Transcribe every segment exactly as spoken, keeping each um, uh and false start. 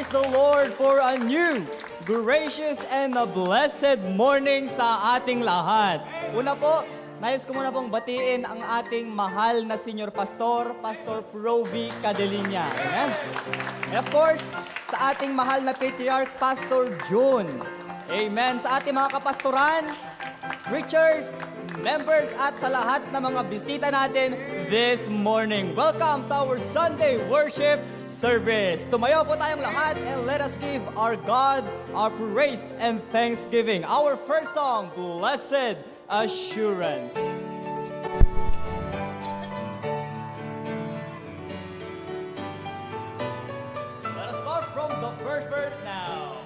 the Lord for a new, gracious, and a blessed morning sa ating lahat. Una po, nais ko muna pong batiin ang ating mahal na Senior Pastor, Pastor Provi Cadelinia. Amen. And of course, sa ating mahal na Patriarch, Pastor June. Amen. Sa ating mga kapastoran, preachers, members, at sa lahat ng mga bisita natin this morning. Welcome to our Sunday worship service. Tumayo po tayong lahat and let us give our God our praise and thanksgiving. Our first song, Blessed Assurance. Let us start from the first verse now.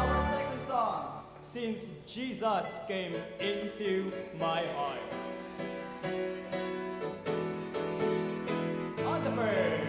Our second song, Since Jesus Came Into My Heart. On the first.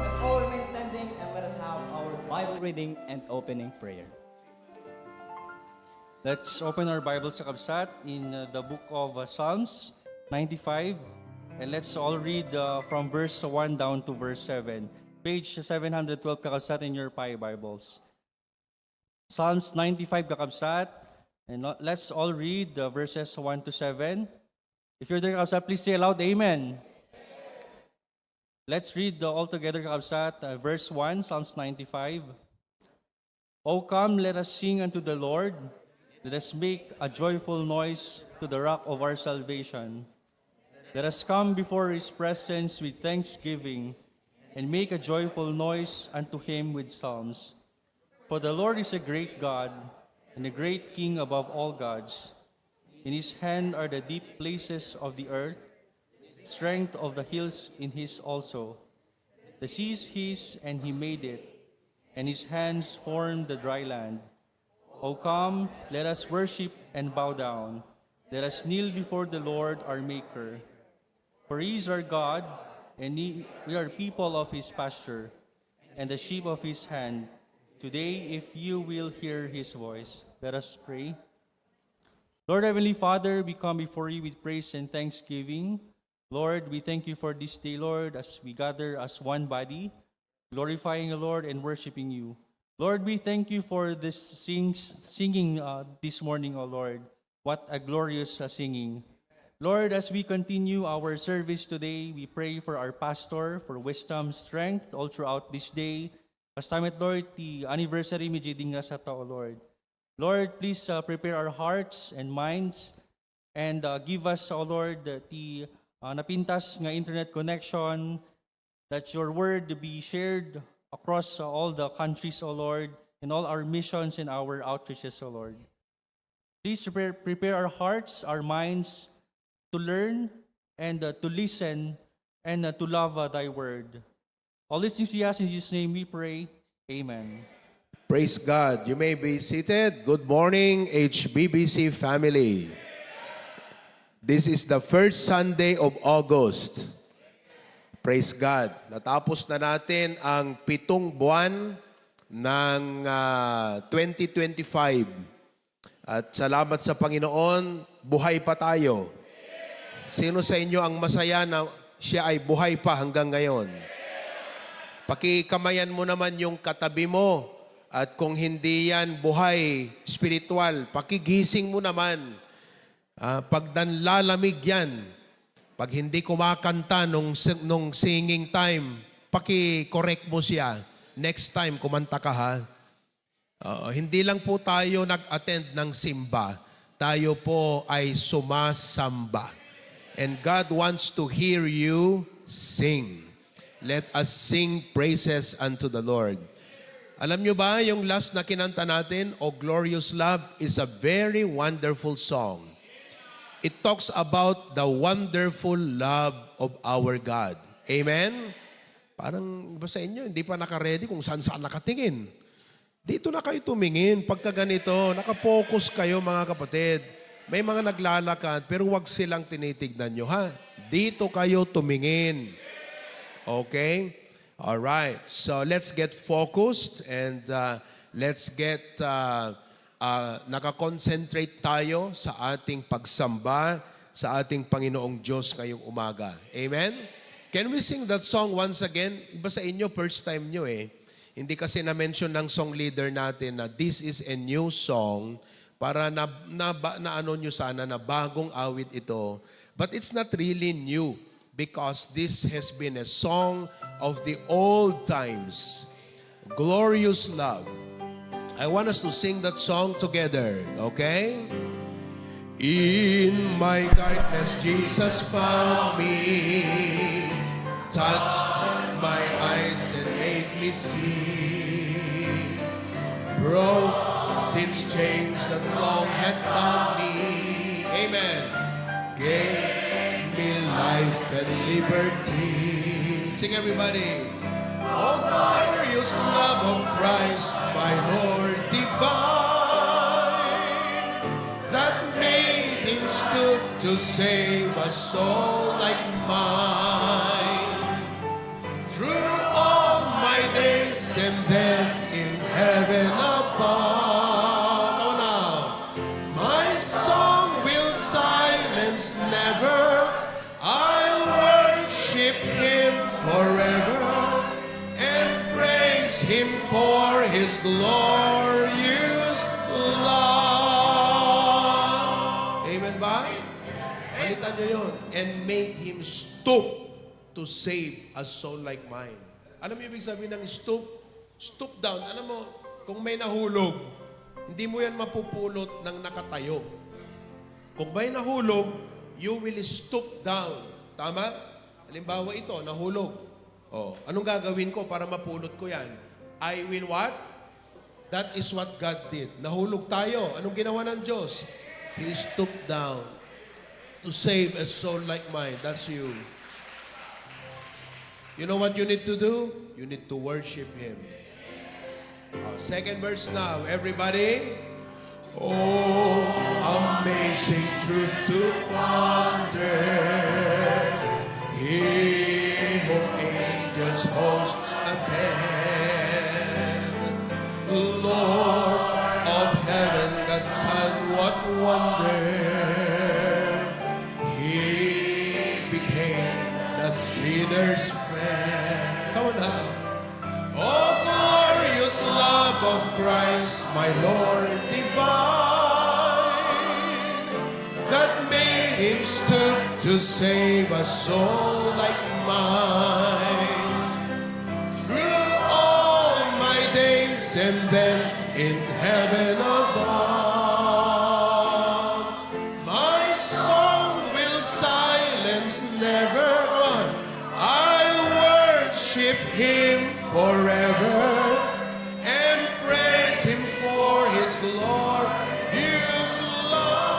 Let's all remain standing and let us have our Bible reading and opening prayer. Let's open our Bibles, kakabsat, in uh, the book of uh, Psalms ninety-five, and let's all read uh, from verse one down to verse seven. Page seven hundred twelve, kakabsat, in your Pi Bibles. Psalms ninety-five, kakabsat, and lo- let's all read uh, verses one to seven. If you're there, kakabsat, please say aloud, "Amen." Let's read uh, all together, kakabsat, uh, verse one, Psalms ninety-five. O come, let us sing unto the Lord. Let us make a joyful noise to the rock of our salvation. Let us come before his presence with thanksgiving and make a joyful noise unto him with psalms. For the Lord is a great God and a great King above all gods. In his hand are the deep places of the earth, strength of the hills in his also. The sea is his, and he made it, and his hands formed the dry land. O come, let us worship and bow down. Let us kneel before the Lord our Maker. For he is our God, and he, we are people of his pasture, and the sheep of his hand. Today, if you will hear his voice, let us pray. Lord Heavenly Father, we come before you with praise and thanksgiving. Lord, we thank you for this day, Lord, as we gather as one body, glorifying you, Lord, and worshiping you. Lord, we thank you for this sing- singing uh, this morning, O Lord. What a glorious uh, singing. Lord, as we continue our service today, we pray for our pastor, for wisdom, strength all throughout this day. Kastamit, Lord, ti anniversary mi di dingrasata, O Lord. Lord, please uh, prepare our hearts and minds and uh, give us, O Lord, the uh, napintas nga internet connection, that your word be shared across uh, all the countries, O Lord, in all our missions and our outreaches, O Lord. Please prepare, prepare our hearts, our minds to learn and uh, to listen and uh, to love uh, thy word. All these things we ask in Jesus' name we pray. Amen. Praise God. You may be seated. Good morning, H B B C family. This is the first Sunday of August. Praise God. Natapos na natin ang pitong buwan ng ah, twenty twenty-five. At salamat sa Panginoon, buhay pa tayo. Sino sa inyo ang masaya na siya ay buhay pa hanggang ngayon? Pakikamayan mo naman yung katabi mo. At kung hindi yan buhay spiritual, pakigising mo naman. Ah, pagdanlalamig yan. Pag hindi kumakanta nung, si-, nung singing time, paki-correct mo siya. Next time, kumanta ka, ha? Oo, hindi lang po tayo nag-attend ng simba. Tayo po ay sumasamba. And God wants to hear you sing. Let us sing praises unto the Lord. Alam nyo ba, yung last na kinanta natin, O Glorious Love, is a very wonderful song. It talks about the wonderful love of our God. Amen? Parang iba sa inyo, hindi pa naka-ready kung saan-saan nakatingin. Dito na kayo tumingin. Pagka ganito, nakapokus kayo, mga kapatid. May mga naglalakad, pero wag silang tinitignan nyo, ha? Dito kayo tumingin. Okay? All right. So, let's get focused and, uh, let's get, uh, uh, nakakonsentrate tayo sa ating pagsamba sa ating Panginoong Diyos ngayong umaga. Amen? Can we sing that song once again? Iba sa inyo, first time nyo eh. Hindi kasi na-mention ng song leader natin na this is a new song para na, na, ba, na ano nyo sana na bagong awit ito. But it's not really new because this has been a song of the old times. Glorious love. I want us to sing that song together, okay? In my darkness, Jesus found me, touched my eyes and made me see. Broke sin's chains that long had bound me. Amen. Gave me life and liberty. Sing, everybody. Oh, glorious love of Christ, my Lord divine, that made him stoop to save a soul like mine. Through all my days and then in heaven above. Come on now. My song will silence never. I'll worship him forever and praise him for his glorious love. Amen ba? Palitan nyo yun. And made him stoop to save a soul like mine. Alam mo ibig sabihin ng stoop? Stoop down. Alam mo, kung may nahulog, hindi mo yan mapupulot ng nakatayo. Kung may nahulog, you will stoop down. Tama? Halimbawa ito, nahulog. Oh, anong gagawin ko para mapulot ko yan? I will what? That is what God did. Nahulog tayo. Anong ginawa ng Diyos? He stooped down to save a soul like mine. That's you. You know what you need to do? You need to worship Him. Oh, second verse now, everybody. Oh, amazing truth to ponder. He whom angels hosts attend, Lord of heaven, God's Son, what wonder. He became the sinner's friend. Come on now. Oh, glorious love of Christ, my Lord divine, that made him stoop to save a soul like mine. Through all my days and then in heaven above, my song will silence never. Come on. I'll worship him forever and praise him for his glorious love.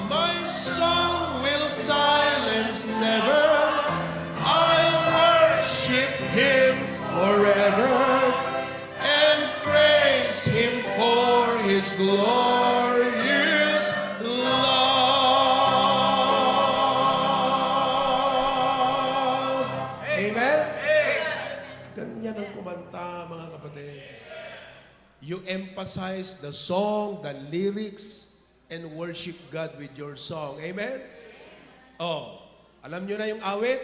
My song will silence never. I'll worship him forever and praise him for his glorious love. Amen? Ganyan ang kumanta, mga kapatid. You emphasize the song, the lyrics, and worship God with your song. Amen? Oh, alam nyo na yung awit?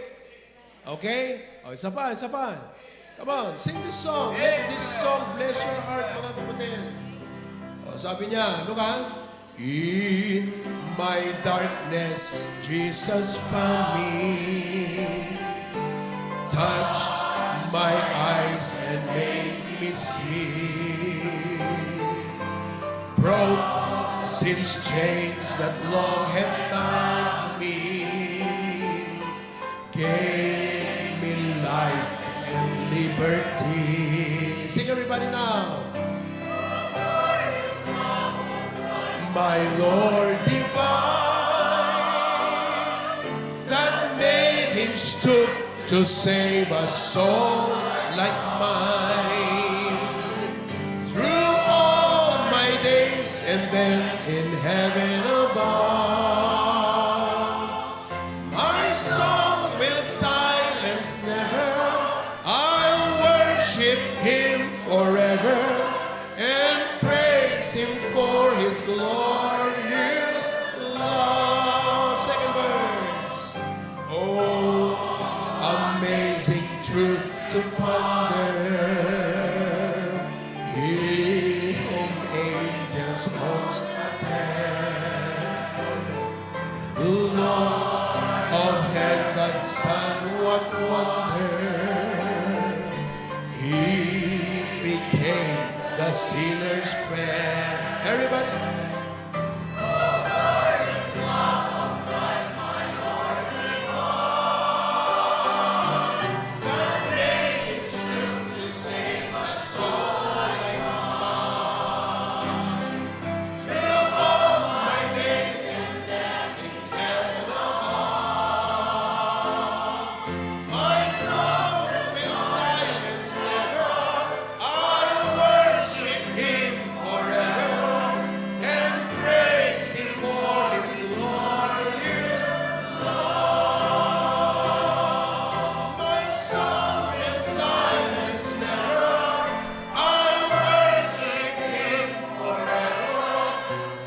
Okay? Oh, isa pa, isa pa. Come on, sing this song. Let this song bless your heart, mga kapatid. Oh, sabi niya, ano ka? In my darkness, Jesus found me, touched my eyes and made me see. Broke sin's chains that long had bound me, gave me life and liberty. Sing everybody now. My Lord divine, that made him stoop to save a soul like mine. Through all my days and then in heaven above, my song will silence never. I'll worship him forever and praise him for his glorious love. Second verse. Oh, amazing truth to ponder. He whom angels host attend. Lord of heaven, Son, what wonder. He became the sinner's friend. Everybody sing. That made him stoop to save a soul like mine. Through all my days and then in heaven above, my song will silence never. I'll worship him forever and praise him for his glorious love. My song will silence never. I'll worship him forever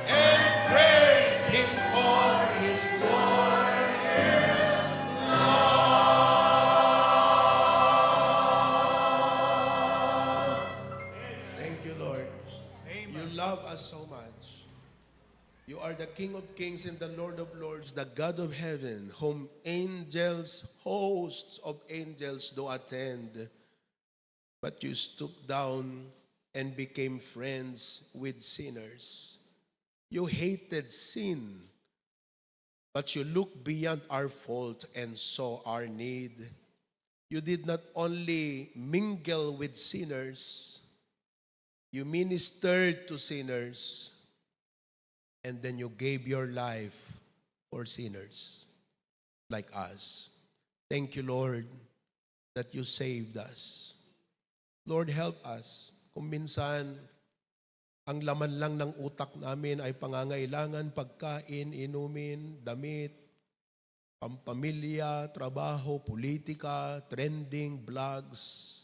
and praise him for his glorious love. Thank you, Lord. You love us so much. You are the King of kings and the Lord of lords, the God of heaven, whom angels, hosts of angels do attend. But you stooped down and became friends with sinners. You hated sin, but you looked beyond our fault and saw our need. You did not only mingle with sinners, you ministered to sinners, and then you gave your life for sinners like us. Thank you, Lord, that you saved us. Lord, help us. Kung minsan, ang laman lang ng utak namin ay pangangailangan, pagkain, inumin, damit, pampamilya, trabaho, politika, trending, blogs.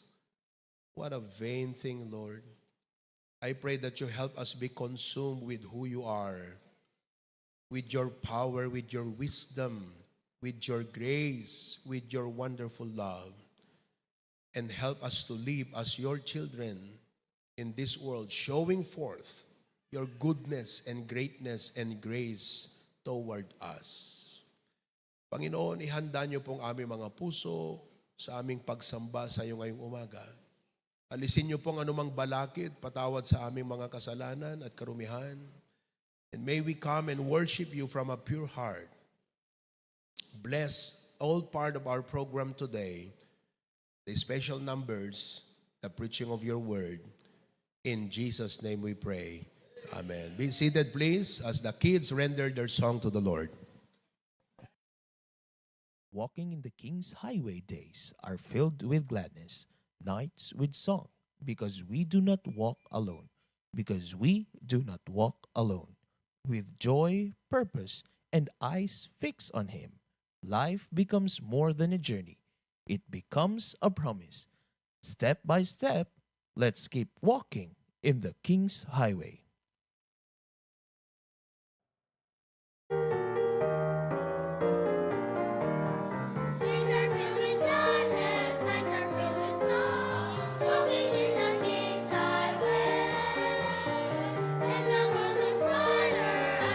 What a vain thing, Lord. I pray that you help us be consumed with who you are, with your power, with your wisdom, with your grace, with your wonderful love, and help us to live as your children in this world, showing forth your goodness and greatness and grace toward us. Panginoon, ihanda niyo po ang aming mga puso sa aming pagsamba sa iyo ngayong umaga. Alisin niyo po ang anumang balakid, patawad sa aming mga kasalanan at karumihan. And may we come and worship you from a pure heart. Bless all part of our program today, the special numbers, the preaching of your word. In Jesus' name we pray. Amen. Be seated, please, as the kids render their song to the Lord. Walking in the King's highway days are filled with gladness, nights with song, because we do not walk alone, because we do not walk alone. With joy, purpose, and eyes fixed on Him, life becomes more than a journey. It becomes a promise. Step by step, let's keep walking in the King's highway. Days are filled with gladness, nights are filled with song, walking in the King's highway. Then the world was brighter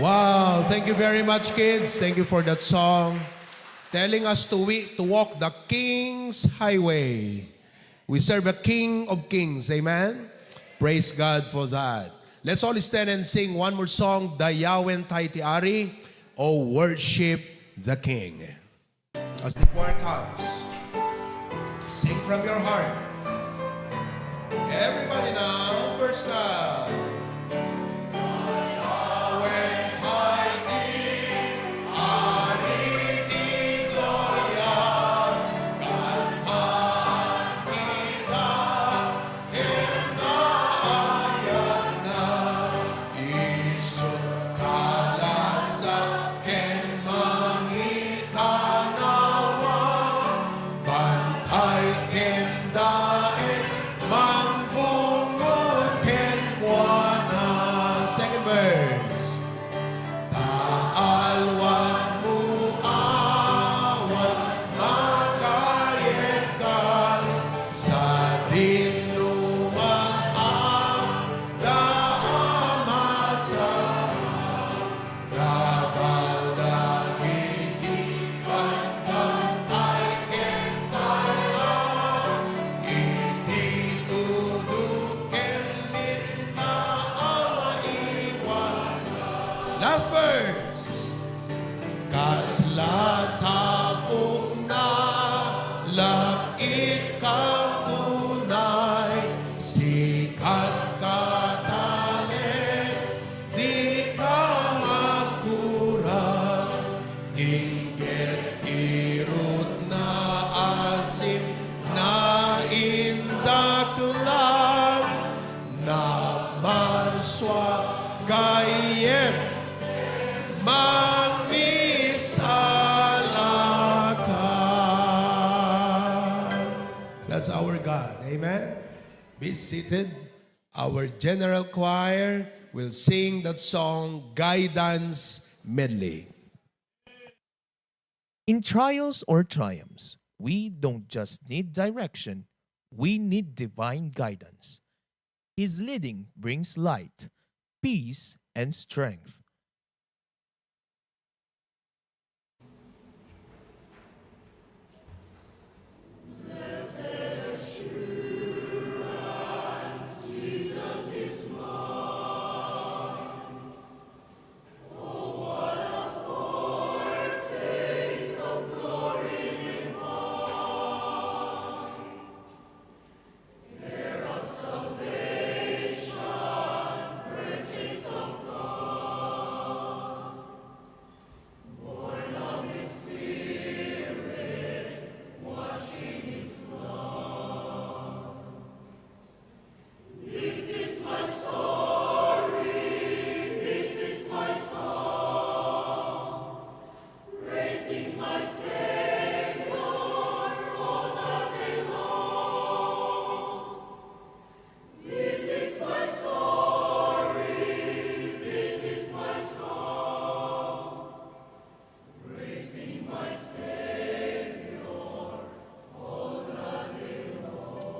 Wow, thank you very much, kids. Thank you for that song. Telling us to we to walk the King's Highway. We serve a King of Kings. Amen. Praise God for that. Let's all stand and sing one more song, Dayawen Tayo ti Ari, O Worship the King. As the choir comes, sing from your heart. Everybody now, first time. Awen tayo ti Ari ti Gloria, kantaen ti da- Ken naayatna, isut' kalasat ken mangikanawa, bantay ken daet, mangbungol kenkuana. Second verse. Ta alwan mo awan makayegkas, sadin no man adda a masa-, rabaw dagiti bambantay ken tay-a, iti tudo ken linna a maiwan. Last verse. Kasla tapokna, lab-it kam unay, sikat ka talek, dika magkurang, inggep irutna asin na indaklan, na marsua gayyem. Mangmisalaka. That's our God. Amen. Be seated. Our general choir will sing that song, Guidance Medley. In trials or triumphs, we don't just need direction, we need divine guidance. His leading brings light, peace, and strength. This is my story, this is my song, praising my Savior all the day long. This is my story, this is my song, praising my Savior all the day long.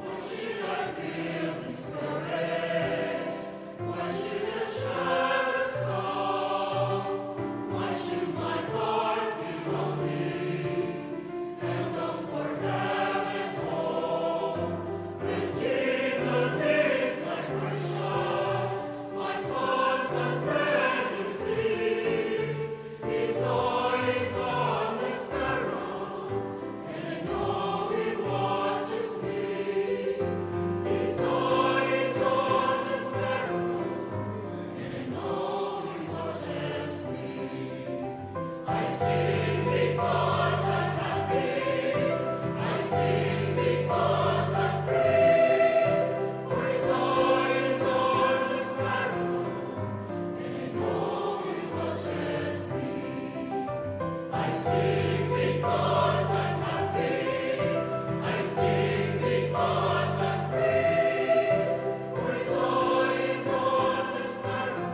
Why should I feel discouraged? Why should the shadows come? Why should my heart be lonely? And long for heaven home, when Jesus is my portion, my constant friend is He. His eye is on the sparrow, and I know He watches me. His eye is on the sparrow, and I know He watches me. I sing because I'm happy. I sing because I'm free. For His eye is on the sparrow, and I know He watches me. I sing because I'm happy. I sing because I'm free. For His eye is on the sparrow.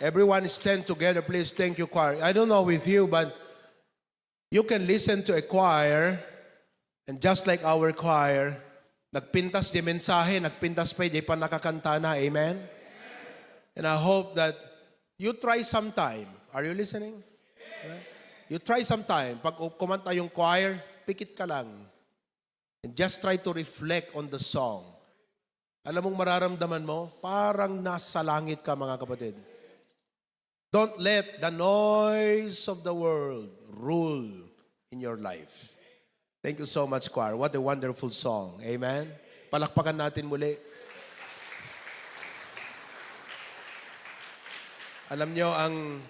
Everyone stand together, please. Thank you, choir. I don't know with you, but you can listen to a choir, and just like our choir, nagpintas di mensahe, nagpintas pa di pannakakantana. Amen? And I hope that you try sometime. Are you listening? You try sometime. Pag kumanta yung choir, pikit ka lang. And just try to reflect on the song. Alam mong mararamdaman mo, parang nasa langit ka, mga kapatid. Don't let the noise of the world rule in your life. Thank you so much, choir. What a wonderful song. Amen? Palakpakan natin muli. Alam nyo, ang,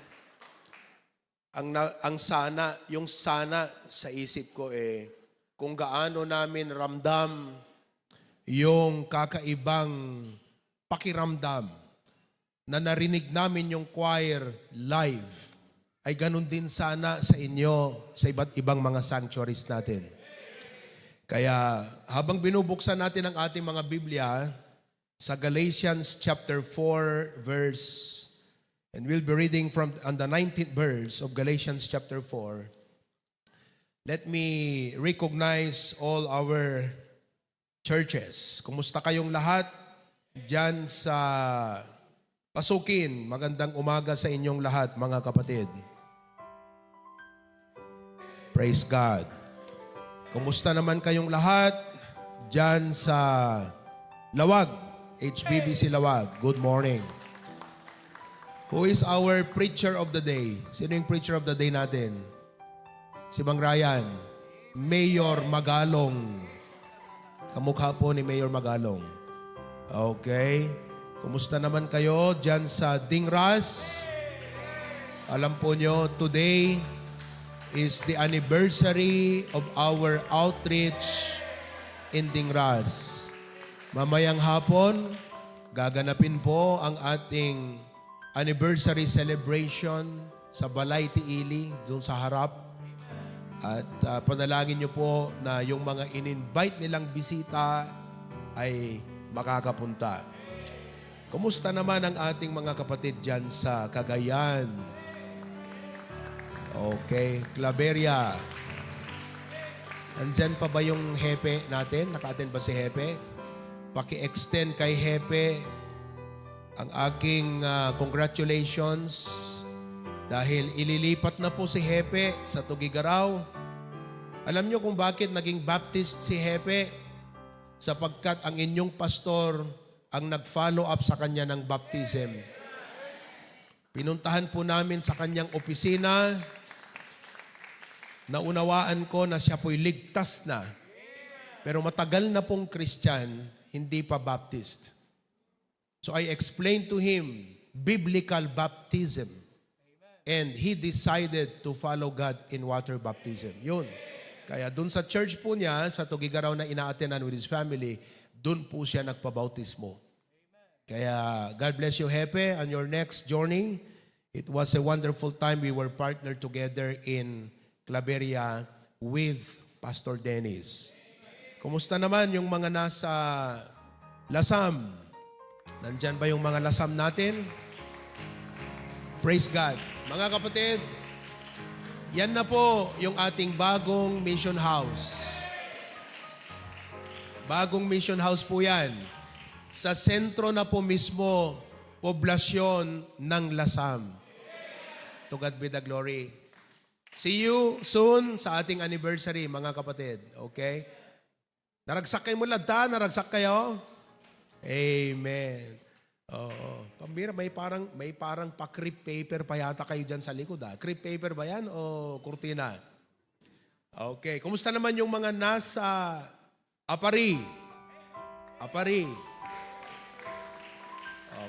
ang, na- ang sana, yung sana sa isip ko eh, kung gaano namin ramdam yung kakaibang pakiramdam na narinig namin yung choir live, ay ganun din sana sa inyo sa iba't ibang mga sanctuaries natin. Kaya habang binubuksan natin ang ating mga Biblia sa Galatians chapter four, verse, and we'll be reading from on the nineteenth verse of Galatians chapter four, let me recognize all our churches. Kumusta kayong lahat? Diyan sa Pasukin, magandang umaga sa inyong lahat, mga kapatid. Praise God. Kumusta naman kayong lahat? Diyan sa Lawag, H B B C Lawag. Good morning. Who is our preacher of the day? Sino yung preacher of the day natin? Si Mang Ryan, Mayor Magalong. Kamukha po ni Mayor Magalong. Okay. Kumusta naman kayo dyan sa Dingras? Alam po nyo, today is the anniversary of our outreach in Dingras. Mamayang hapon, gaganapin po ang ating anniversary celebration sa Balay ti Ili, dun sa harap. At, ah, panalangin niyo po na yung mga in-invite nilang bisita ay makakapunta. Kumusta naman ang ating mga kapatid dyan sa Cagayan? Okay, Claveria. Andyan pa ba yung hepe natin? Naka-attend ba si hepe? Paki-extend kay hepe ang aking, ah, congratulations dahil ililipat na po si hepe sa Tuguegarao. Alam niyo kung bakit naging Baptist si hepe? Sapagkat ang inyong pastor ang nag-follow up sa kanya ng baptism. Pinuntahan po namin sa kanyang opisina. Naunawaan ko na siya po'y ligtas na. Pero matagal na pong Christian, hindi pa Baptist. So I explained to him biblical baptism. And he decided to follow God in water baptism. Yun. Kaya dun sa church po niya, sa Tuguegarao na ina-attendan with his family, dun po siya nagpabautismo. Kaya God bless you, Hepe, on your next journey. It was a wonderful time. We were partnered together in Claveria with Pastor Dennis. Kumusta naman yung mga nasa Lasam? Nandyan ba yung mga Lasam natin? Praise God. Mga kapatid, yan na po yung ating bagong mission house. Bagong mission house po yan. Sa sentro na po mismo, poblasyon ng Lasam. To God be the glory. See you soon sa ating anniversary, mga kapatid. Okay? Naragsak kayo mo ladta? Naragsak kayo? Amen. Oo. Pambira, may parang, may parang pa-crepe paper pa yata kayo dyan sa likod, ah. Crepe paper ba yan o kurtina? Okay. Kumusta naman yung mga nasa Apari? Apari.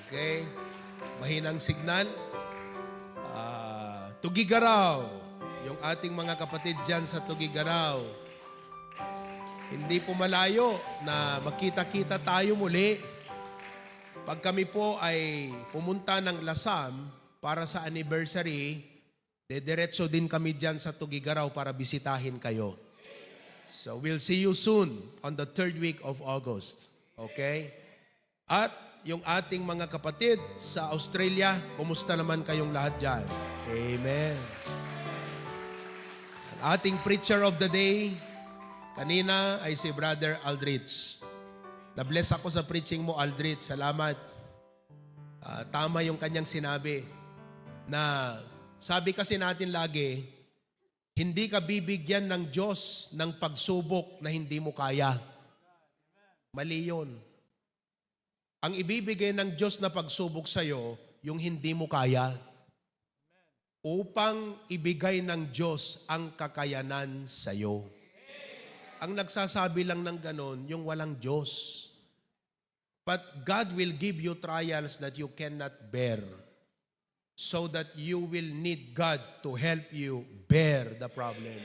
Okay. Mahinang signal. Ah, Tuguegarao. Yung ating mga kapatid dyan sa Tuguegarao. Hindi po malayo na magkita-kita tayo muli. Pag kami po ay pumunta ng Lasam para sa anniversary, dediretso din kami dyan sa Tuguegarao para bisitahin kayo. So we'll see you soon on the third week of August. Okay? At Yung ating mga kapatid sa Australia, kumusta naman kayong lahat dyan? Amen. Ang ating preacher of the day, kanina ay si Brother Aldrich. Na-bless ako sa preaching mo, Aldrich. Salamat. Ah, tama yung kanyang sinabi na sabi kasi natin lagi, hindi ka bibigyan ng Diyos ng pagsubok na hindi mo kaya. Mali yun. Ang ibibigay ng Diyos na pagsubok sa'yo, yung hindi mo kaya. Upang ibigay ng Diyos ang kakayanan sa'yo. Ang nagsasabi lang ng ganon, yung walang Diyos. But God will give you trials that you cannot bear, so that you will need God to help you bear the problem.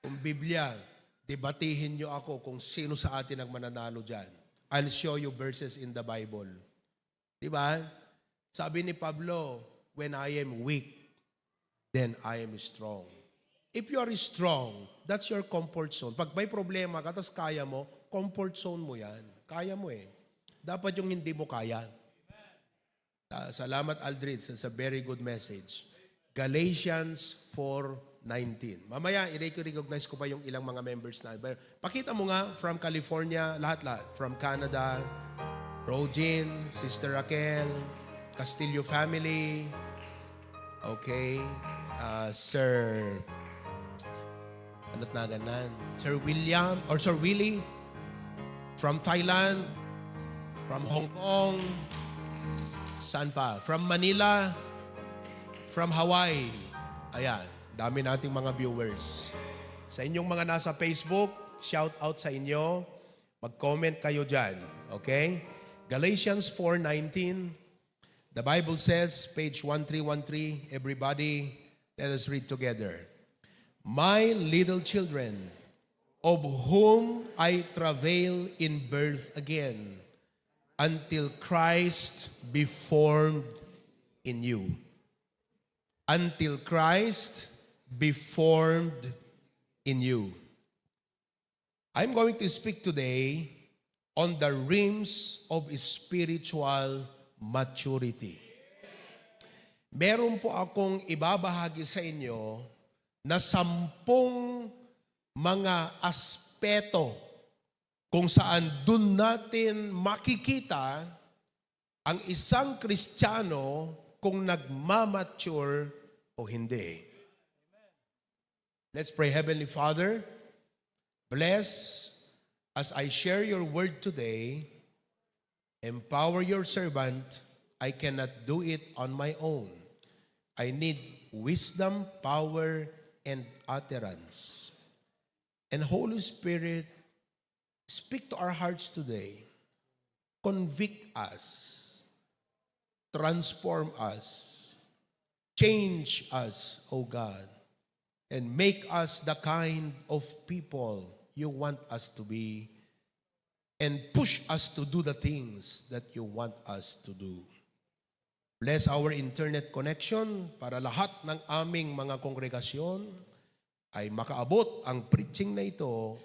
Kung Biblia, debatihin niyo ako kung sino sa atin ang mananalo dyan. I'll show you verses in the Bible. Di ba? Sabi ni Pablo, "When I am weak, then I am strong." If you are strong, that's your comfort zone. Pag may problema ka, tapos kaya mo, comfort zone mo yan. Kaya mo eh. Dapat yung hindi mo kaya. Ah, salamat, Aldrich. That's a very good message. Galatians four nineteen. Mamaya, i-recognize ko pa yung ilang mga members na. Pakita mo nga, from California, lahat-lahat. From Canada, Rojin, Sister Raquel, Castillo family. Okay. Ah, Sir, ano tinagan nan? Sir William or Sir Willie from Thailand, from Hong Kong, saan pa? From Manila, from Hawaii. Ayan, dami nating mga viewers. Sa inyong mga nasa Facebook, shout out sa inyo. Mag-comment kayo dyan. Okay? Galatians four nineteen. The Bible says, page one three one three, everybody, let us read together. "My little children, of whom I travail in birth again, until Christ be formed in you." Until Christ be formed in you. I'm going to speak today on the realms of spiritual maturity. Meron po akong ibabahagi sa inyo na sampung mga aspeto kung saan dun natin makikita ang isang Kristiyano kung nagmamature o hindi. Let's pray. Heavenly Father, bless as I share your word today. Empower your servant. I cannot do it on my own. I need wisdom, power, and utterance. And Holy Spirit, speak to our hearts today. Convict us. Transform us. Change us, O God. And make us the kind of people you want us to be. And push us to do the things that you want us to do. Bless our internet connection para lahat ng aming mga kongregasyon ay makaabot ang preaching na ito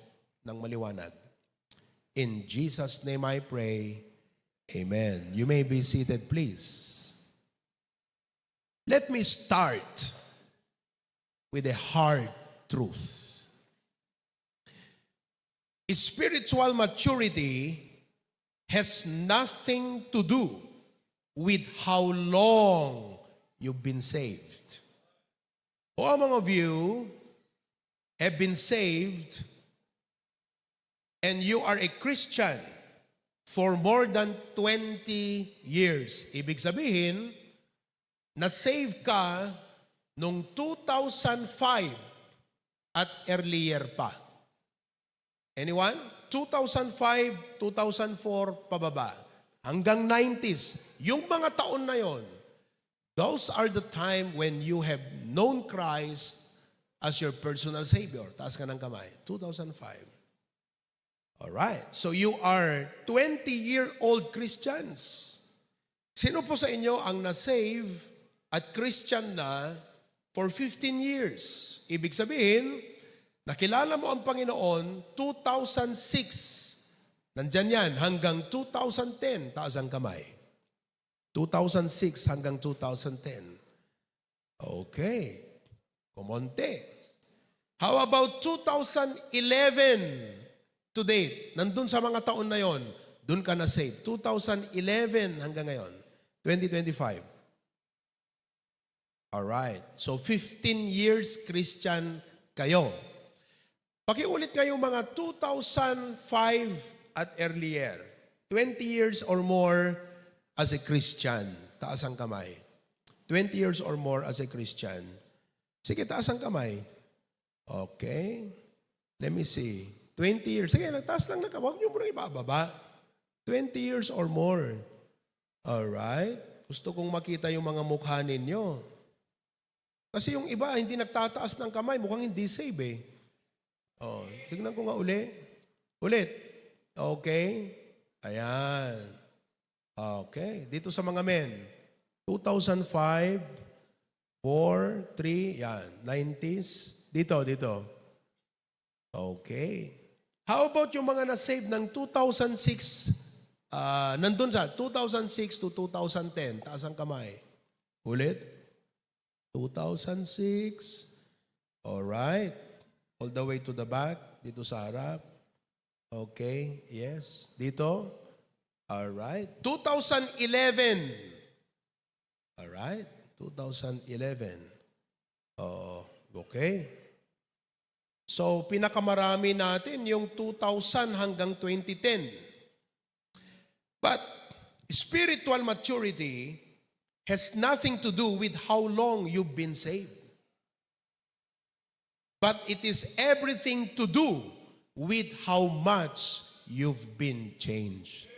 ng maliwanag. In Jesus' name I pray. Amen. You may be seated, please. Let me start with a hard truth. Spiritual maturity has nothing to do with how long you've been saved. How many of you have been saved and you are a Christian for more than twenty years? Ibig sabihin, na-save ka nung two thousand five at earlier pa. Anyone? Two thousand five, two thousand four, pababa. Hanggang nineties. Yung mga taon na yon, those are the time when you have known Christ as your personal Savior. Taas ka ng kamay. Two thousand five. Alright. So you are twenty-year-old Christians. Sino po sa inyo ang na-save at Christian na for fifteen years? Ibig sabihin, nakilala mo ang Panginoon two thousand six Nandyan yan hanggang two thousand ten, taas ang kamay. Two thousand six hanggang two thousand ten. Okay. Kumonti. How about two thousand eleven to date? Nandun sa mga taon na yon, dun ka na-save. Two thousand eleven hanggang ngayon, twenty twenty-five. Alright. So, fifteen years Christian kayo. Pakiulit nga yung mga two thousand five at earlier. Twenty years or more as a Christian. Taas ang kamay. Twenty years or more as a Christian. Sige, taas ang kamay. Okay. Let me see. Twenty years. Sige, taas lang na ka. Huwag niyo muna ibababa. Twenty years or more. Alright. Gusto kong makita yung mga mukha ninyo. Kasi yung iba, hindi nagtataas ng kamay. Mukhang hindi save eh. Oh, tignan ko nga uli. Ulit. Okay. Ayan. Okay. Dito sa mga men. Two thousand five, four, three, yan. Nineties. Dito, dito. Okay. How about yung mga na-save ng two thousand six? Ah, nandun sa two thousand six to two thousand ten. Taas ang kamay. Ulit. Two thousand six. Alright. All the way to the back. Dito sa harap. Okay. Yes. Dito. Alright. Two thousand eleven. Alright. Two thousand eleven. Oh, okay. So, pinakamarami natin yung two thousand hanggang twenty ten. But spiritual maturity has nothing to do with how long you've been saved. But it is everything to do with how much you've been changed.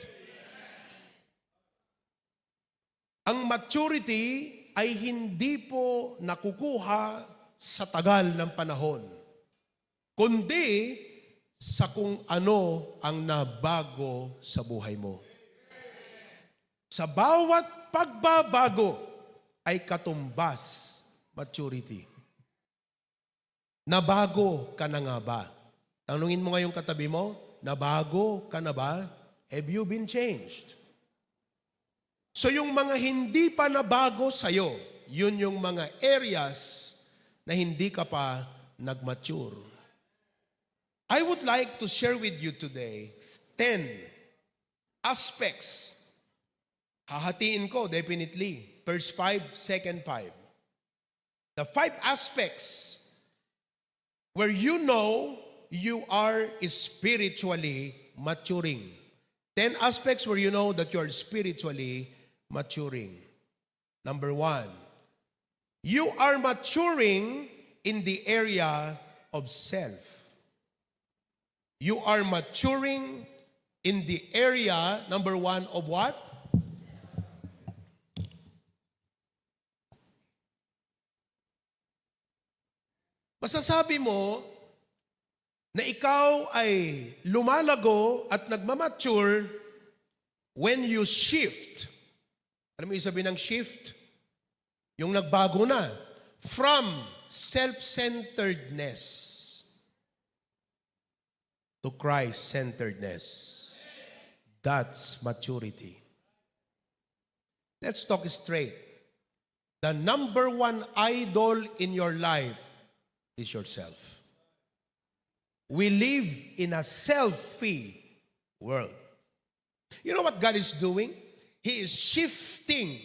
Ang maturity ay hindi po nakukuha sa tagal ng panahon, kundi sa kung ano ang nabago sa buhay mo. Sa bawat pagbabago ay katumbas maturity. Nabago ka na nga ba? Tanungin mo nga yung katabi mo, "Nabago ka na ba? Have you been changed?" So yung mga hindi pa nabago sa'yo, yun yung mga areas na hindi ka pa nag-mature. I would like to share with you today ten aspects. Hahatiin ko, definitely. First five, second five. The five aspects where you know you are spiritually maturing. Ten aspects where you know that you are spiritually maturing. Number one, you are maturing in the area of self. You are maturing in the area, number one, of what? Masasabi mo na ikaw ay lumalago at nagmamature when you shift. Ano mo ibig sabihin ng shift? Yung nagbago na. From self-centeredness to Christ-centeredness. That's maturity. Let's talk straight. The number one idol in your life is yourself. We live in a selfie world. You know what God is doing? He is shifting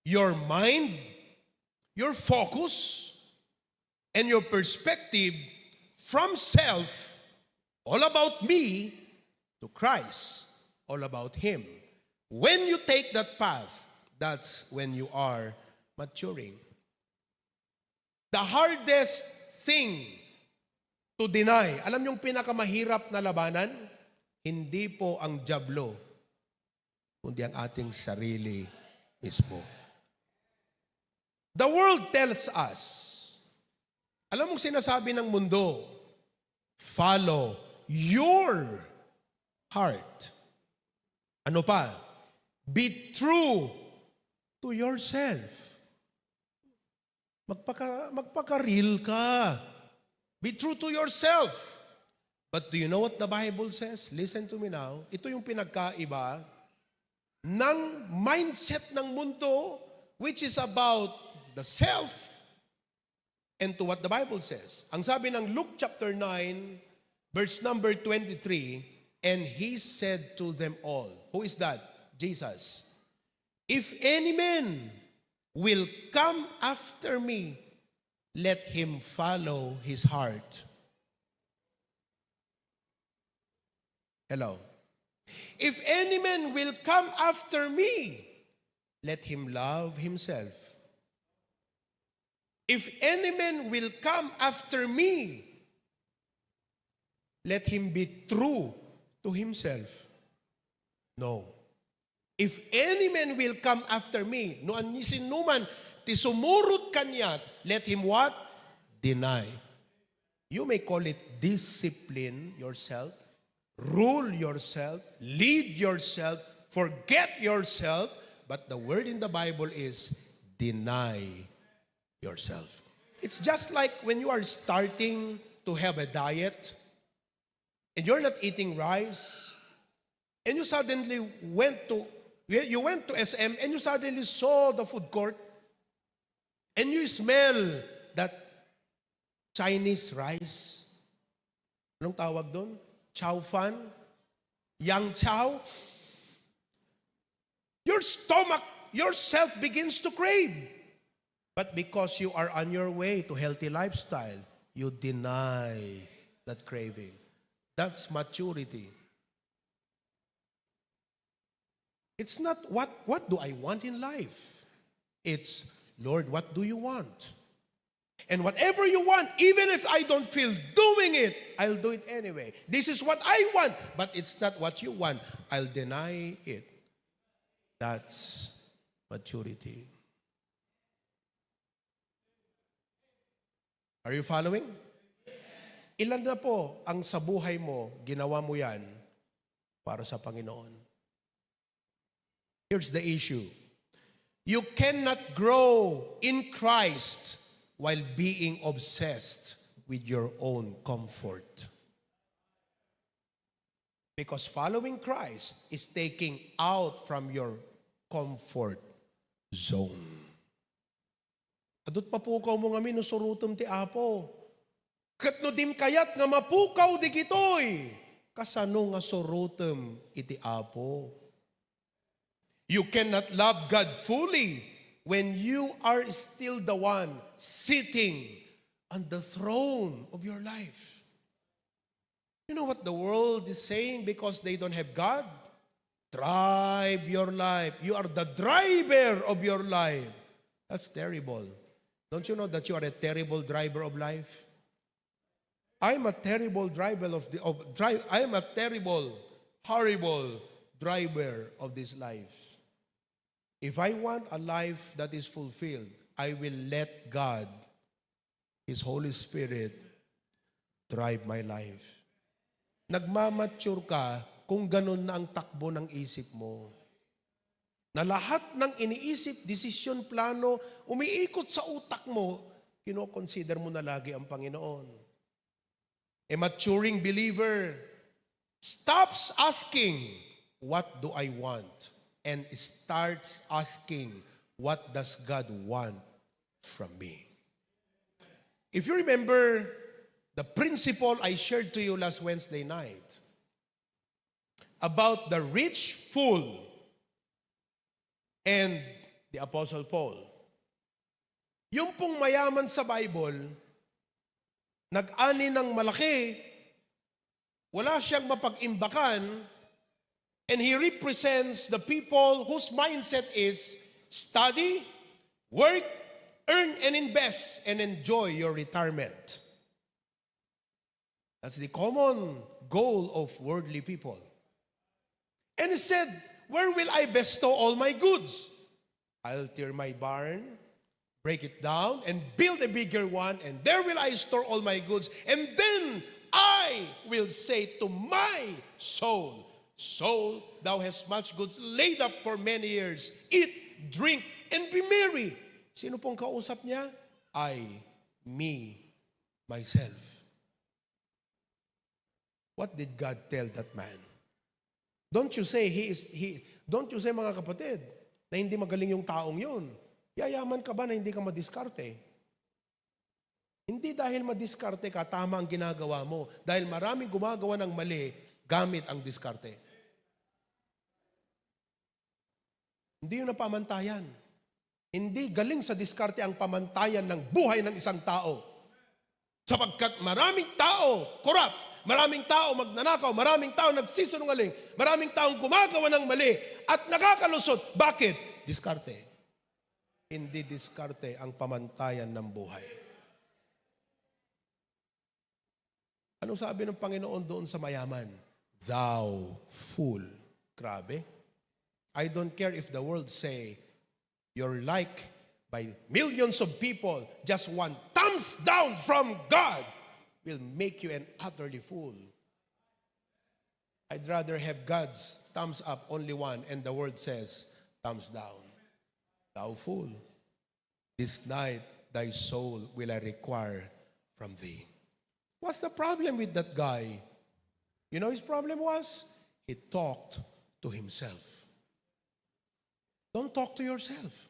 your mind, your focus, and your perspective from self, all about me, to Christ, all about Him. When you take that path, that's when you are maturing. The hardest thing to deny, alam yung pinakamahirap na labanan? Hindi po ang dyablo, kundi ang ating sarili mismo. The world tells us, alam mong sinasabi ng mundo, "Follow your heart." Ano pa? "Be true to yourself." Magpaka-, magpaka-real ka. Be true to yourself. But do you know what the Bible says? Listen to me now. Ito yung pinagkaiba ng mindset ng mundo, which is about the self, and to what the Bible says. Ang sabi ng Luke chapter nine, verse number twenty-three, "And he said to them all," who is that? Jesus. "If any man will come after me, let him follow his heart." Hello. "If any man will come after me, let him love himself. If any man will come after me, let him be true to himself." No. "If any man will come after me," no, anni sinuman ti sumurot kaniak, let him what? Deny. You may call it discipline yourself, rule yourself, lead yourself, forget yourself, but the word in the Bible is deny yourself. It's just like when you are starting to have a diet and you're not eating rice, and you suddenly went to you you went to S M and you suddenly saw the food court and you smell that Chinese rice. Anong tawag doon? Chow fan? Yang chow? Your stomach, yourself begins to crave. But because you are on your way to healthy lifestyle, you deny that craving. That's maturity. It's not what what do I want in life? It's, "Lord, what do you want? And whatever you want, even if I don't feel doing it, I'll do it anyway. This is what I want, but it's not what you want. I'll deny it." That's maturity. Are you following? Ilan na po ang sa buhay mo, ginawa mo yan para sa Panginoon? Here's the issue. You cannot grow in Christ while being obsessed with your own comfort. Because following Christ is taking out from your comfort zone. Adu't mapukaw mo ngamin no surotem ti Apo. Ket no dim kayat nga mapukaw digitoy, kasano nga surotem iti Apo? You cannot love God fully when you are still the one sitting on the throne of your life. You know what the world is saying because they don't have God? "Drive your life. You are the driver of your life." That's terrible. Don't you know that you are a terrible driver of life? I'm a terrible driver of the of drive. I'm a terrible, horrible driver of this life. If I want a life that is fulfilled, I will let God, His Holy Spirit, drive my life. Nagmamature ka kung ganun na ang takbo ng isip mo. Na lahat ng iniisip, desisyon, plano, umiikot sa utak mo, kinoconsider mo na lagi ang Panginoon. A maturing believer stops asking, "What do I want?" and starts asking, "What does God want from me?" If you remember the principle I shared to you last Wednesday night about the rich fool and the Apostle Paul. Yung pong mayaman sa Bible, nag-ani ng malaki, wala siyang mapag-imbakan, and he represents the people whose mindset is study, work, earn and invest, and enjoy your retirement. That's the common goal of worldly people. And he said, "Where will I bestow all my goods? I'll tear my barn, break it down, and build a bigger one, and there will I store all my goods. And then I will say to my soul, 'Soul, thou hast much goods laid up for many years. Eat, drink, and be merry.'" Sino pong kausap niya? I, me, myself. What did God tell that man? Don't you say he is he don't you say, mga kapatid, na hindi magaling yung taong yon. Yayaman ka ba na hindi ka madiskarte? Hindi dahil madiskarte ka, tama ang ginagawa mo. Dahil maraming gumagawa ng mali gamit ang diskarte. Hindi yun ang pamantayan. Hindi galing sa diskarte ang pamantayan ng buhay ng isang tao. Sapagkat maraming tao corrupt, maraming tao magnanakaw, maraming tao nagsisinungaling, maraming taong gumagawa ng mali at nakakalusot. Bakit? Diskarte. Hindi diskarte ang pamantayan ng buhay. Anong sabi ng Panginoon doon sa mayaman? "Thou fool." Grabe. I don't care if the world say you're liked by millions of people, just one thumbs down from God will make you an utterly fool. I'd rather have God's thumbs up, only one, and the world says, "Thumbs down. Thou fool. This night thy soul will I require from thee." What's the problem with that guy? You know his problem was? He talked to himself. Don't talk to yourself.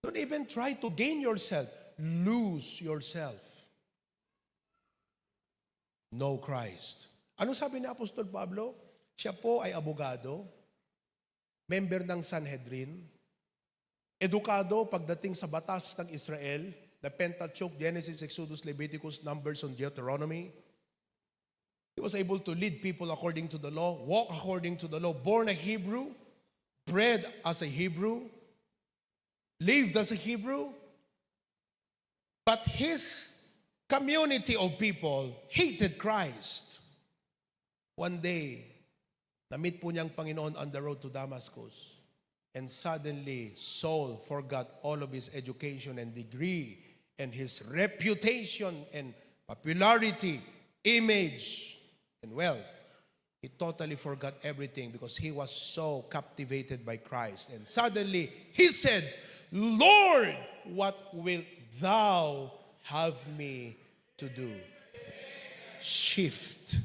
Don't even try to gain yourself. Lose yourself. Know Christ. Ano sabi ni Apostol Pablo? Siya po ay abogado, member ng Sanhedrin, edukado pagdating sa batas ng Israel, the Pentateuch, Genesis, Exodus, Leviticus, Numbers, and Deuteronomy. He was able to lead people according to the law, walk according to the law, born a Hebrew, bred as a Hebrew, lived as a Hebrew, but his community of people hated Christ. One day, na-meet po niya ang Panginoon on the road to Damascus. And suddenly, Saul forgot all of his education and degree and his reputation and popularity, image, and wealth. He totally forgot everything because he was so captivated by Christ. And suddenly, he said, "Lord, what wilt thou have me to do?" Shift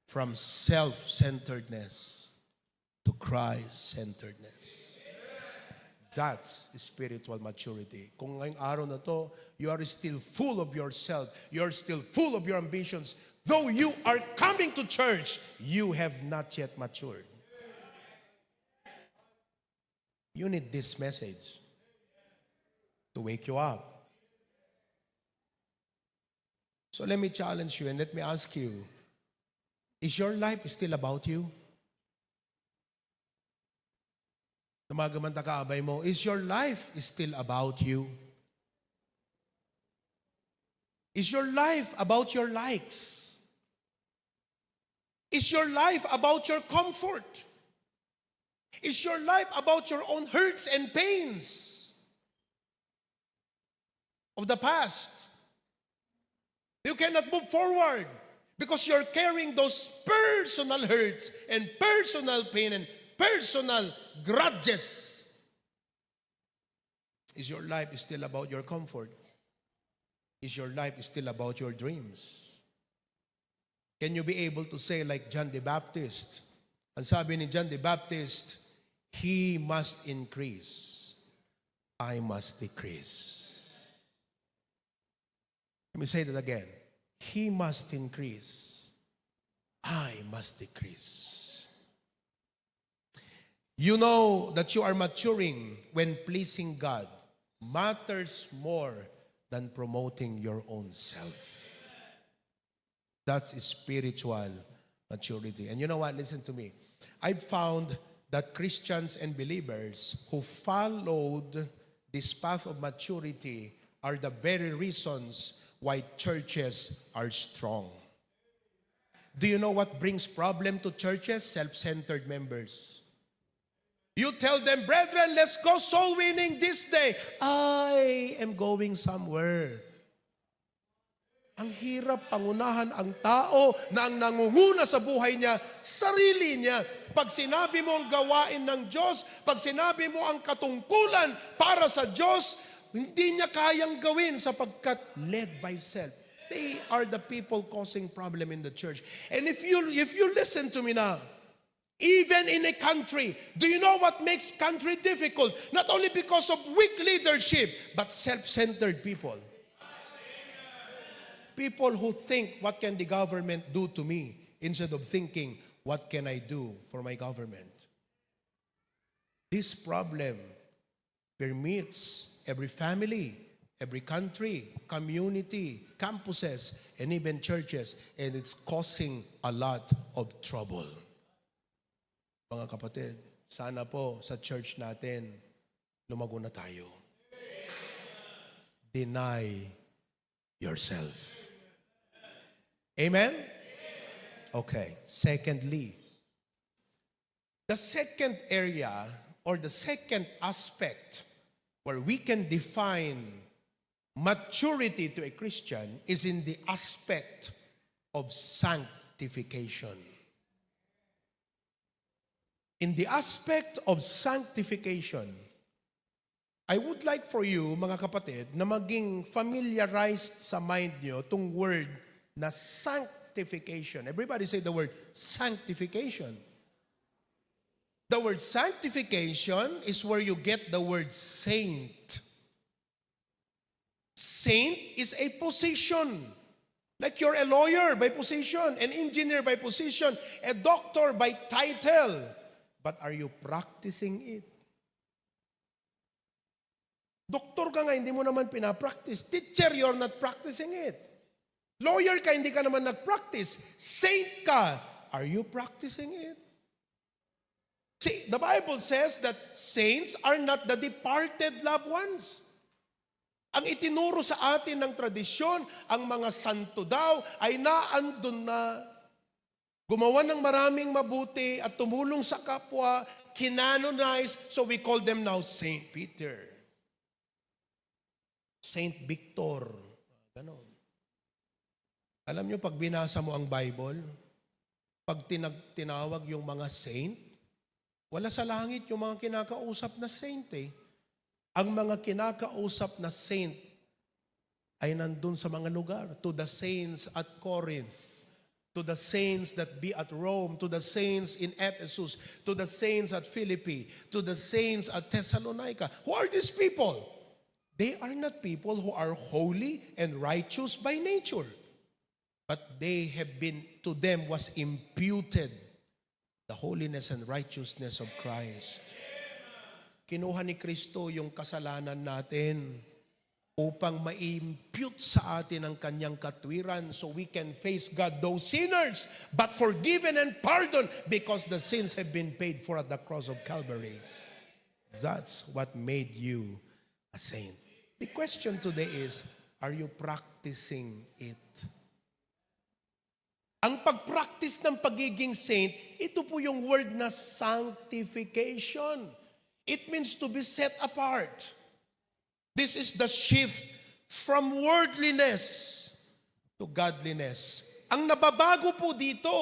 from self-centeredness to Christ-centeredness. That's spiritual maturity. Kung ngayong araw na to, you are still full of yourself. You are still full of your ambitions. Though you are coming to church, you have not yet matured. You need this message to wake you up. So let me challenge you and let me ask you, is your life still about you? Tamagan man ta kaabay mo, is your life still about you? Is your life about your likes? Is your life about your comfort? Is your life about your own hurts and pains of the past? You cannot move forward because you're carrying those personal hurts and personal pain and personal grudges. Is your life still about your comfort? Is your life still about your dreams? Can you be able to say like John the Baptist? Ang sabi ni John the Baptist, "He must increase, I must decrease." Let me say that again. "He must increase, I must decrease." You know that you are maturing when pleasing God matters more than promoting your own self. That's spiritual maturity. And you know what? Listen to me. I found that Christians and believers who followed this path of maturity are the very reasons why churches are strong. Do you know what brings problem to churches? Self-centered members. You tell them, "Brethren, let's go soul winning this day." "I am going somewhere." Ang hirap pangunahan ang tao na ang nangunguna sa buhay niya, sarili niya. Pag sinabi mo ang gawain ng Diyos, pag sinabi mo ang katungkulan para sa Diyos, hindi niya kayang gawin sapagkat led by self. They are the people causing problem in the church. And if you, if you listen to me now, even in a country, do you know what makes country difficult? Not only because of weak leadership, but self-centered people. People who think, "What can the government do to me?" instead of thinking, "What can I do for my government?" This problem permeates every family, every country, community, campuses, and even churches, and it's causing a lot of trouble. Mga kapatid, sana po sa church natin, lumago na tayo. Deny yourself. Amen? Okay. Secondly, the second area or the second aspect where we can define maturity to a Christian is in the aspect of sanctification. In the aspect of sanctification, I would like for you, mga kapatid, na maging familiarized sa mind nyo tong word na sanctification. Everybody say the word sanctification. The word sanctification is where you get the word saint. Saint is a position. Like, you're a lawyer by position, an engineer by position, a doctor by title. But are you practicing it? Doktor ka nga, hindi mo naman pinapractice. Teacher, you're not practicing it. Lawyer ka, hindi ka naman nag-practice. Saint ka, are you practicing it? See, the Bible says that saints are not the departed loved ones. Ang itinuro sa atin ng tradisyon, ang mga santo daw ay naandun na. Gumawa ng maraming mabuti at tumulong sa kapwa, kinanonize, so we call them now Saint Peter, Saint Victor, ganon. Alam nyo, pag binasa mo ang Bible, pag tinag-, tinawag yung mga saint, wala sa langit yung mga kinakausap na saint eh. Ang mga kinakausap na saint ay nandun sa mga lugar, to the saints at Corinth, to the saints that be at Rome, to the saints in Ephesus, to the saints at Philippi, to the saints at Thessalonica. Who are these people? They are not people who are holy and righteous by nature, but they have been, to them was imputed the holiness and righteousness of Christ. Kinuha ni Kristo yung kasalanan natin upang ma-impute sa atin ang kanyang katwiran so we can face God, though sinners, but forgiven and pardoned because the sins have been paid for at the cross of Calvary. That's what made you a saint. The question today is, are you practicing it? Ang pag-practice ng pagiging saint, ito po yung word na sanctification. It means to be set apart. This is the shift from worldliness to godliness. Ang nababago po dito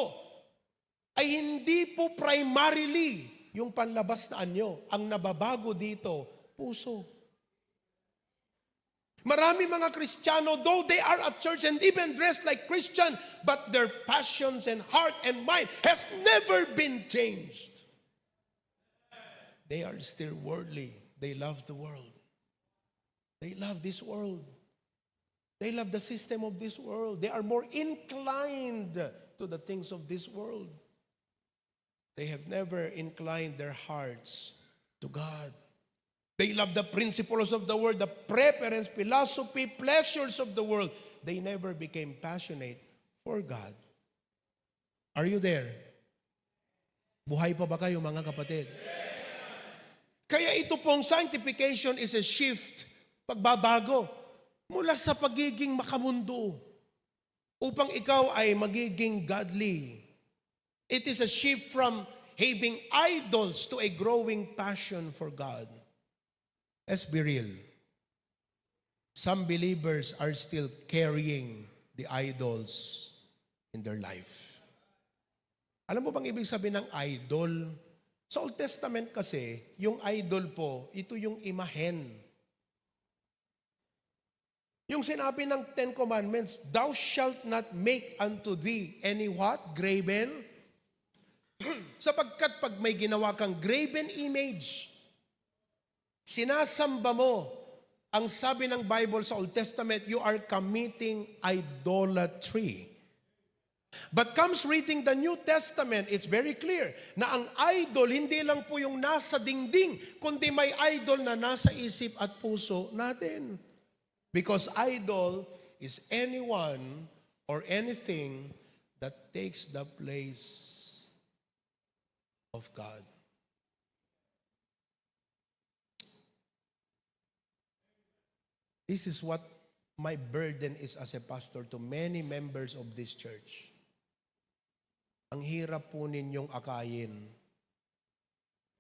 ay hindi po primarily yung panlabas na anyo. Ang nababago dito, puso. Marami mga Kristiyano, though they are at church and even dressed like Christian, but their passions and heart and mind has never been changed. They are still worldly. They love the world. They love this world. They love the system of this world. They are more inclined to the things of this world. They have never inclined their hearts to God. They love the principles of the world, the preference, philosophy, pleasures of the world. They never became passionate for God. Are you there? Buhay pa ba kayo, mga kapatid? Kaya ito pong sanctification is a shift, pagbabago mula sa pagiging makamundo upang ikaw ay magiging godly. It is a shift from having idols to a growing passion for God. Let's be real. Some believers are still carrying the idols in their life. Alam mo bang ibig sabihin ng idol? Sa Old Testament kasi, yung idol po, ito yung imahen. Yung sinabi ng Ten Commandments, "Thou shalt not make unto thee any what? Graven." Sapagkat pag may ginawa kang graven image, sinasamba mo, ang sabi ng Bible sa Old Testament, you are committing idolatry. But comes reading the New Testament, it's very clear na ang idol hindi lang po yung nasa dingding, kundi may idol na nasa isip at puso natin. Because idol is anyone or anything that takes the place of God. This is what my burden is as a pastor to many members of this church. Ang hirap po ninyong akayin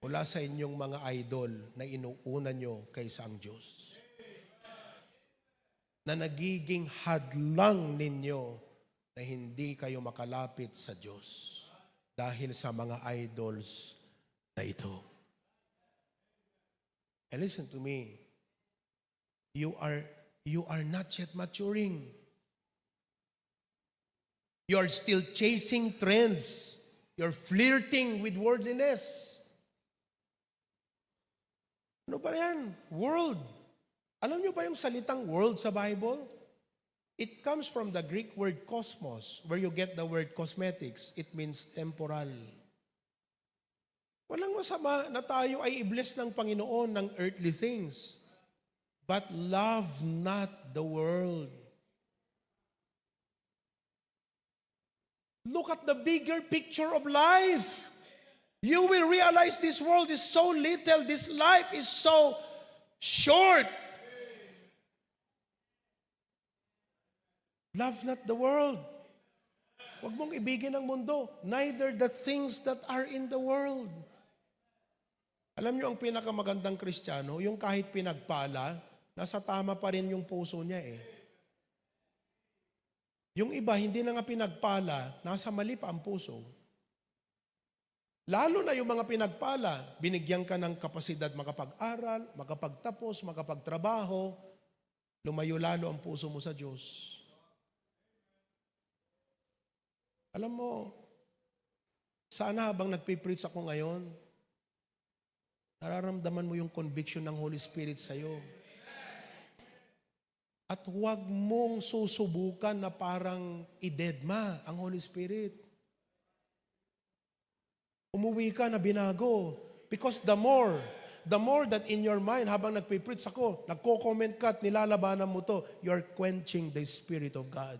mula sa inyong mga idol na inuuna nyo kaysa ang Diyos. Na nagiging hadlang ninyo na hindi kayo makalapit sa Diyos dahil sa mga idols na ito. And listen to me. You are, you are not yet maturing. You are still chasing trends. You're flirting with worldliness. Ano ba yan? World. Alam nyo ba yung salitang world sa Bible? It comes from the Greek word cosmos, where you get the word cosmetics. It means temporal. Walang masama na tayo ay i-bless ng Panginoon ng earthly things. But love not the world. Look at the bigger picture of life. You will realize this world is so little, this life is so short. Love not the world. Huwag mong ibigin ang mundo, neither the things that are in the world. Alam niyo, ang pinakamagandang Kristiyano, yung kahit pinagpala, nasa tama pa rin yung puso niya eh. Yung iba, hindi na nga pinagpala, nasa mali pa ang puso. Lalo na yung mga pinagpala, binigyan ka ng kapasidad makapag-aral, makapagtapos, makapagtrabaho, lumayo lalo ang puso mo sa Diyos. Alam mo, sana habang nagpipreach ako ngayon, nararamdaman mo yung conviction ng Holy Spirit sa'yo. At huwag mong susubukan na parang idedma ang Holy Spirit. Umuwi ka na binago. Because the more, the more that in your mind, habang nagpipreach ako, nagko-comment ka at nilalabanan mo to, you're quenching the Spirit of God.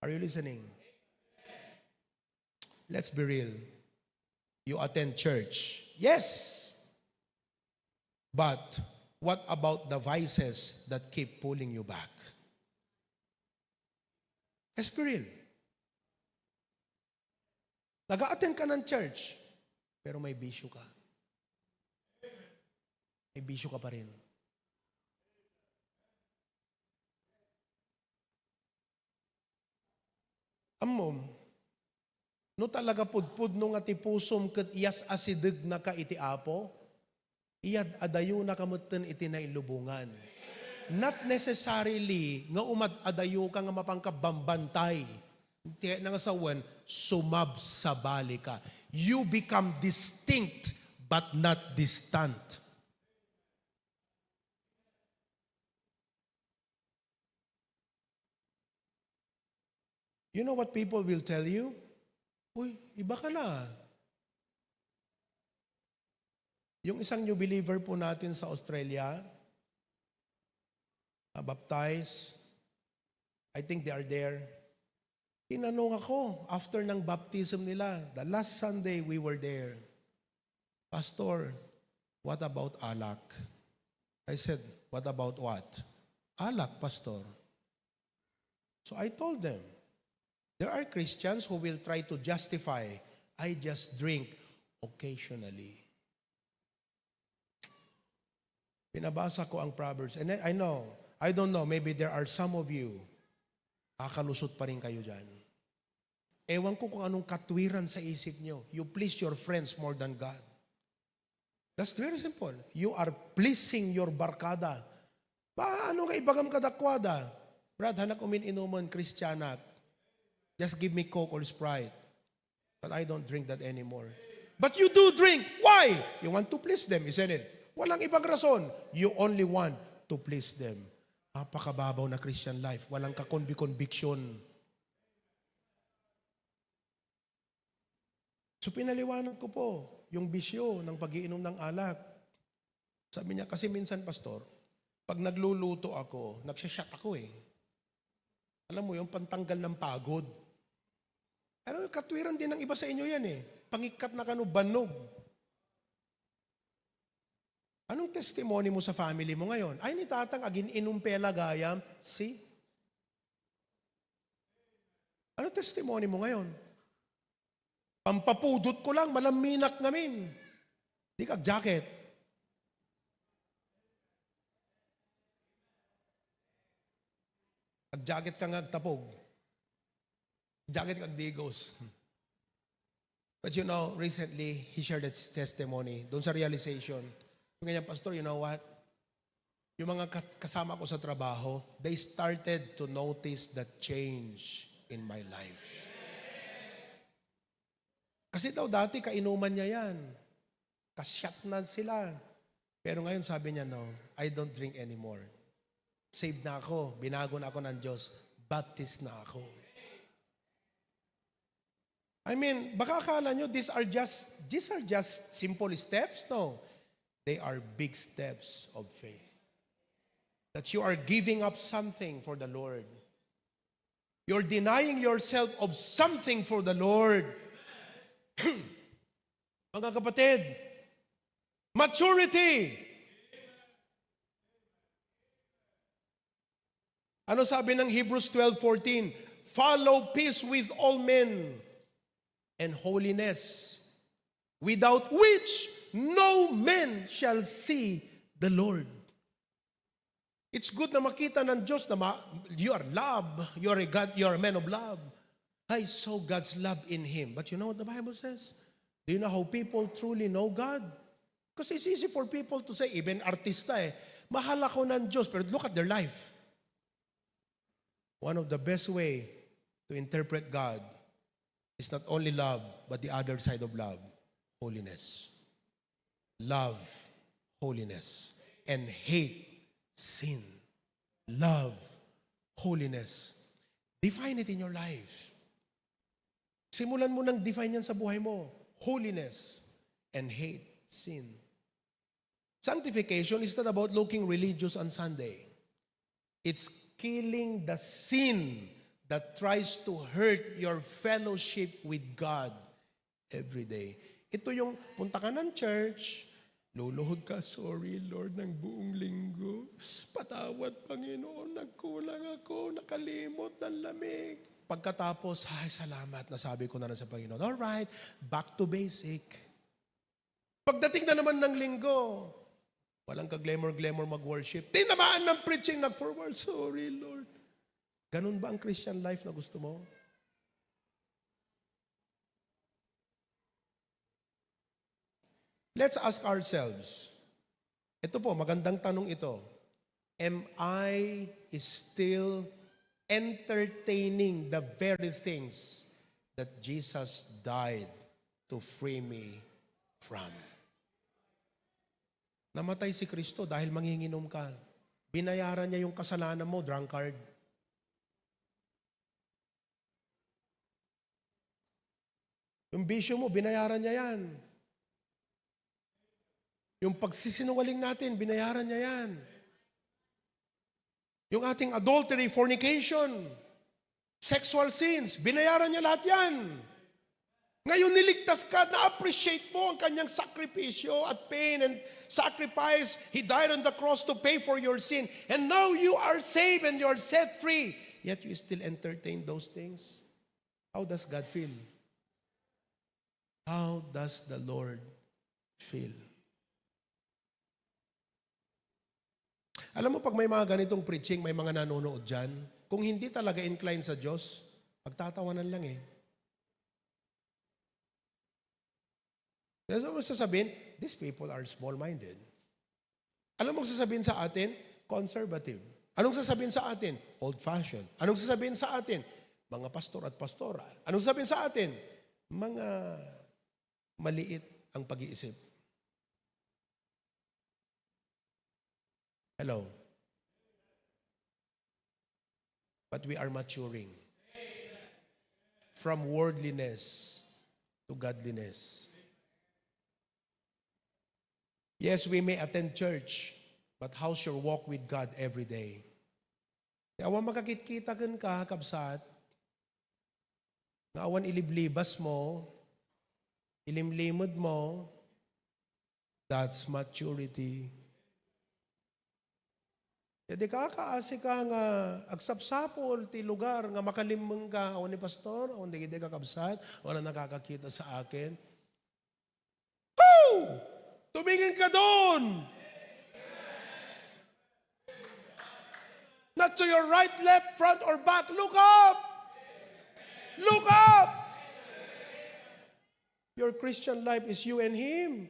Are you listening? Let's be real. You attend church. Yes. But what about the vices that keep pulling you back? Let's be real. Nag-a-attend ka ng church, pero may bisyo ka. May bisyo ka pa rin. Ammom, no talaga pudpudno nga ti pusom ket iyas asidegna ka iti Apo, iyad-adayona ka metten iti nailubongan. Not necessarily nga umad-adayo ka nga mapanka bambantay. Ti nga sawen, sumabsabali ka. You become distinct but not distant. You know what people will tell you? "Uy, iba ka na." Yung isang new believer po natin sa Australia, ah, baptized, I think they are there. Tinanong ako after ng baptism nila, the last Sunday we were there, "Pastor, what about alak?" I said, "What about what?" "Alak, Pastor." So I told them, there are Christians who will try to justify, "I just drink occasionally." Pinabasa ko ang Proverbs. And I, I know, I don't know, maybe there are some of you, kakalusot pa rin kayo dyan. Ewan ko kung anong katwiran sa isip nyo. You please your friends more than God. That's very simple. You are pleasing your barkada. Paano nga ibagam kadakuada, "Brad, hanak umin-inumen, Kristianak. Just give me Coke or Sprite." But I don't drink that anymore. But you do drink. Why? You want to please them, isn't it? Walang ibang rason. You only want to please them. Napakababaw na Christian life. Walang kakonbi-konbiksyon. So, pinaliwanag ko po yung bisyo ng pag-iinom ng alak. Sabi niya, "Kasi minsan, Pastor, pag nagluluto ako, nagsha-shot ako eh." Alam mo yung pantanggal ng pagod. Ano, katwiran din ng iba sa inyo yan eh. Pangikkat na kano, bannog. Anong testimony mo sa family mo ngayon? "Ay, ni Tatang, agin-inom pela gayam." See? Ano testimony mo ngayon? "Pampapudot ko lang, malaminak ngamin." Di ka jacket. Ag-jacket ka nga agtapog. Jacket ka agdigos. But you know, recently, he shared his testimony doon sa realization. Yung ganyan, "Pastor, you know what? Yung mga kas-, kasama ko sa trabaho, they started to notice the change in my life." Kasi daw dati kainuman niya yan. Kasyat na sila. Pero ngayon sabi niya, "No, I don't drink anymore. Saved na ako, binago na ako ng Diyos, baptized na ako." I mean, baka akala nyo, these are just, these are just simple steps. No, they are big steps of faith. That you are giving up something for the Lord. You're denying yourself of something for the Lord. Mga kapatid, maturity. Ano sabi ng Hebrews twelve fourteen? "Follow peace with all men and holiness, without which no man shall see the Lord." It's good na makita ng Diyos na ma-, you are love, you are a God, you are a man of love. "I saw God's love in him." But you know what the Bible says? Do you know how people truly know God? Because it's easy for people to say, even artista eh, "Mahal ako ng Diyos," pero look at their life. One of the best way to interpret God is not only love, but the other side of love, holiness. Love, holiness, and hate, sin. Love, holiness. Define it in your life. Simulan mo nang define yan sa buhay mo. Holiness and hate, sin. Sanctification is not about looking religious on Sunday. It's killing the sin that tries to hurt your fellowship with God every day. Ito yung punta ka ng church, luluhod ka, "Sorry, Lord, ng buong linggo. Patawad, Panginoon, nagkulang ako, nakalimot, nanlamig." Pagkatapos, "Ay, salamat, nasabi ko na lang sa Panginoon." All right, back to basic. Pagdating na naman ng linggo, walang ka-glamour-glamour mag-worship. Tinamaan ng preaching, nag-forward, "Sorry, Lord." Ganun ba ang Christian life na gusto mo? Let's ask ourselves, ito po, magandang tanong ito, "Am I still entertaining the very things that Jesus died to free me from?" Namatay si Kristo dahil manginginom ka. Binayaran niya yung kasalanan mo, drunkard. Yung bisyo mo, binayaran niya yan. Yung pagsisinungaling natin, binayaran niya yan. Yung ating adultery, fornication, sexual sins, binayaran niya lahat yan. Ngayon, niligtas ka, na-appreciate mo ang kanyang sakripisyo at pain and sacrifice. He died on the cross to pay for your sin. And now you are saved and you are set free. Yet you still entertain those things. How does God feel? How does the Lord feel? Alam mo, pag may mga ganitong preaching, may mga nanonood dyan, kung hindi talaga inclined sa Diyos, pagtatawanan lang eh. That's what sasabihin, "These people are small-minded." Alam mo sasabihin sa atin, Conservative. Anong sasabihin sa atin? Old-fashioned. Anong sasabihin sa atin? Mga pastor at pastora. Anong sasabihin sa atin? Mga maliit ang pag-iisip. Hello? But we are maturing from worldliness to godliness. Yes, we may attend church, but how's your walk with God every day? Ti awan makakitkita kenka, kabsat, nga awan iliblibas mo, ilimlimed mo, that's maturity. Ti di kakaasi ka nga agsapsapul ti lugar nga makalimmeng ka, awan ni pastor, awan dagiti kakabsat, wala nakakakita sa akin. Woo! Tumingin ka doon! Not to your right, left, front, or back. Look up! Look up! Your Christian life is you and Him.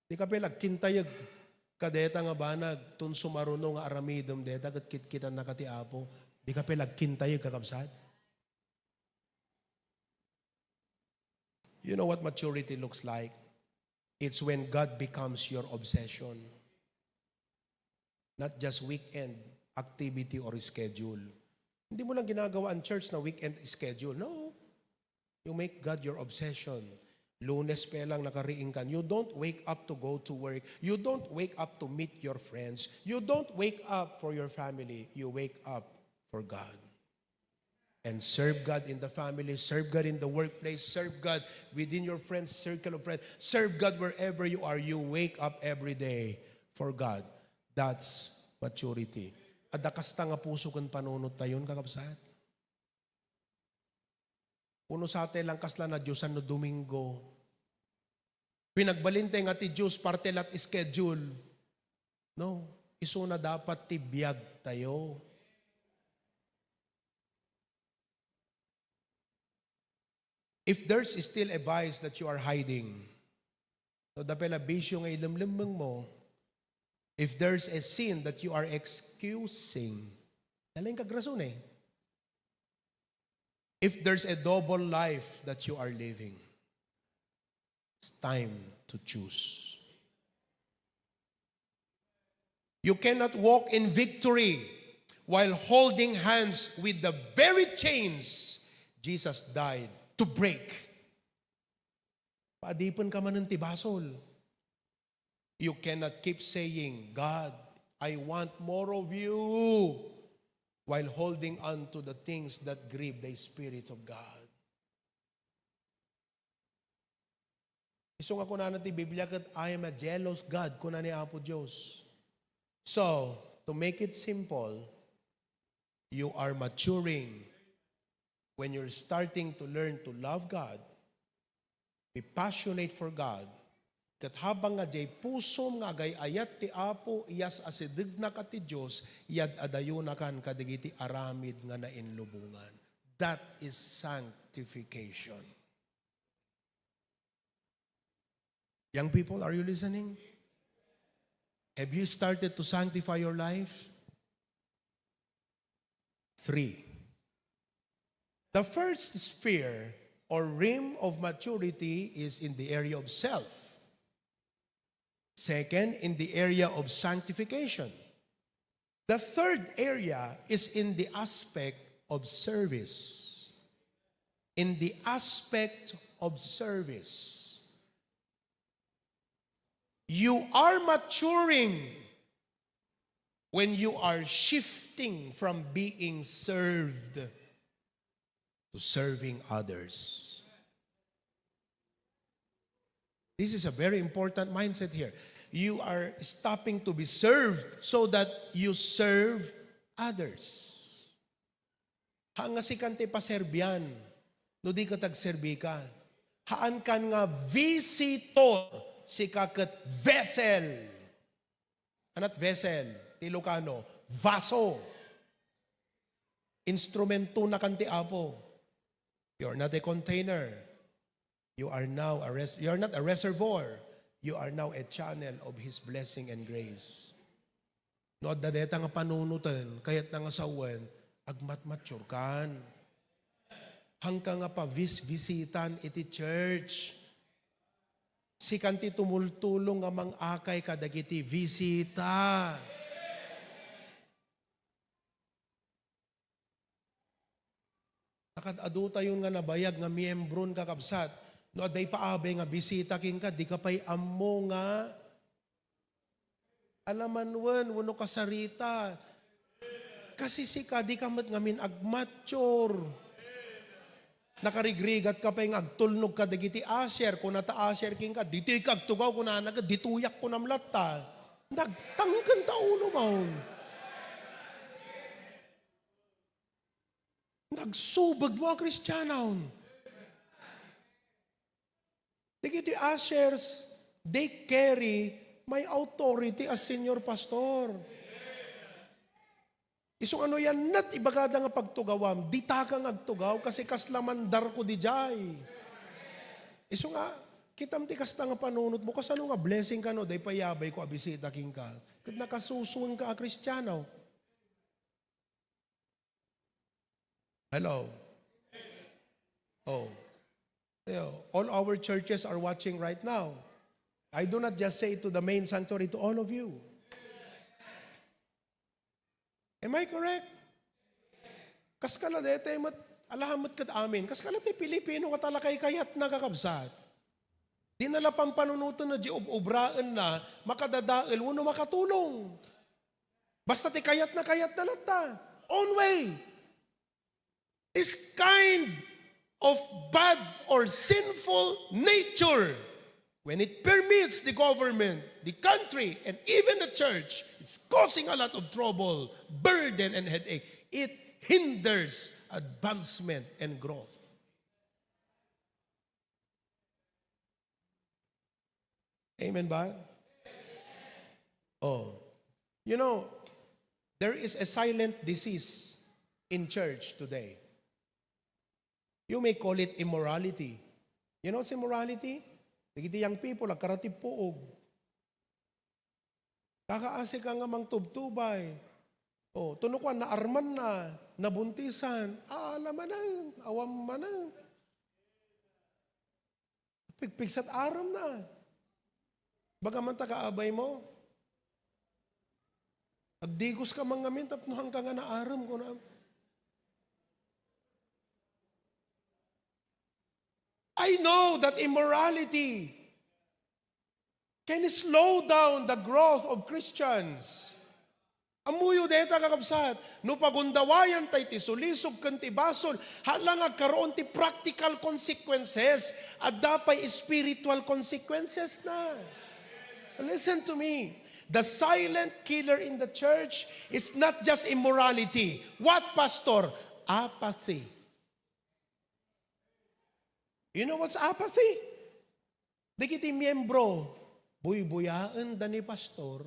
Di ka pay agkintayeg ka deta nga banag, ton sumaruno nga aramidem deta ket kitkitannaka ti Apo. Di ka pay agkintayeg, kakabsat. You know what maturity looks like? It's when God becomes your obsession. Not just weekend activity or schedule. Hindi mo lang ginagawa ang church na weekend schedule. No. You make God your obsession. Lunes pa lang nakariing ka. You don't wake up to go to work. You don't wake up to meet your friends. You don't wake up for your family. You wake up for God. And serve God in the family, serve God in the workplace, serve God within your friends, circle of friends, serve God wherever you are. You wake up every day for God. That's maturity. Adda kasta nga puso ken panunot tayon, kakabsat. Puno sa tay lang kasla nadiosan no Domingo. Pinagbalin tay nga ti Dios parte lat schedule. No, isuna dapat ti biag tayo. If there's still a vice that you are hiding, no, dapay la bisyo nga ilemlemmeng mo, if there's a sin that you are excusing, nalaing kagrason eh. If there's a double life that you are living, it's time to choose. You cannot walk in victory while holding hands with the very chains Jesus died to break. Paadipen ka manen ti basol. You cannot keep saying, "God, I want more of you," while holding on to the things that grieve the Spirit of God. Isu nga kunana ti Biblia ket, "I am a jealous God," kuna ni Apo Dios. So, to make it simple, you are maturing when you're starting to learn to love God, be passionate for God, ket habang nga diay pusom nga agay-ayat ti Apo, iyas-asidegnak a ti Dios, iyad-adayonakan kadagiti aramid nga nainlubongan. That is sanctification. Young people, are you listening? Have you started to sanctify your life? Three. The first sphere or realm of maturity is in the area of self. Second, in the area of sanctification. The third area is in the aspect of service. In the aspect of service. You are maturing when you are shifting from being served to serving others. This is a very important mindset here. You are stopping to be served so that you serve others. Haan nga sikan ti paserbian, no di ket agserbi ka. Haan kan nga visitor, sika ket vessel. Anat vessel, ti Ilocano, vaso. Instrumentonakan ti Apo. You're not a container. You are now a res-, you're not a reservoir. You are now a channel of His blessing and grace. No adda dayta nga panunoten, kayatna nga sawen, agmatmature kan. Hangka nga pavis-visitan iti church. Sikan ti tumultulong nga mangakay kadagiti bisita. Nakad-adutayon nga nabayag nga miyembron, kakabsat. No adda ipaabay nga bisita kenka, dika pay ammo nga alamanwen wenno kasarita. Kasi sika, dika met ngamin agmature. Nakarigrigat ka pay nga agtulnog kadagiti usher. Kuna ta usher kenka, "Ditoy ka agtugaw," kunana, "Ditoyak," kunam latta. Nagtangken ta ulo maon. Nagsubegmo a Kristianon. Dagiti ushers, they carry my authority as senior pastor. Isu nga no yan, nat ibagada nga pagtugawam, ditaka nga agtugaw, kasi kasla mandarko didiay. Isu nga, kitam ti kasta nga panunotmo, kasano nga blessing kano, day pay abay ko a bisita kenka. Ket nakasusuenka a Kristiano. Hello? Oh. Ayo, all our churches are watching right now. I do not just say it to the main sanctuary, to all of you. Am I correct? Kaskala dayta met, alaha met kad amin. Kaskala ti Pilipino nga talakaykayatna, kakabsat. Di na la pampanunoten na di ub-ubraenna, makadadael, wenno makatulong. Basta ti kayatna, kayatna latta. Own way. This kind of bad or sinful nature, when it permeates the government, the country, and even the church, is causing a lot of trouble, burden, and headache. It hinders advancement and growth. Amen ba? Oh. You know, there is a silent disease in church today. You may call it immorality. You know what's immorality? Dagiti young people, agkarati puog. Kakaasi ka nga mangtubtubay. Oh, tunukuan, naarman na, nabuntisan. Ah, ala manen, awan manen. Pigpigsat arem na. Baga man ta kaabay mo. Agdigos ka man ngamin tapno hangka nga naarem ko na. I know that immorality can slow down the growth of Christians. Ammoyo dayta, kakabsat, no pagundawayanta iti sulisog ken ti basol, hala nga agkaroon ti practical consequences, adda pay spiritual consequences na. Listen to me. The silent killer in the church is not just immorality. What, Pastor? Apathy. You know what's apathy? Dagiti miembro, buybuyaenda ni pastor,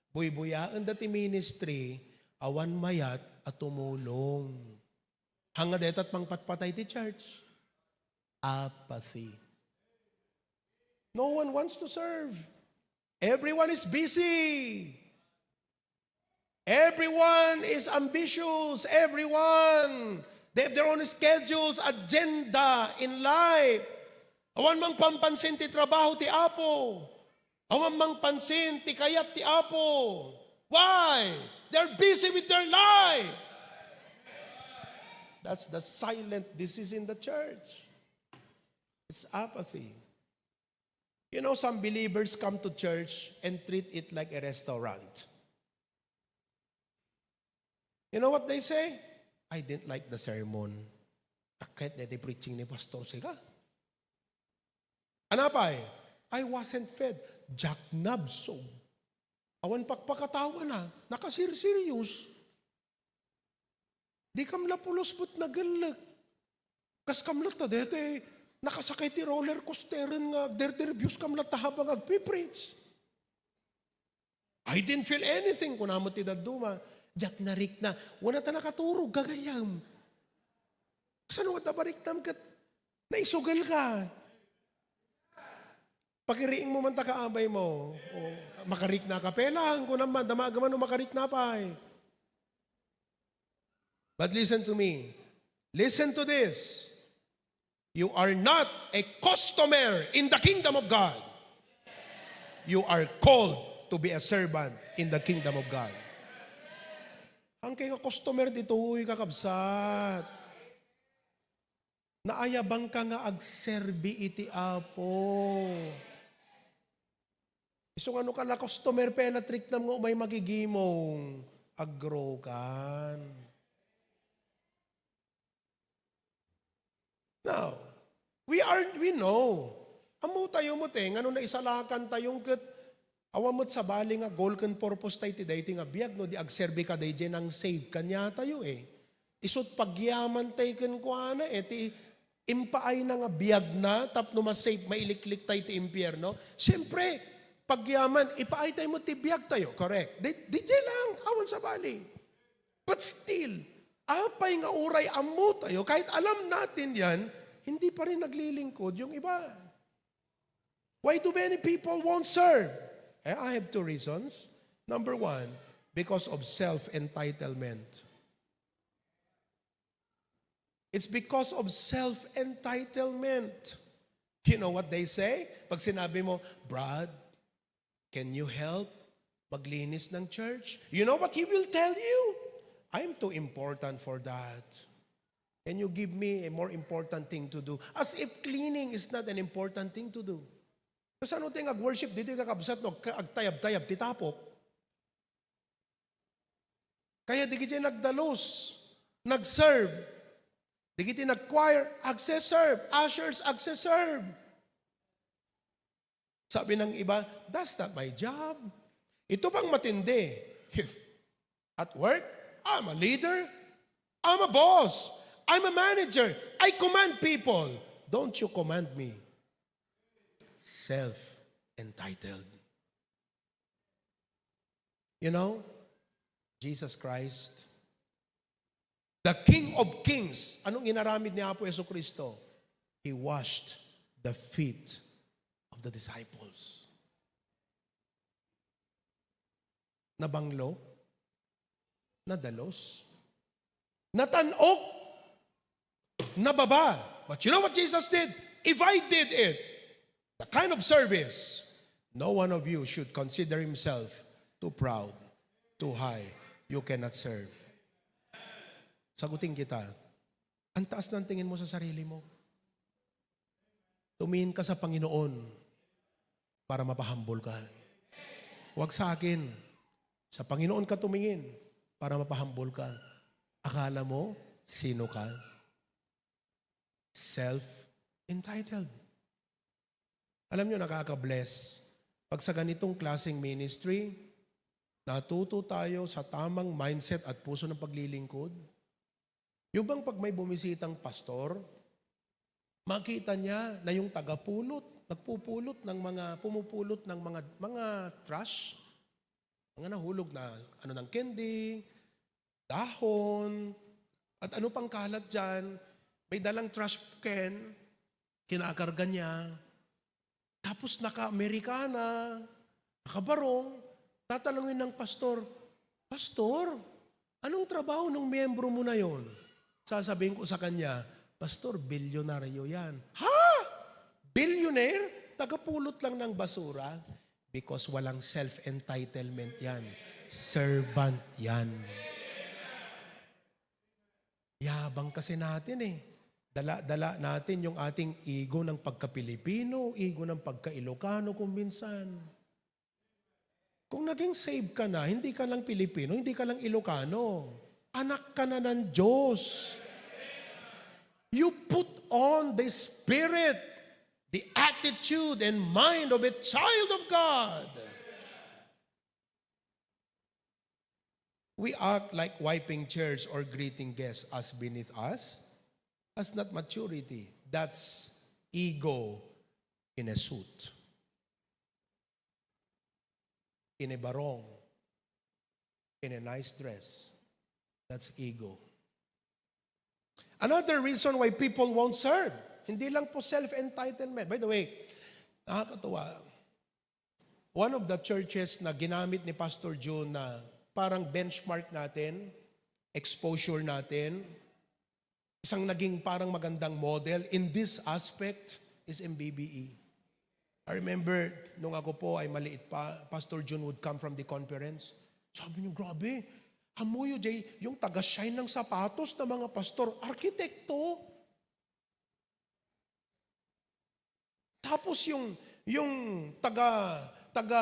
buybuyaenda ti ministry, awan mayat a tumulong. Hanga dayta ti mangpatpatay ti church. Apathy. No one wants to serve. Everyone is busy. Everyone is ambitious. Everyone, they have their own schedules, agenda in life. Awan mangpampansin ti trabaho ti Apo. Awan mangpansin ti kayat ti Apo. Why? They're busy with their life. That's the silent disease in the church. It's apathy. You know, some believers come to church and treat it like a restaurant. You know what they say? "I didn't like the sermon." Takket na ti preaching ni pastor, sika. Anapay? "I wasn't fed." Diak nabsog. Awan pakpakatawa na. Nakasirserious. Di kam la pulos met nagellek. Kas kam latta, daytoy nakasakay ti roller coasteren nga agderderbiyos kam latta habang agpipreach. "I didn't feel anything," kuna met ti dadduma. "Diak narikna." Wen a ta nakaturog, gagayyem. Kasano nga ta mariknam ket naisugel ka? Pakiriing mo man ta kaabay mo. O, makarikna ka pelang, kunam man, damaga man o makarikna pay. But listen to me. Listen to this. You are not a customer in the kingdom of God. You are called to be a servant in the kingdom of God. Ang kay nga customer ditoy, kakabsat. Naayabangka nga agserbi iti Apo. Isu nga no ka la customer pay la triknam nga umay magigimong, aggrow kan. Now, we are, we know. Ammo tayo met, eh, nga no naisalakan tayo ket awan met sabali nga goal ken purpose tayo ti daytoy nga biag, no di agserbi ka daydiay nang save kaniatayo, eh. Isut' pagyaman tay kenkuana, eh, ti impaayna nga biagna tapno ma-save, mailiklik tay ti impierno. Siyempre, pagyaman, ipaay tayo met ti biag tayo, correct? Di, daydiay lang, awan sabali. But still, apay nga uray ammo tayo, kahit alam natin yan, hindi pa rin naglilingkod yung iba? Why do many people won't serve? Eh, I have two reasons. Number one, because of self-entitlement. It's because of self-entitlement. You know what they say? Pag sinabi mo, "Brad, can you help maglinis ng church?" You know what he will tell you? "I'm too important for that. Can you give me a more important thing to do?" As if cleaning is not an important thing to do. Kasano tayo nga worship dito, kakabsat, no? Ka-, agtayab-tayab ti tapok. Kaya dagiti nagdalus, nagserve. Dagiti nag-choir, agse-serve. Ushers, agse-serve. Sabi ng iba, "That's not my job." Ito bang matindi? At work, I'm a leader. I'm a boss. I'm a manager. I command people. Don't you command me. Self-entitled. You know, Jesus Christ, the King of Kings, anong inaramid ni Apo Jesu Cristo? He washed the feet of the disciples. Nabanglo, nadalus, natan-ok, nababa. But you know what Jesus did? If I did it, the kind of service, no one of you should consider himself too proud, too high. You cannot serve. Sagutin kita. Ang taas ng tingin mo sa sarili mo. Tumingin ka sa Panginoon para mapahambol ka. Huwag sa akin. Sa Panginoon ka tumingin para mapahambol ka. Akala mo, sino ka? Self-entitled. Alam nyo, nakaka-bless. Pag sa ganitong klaseng ministry, natuto tayo sa tamang mindset at puso ng paglilingkod. Yung bang pag may bumisitang pastor, makita niya na yung tagapulot, nagpupulot ng mga, pumupulot ng mga, mga trash, mga nahulog na, ano, ng candy, dahon, at ano pang kalat dyan, may dalang trash can, kinakarga niya. Tapos naka-Amerikana, nakabarong, tatalungin ng pastor, "Pastor, anong trabaho ng miyembro mo na yon?" Sasabihin ko sa kanya, "Pastor, bilyonaryo yan." "Ha? Billionaire? Tagapulot lang ng basura?" Because walang self-entitlement yan. Servant yan. Yabang kasi natin eh. Dala-dala natin yung ating ego ng pagka-Pilipino, ego ng pagka-Ilocano kung minsan. Kung naging save ka na, hindi ka lang Pilipino, hindi ka lang Ilocano. Anak ka na ng Diyos. You put on the spirit, the attitude and mind of a child of God. We act like wiping chairs or greeting guests as beneath us. That's not maturity. That's ego in a suit, in a barong, in a nice dress. That's ego. Another reason why people won't serve, hindi lang po self-entitlement. By the way, Nakakatuwa. One of the churches na ginamit ni Pastor June na parang benchmark natin, exposure natin, isang naging parang magandang model in this aspect is M B B E. I remember, nung ako po ay maliit pa, Pastor June would come from the conference. Sabi niyo, "Grabe, amoyo, Jay, yung taga-shine ng sapatos ng mga pastor, arkitekto." Tapos yung, yung taga, taga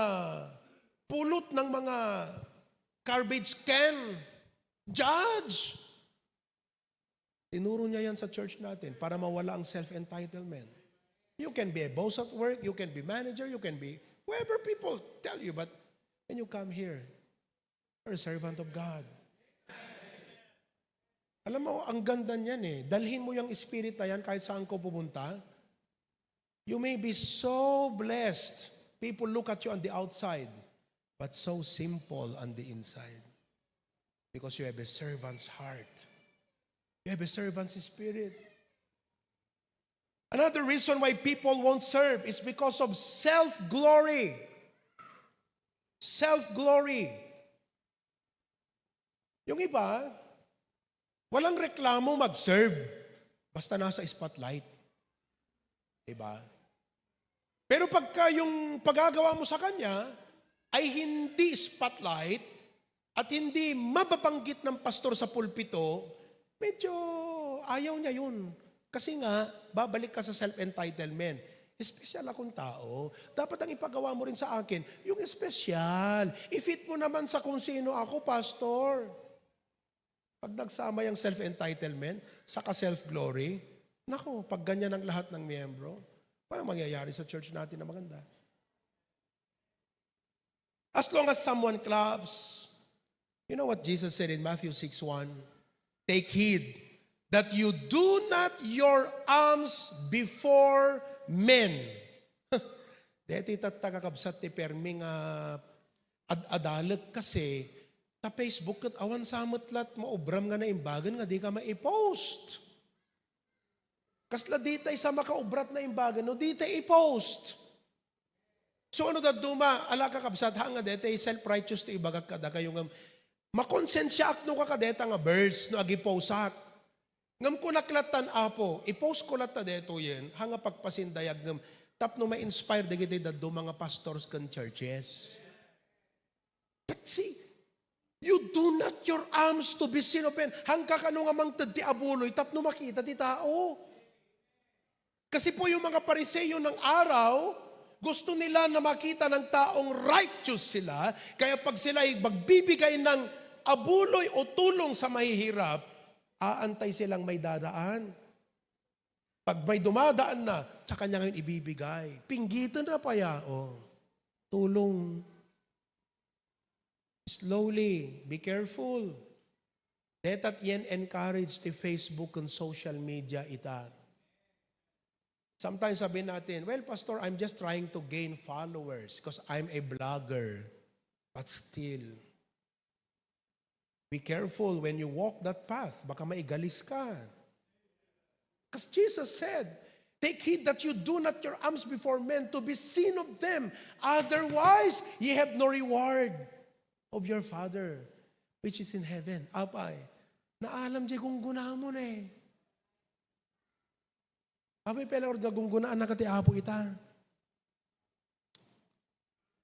pulot ng mga garbage can, judge. Tinuro niya yan sa church natin para mawala ang self-entitlement. You can be a boss at work, you can be manager, you can be whoever people tell you, but when you come here, you're a servant of God. Alam mo, ang ganda niyan eh. Dalhin mo yung spirit na yan kahit saan ko pumunta. You may be so blessed. People look at you on the outside, but so simple on the inside. Because you have a servant's heart. You have a servant's spirit. Another reason why people won't serve is because of self-glory. Self-glory. Yung iba, walang reklamo mag-serve. Basta nasa spotlight. Diba? Pero pagka yung pagagawa mo sa kanya ay hindi spotlight at hindi mababanggit ng pastor sa pulpito, medyo ayaw niya yun. Kasi nga, babalik ka sa self-entitlement. Special akong tao. Dapat ang ipagawa mo rin sa akin, yung special. I-fit mo naman sa kung sino ako, pastor. Pag nagsama yung self-entitlement, saka self-glory, nako, pag ganyan ang lahat ng miyembro, parang mangyayari sa church natin na maganda. As long as someone claps, you know what Jesus said in Matthew six one? "Take heed that you do not your alms before men." Deti tatta, kakabsat, ti permi nga ad-adalek kasi ta Facebook ket awan sa met lat maubram nga naimbagen nga di ka maipost. Kasla ditay sa makaubrat naimbagen no ditay ipost. So ano dadduma, ala, kakabsat, ha nga detay self-righteous ti ibagak kadakayo ngem makonsensiaak no kakadeta nga verse no agiposak. Ngem kunak lattan, Apo, ipost ko latta detoyen, ha nga pagpasindayag ngem tapno ma-inspire dagiti dadduma nga pastors ken churches. But see, you do not your alms to be seen of men. Hangka kano nga mangted ti abuloy tapno makita ti tao. Kasi po yung mga Pariseo ng araw, gusto nila na makita ng taong righteous sila, kaya pag sila'y magbibigay ng abuloy o tulong sa mahihirap, aantay silang may dadaan. Pag may dumadaan na, tsaka niya ngayon ibibigay. Pinggiten na pa ya, oh. Tulong. Slowly, be careful. Deta ti encourage ti Facebook and social media ita. Sometimes sabi natin, "Well, Pastor, I'm just trying to gain followers because I'm a blogger." But still, be careful when you walk that path. Baka maigalis ka. Because Jesus said, "Take heed that you do not your alms before men to be seen of them. Otherwise, ye have no reward of your Father which is in heaven." Apay, naalam di gunggunamon eh. Apay, pela or gagunggunaan na ka ti Apo ita.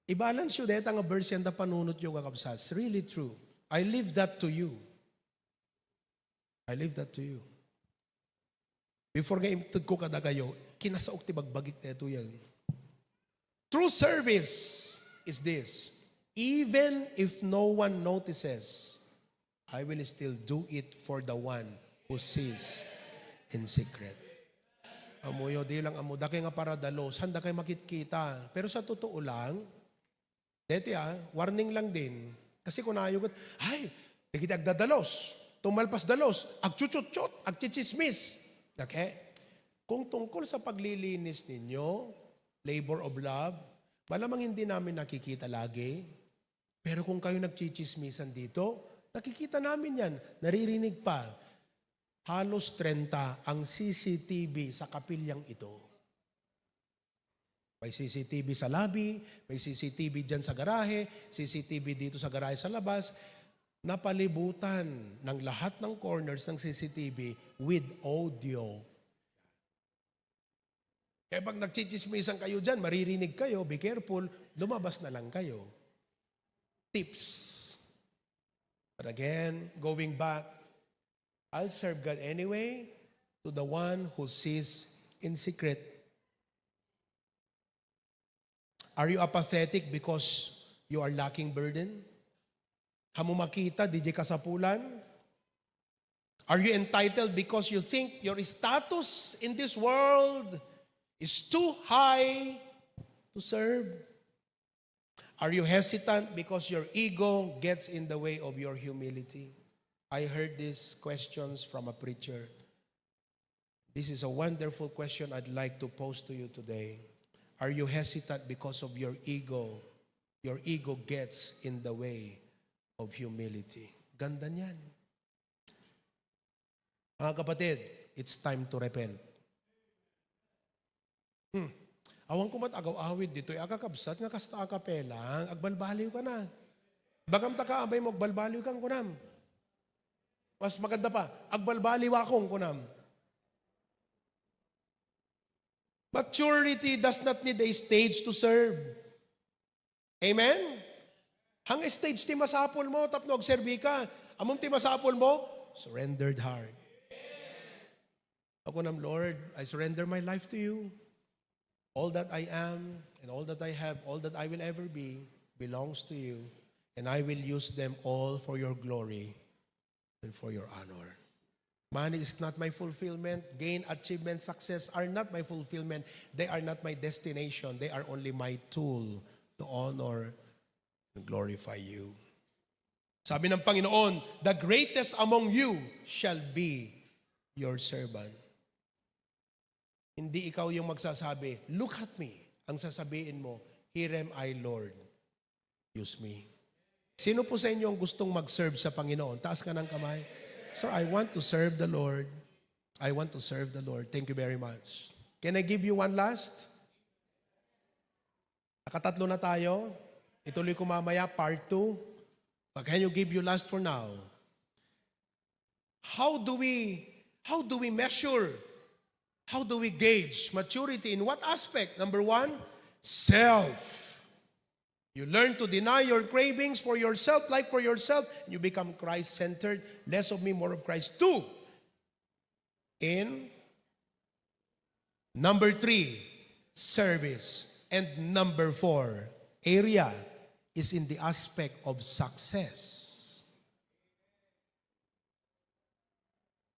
I-balance yo deta nga verse yan ta panunot yo, kakabsat. It's really true. I leave that to you. I leave that to you. Before nga imted ko kadakayo, kinasaok ti bagbagik detoyen. True service is this. Even if no one notices, I will still do it for the one who sees in secret. Amoyo, di lang amo, dakay nga paradalos, han dakay makitkita. Pero sa totoo lang, deti ah, warning lang din. Kasi kunayo ket, ay, dagiti agdadalos, tumalpas dalos, agchuchutchut, agchichismis. Okay? Kung tungkol sa paglilinis ninyo, labor of love, malamang hindi namin nakikita lagi. Pero kung kayo nagchichismisan dito, nakikita namin yan, naririnig pa. Halos trenta ang C C T V sa kapilyang ito. May C C T V sa lobby, may C C T V diyan sa garahe, C C T V dito sa garahe sa labas. Napalibutan ng lahat ng corners ng C C T V with audio. Kaya pag nagchichismisan kayo diyan, maririnig kayo, be careful, lumabas na lang kayo. Tips. But again, going back, I'll serve God anyway to the one who sees in secret. Are you apathetic because you are lacking burden? Ammom a kita, diay kasapulan? Are you entitled because you think your status in this world is too high to serve? Are you hesitant because your ego gets in the way of your humility? I heard these questions from a preacher. This is a wonderful question I'd like to pose to you today. Are you hesitant because of your ego? Your ego gets in the way of humility. Ganda niyan. Mga kapatid, it's time to repent. Hmm. Awan ko met agaw-awid ditoy, a kakabsat, nga kasta a kapela, agbalbaliw ka na. Ibagam ta kaamay mo, agbalbaliw kang kunam. Mas maganda pa, agbalbaliw akong kunam. Maturity does not need a stage to serve. Amen? Hang stage ti masapul mo tapno agserbi ka. Ammom ti masapul mo? Surrendered heart. Ako nam, "Lord, I surrender my life to you. All that I am and all that I have, all that I will ever be, belongs to you, and I will use them all for your glory and for your honor." Money is not my fulfillment. Gain, achievement, success are not my fulfillment. They are not my destination. They are only my tool to honor and glorify you. Sabi ng Panginoon, "The greatest among you shall be your servant." Hindi ikaw yung magsasabi, "Look at me." Ang sasabihin mo, "Here am I, Lord. Use me." Sino po sa inyo ang gustong mag-serve sa Panginoon? Taas ka ng kamay. "Sir, I want to serve the Lord. I want to serve the Lord. Thank you very much." Can I give you one last? Nakatatlo na tayo. Ituloy ko mamaya, part two. But can you give you last for now? How do we, how do we measure? How do we gauge maturity? In what aspect? Number one, self. You learn to deny your cravings for yourself, life for yourself, and you become Christ-centered. Less of me, more of Christ. Two, in number three, service. And number four, area is in the aspect of success.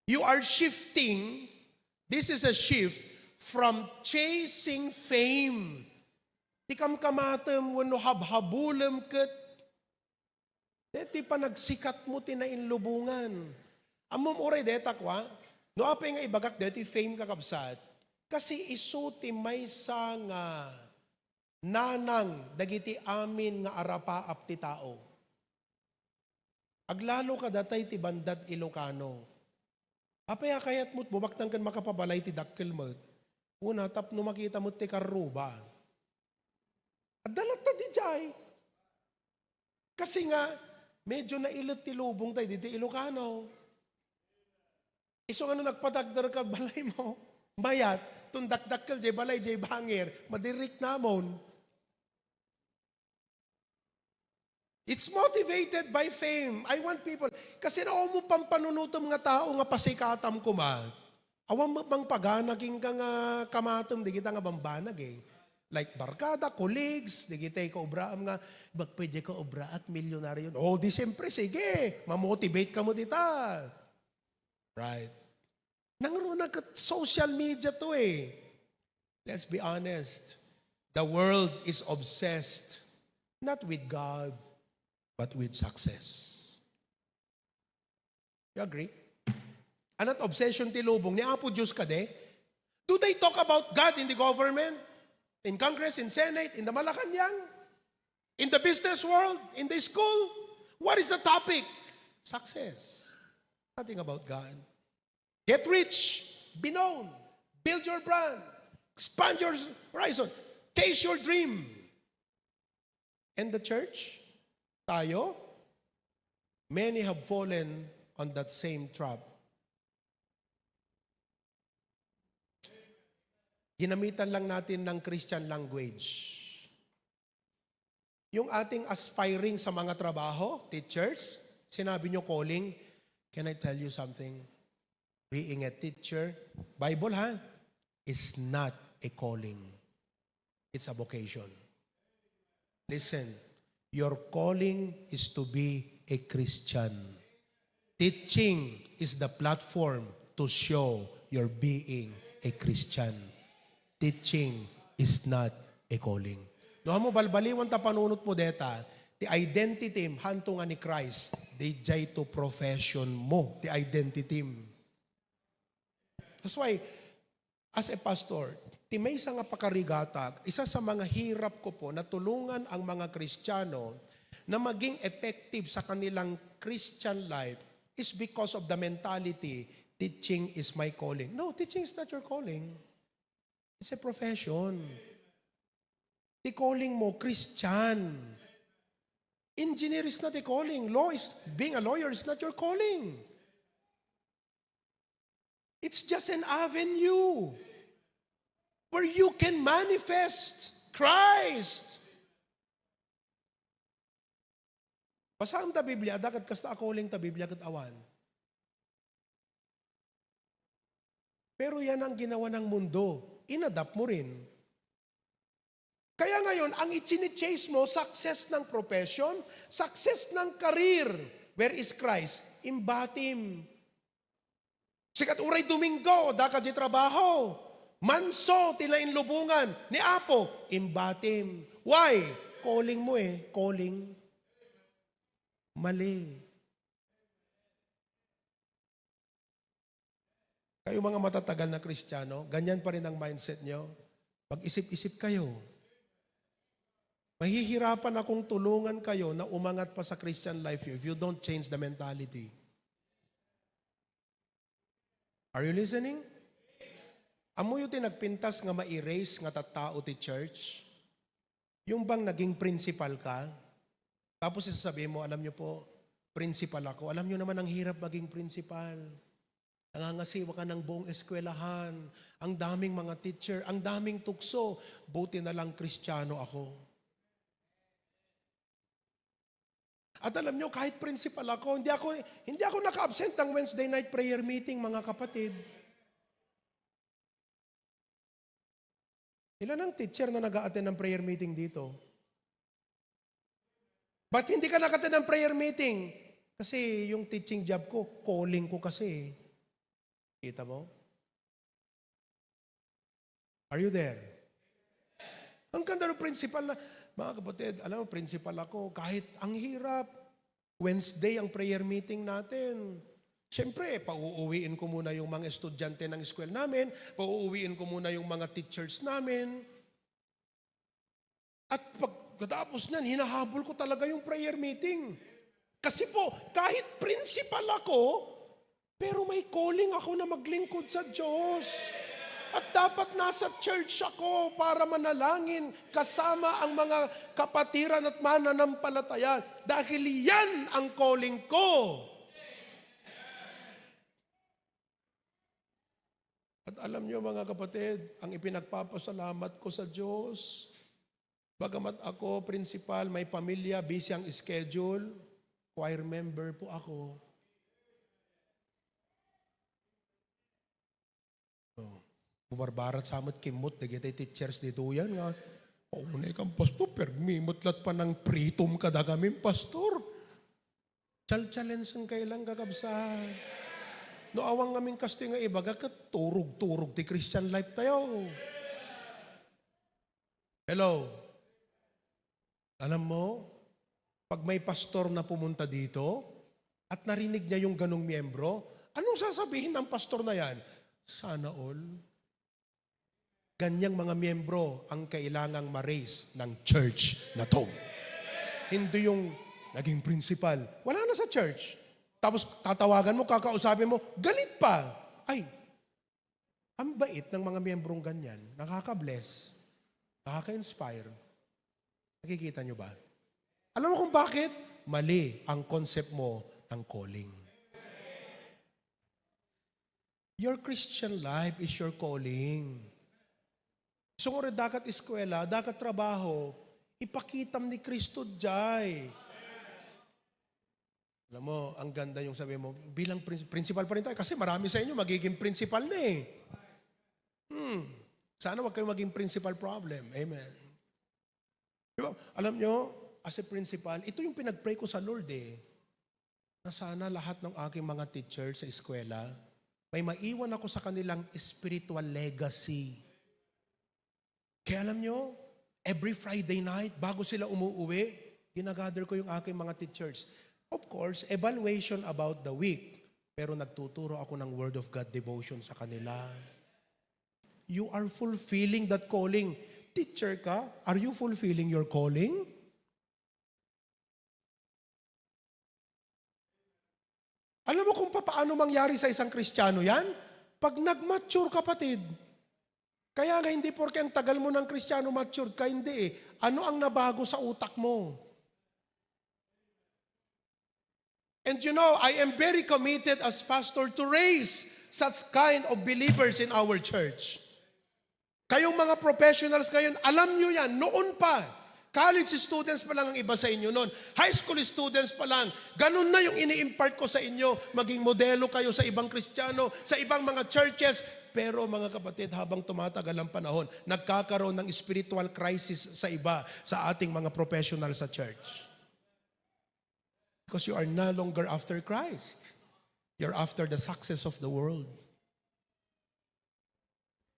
You are shifting, this is a shift from chasing fame. Ti kamkamatem wenno habhabulem ket deti panagsikatmo ti nainlubongan. Ammom uray deta kua? No apay nga ibagak deti fame, kakabsat, kasi isu ti maysa nga nanang dagiti amin nga arapaap ti tao. Aglalo kadata iti bandad Ilocano. Apay a kayatmo ti bumaknang ken makapabalay ti dakkel met? Una, tapno makita met ti karruba. Adda latta diay. Kasi nga, medyo nailet ti lubong tayo diti Ilocano. Isu nga no nagpadagder ka balay mo, mayat, tun dakdakkel jay balay jay bangir, madirik namon. It's motivated by fame. I want people, kasi no, mo pampanunutom nga tao nga pasikatam koma. Awan mo pang pagana king ka nga kamatem, di kita nga bambanag eh. Like barkada, colleagues, di kita ikaobraam nga, "Bag pwede ka obraak, milyonaryo." Oh, di siyempre, sige, mamotivate ka mo dita. Right? Nangruna ket social media to eh. Let's be honest. The world is obsessed not with God, but with success. You agree? Anat obsession ti lubong ni Apo Diyos kadi? Do they talk about God in the government, in Congress, in Senate, in the Malacañang, in the business world, in the school? What is the topic? Success. Nothing about God. Get rich, be known, build your brand, expand your horizon. Chase your dream. And the church, tayo, many have fallen on that same trap. Ginamitan lang natin ng Christian language. Yung ating aspiring sa mga trabaho, teachers, sinabi nyo calling, can I tell you something? Being a teacher, Bible ha, is not a calling. It's a vocation. Listen, your calling is to be a Christian. Teaching is the platform to show your being a Christian. Teaching is not a calling. No, amo balbaliwan ta panunot mo deta, ti identity hanto nga ni Christ, dijay to profession mo, ti identity. That's why, as a pastor, ti maysa nga pakarigatak, isa sa mga hirap ko po na tulungan ang mga Kristiyano na maging effective sa kanilang Christian life is because of the mentality, "Teaching is my calling." No, teaching is not your calling. It's a profession. Ti calling mo, Christian. Engineer is not a calling. Law is, being a lawyer is not your calling. It's just an avenue where you can manifest Christ. Basaem ta Biblia, adda ket kasta a calling ta Biblia ket awan. Pero yan ang ginawa ng mundo. Inadapt mo rin. Kaya ngayon, ang ichini-chase mo, success ng profession, success ng career. Where is Christ? Imbatim. Sikat uray Domingo, daka di trabaho. Manso, ti nainlubongan ni Apo, imbatim. Why? Calling mo eh, calling. Mali. Kayo mga matatagal na Kristiyano, ganyan pa rin ang mindset nyo? Mag-isip-isip kayo. Mahihirapan akong tulungan kayo na umangat pa sa Christian life if you don't change the mentality. Are you listening? Ammoyo ti nagpintas nga ma-erase nga tattao ti church? Yung bang naging principal ka? Tapos isasabihin mo, "Alam nyo po, principal ako." Alam nyo naman, ang hirap maging principal. Nangangasiwa ka ng buong eskwelahan. Ang daming mga teacher, ang daming tukso. Buti na lang Kristiyano ako. At alam nyo, kahit principal ako, hindi ako, hindi ako naka-absent ng Wednesday night prayer meeting, mga kapatid. Ilan ang teacher na nag-a-attend ng prayer meeting dito? Ba't hindi ka nag-attend ng prayer meeting? Kasi yung teaching job ko, calling ko kasi. Kita mo? Are you there? Ang ganda ng principal na, mga kapatid, alam mo, principal ako, kahit ang hirap, Wednesday ang prayer meeting natin. Siyempre, pauuwiin ko muna yung mga estudyante ng school namin, pauuwiin ko muna yung mga teachers namin. At pagkatapos niyan, hinahabol ko talaga yung prayer meeting. Kasi po, kahit principal ako, pero may calling ako na maglingkod sa Diyos. At dapat nasa church ako para manalangin kasama ang mga kapatiran at mananampalataya. Dahil yan ang calling ko. At alam niyo, mga kapatid, ang ipinagpapasalamat ko sa Diyos, bagamat ako, principal, may pamilya, busy ang schedule, choir member po ako. Oh, bumarbarat sa met kimmot, dagiti teachers ditoyen nga, "Paunay kan, pastor, permi met lat panangpritom kadagamin, pastor." Chal-challenge-en kayo lang, kakabsat. No awan ngamin kastoy nga ibaga, ket turog-turog ti Christian life tayo. Hello? Alam mo, pag may pastor na pumunta dito at narinig niya yung ganong miyembro, anong sasabihin ng pastor na yan? "Sana all." Ganyang mga miyembro ang kailangang ma-raise ng church na to. Hindi yung naging principal, wala na sa church. Tapos tatawagan mo, kakausapin mo, galit pa. Ay, ang bait ng mga miyembrong ganyan, nakaka-bless. Nakaka-inspire. Nakikita nyo ba? Alam mo kung bakit? Mali ang concept mo ng calling. Your Christian life is your calling. So, nga daka ket eskwela, daka ket trabaho, ipakitam ni Kristo jay. Alam mo, ang ganda yung sabi mo, bilang prin-, principal pa rin tayo. Kasi marami sa inyo magiging principal na eh. Hmm. Sana wag kayo maging principal problem. Amen. Di ba? Alam nyo, as a principal, ito yung pinag-pray ko sa Lord eh. Na sana lahat ng aking mga teacher sa eskwela, may maiwan ako sa kanilang spiritual legacy. Kaya alam nyo, every Friday night, bago sila umuuwi, ginagather ko yung aking mga teachers. Of course, evaluation about the week. Pero nagtuturo ako ng Word of God devotion sa kanila. You are fulfilling that calling. Teacher ka, are you fulfilling your calling? Alam mo kung paano mangyari sa isang Kristiyano yan? Pag nag-mature, kapatid. Kaya nga, hindi porke ang tagal mo ng Kristiyano, matured ka, hindi eh. Ano ang nabago sa utak mo? And you know, I am very committed as pastor to raise such kind of believers in our church. Kayong mga professionals ngayon, alam nyo yan, noon pa, college students pa lang ang iba sa inyo noon. High school students pa lang, ganun na yung ini-impart ko sa inyo. Maging modelo kayo sa ibang Kristiyano, sa ibang mga churches. Pero mga kapatid, habang tumatagal ang panahon, nagkakaroon ng spiritual crisis sa iba, sa ating mga professional sa church. Because you are no longer after Christ. You're after the success of the world.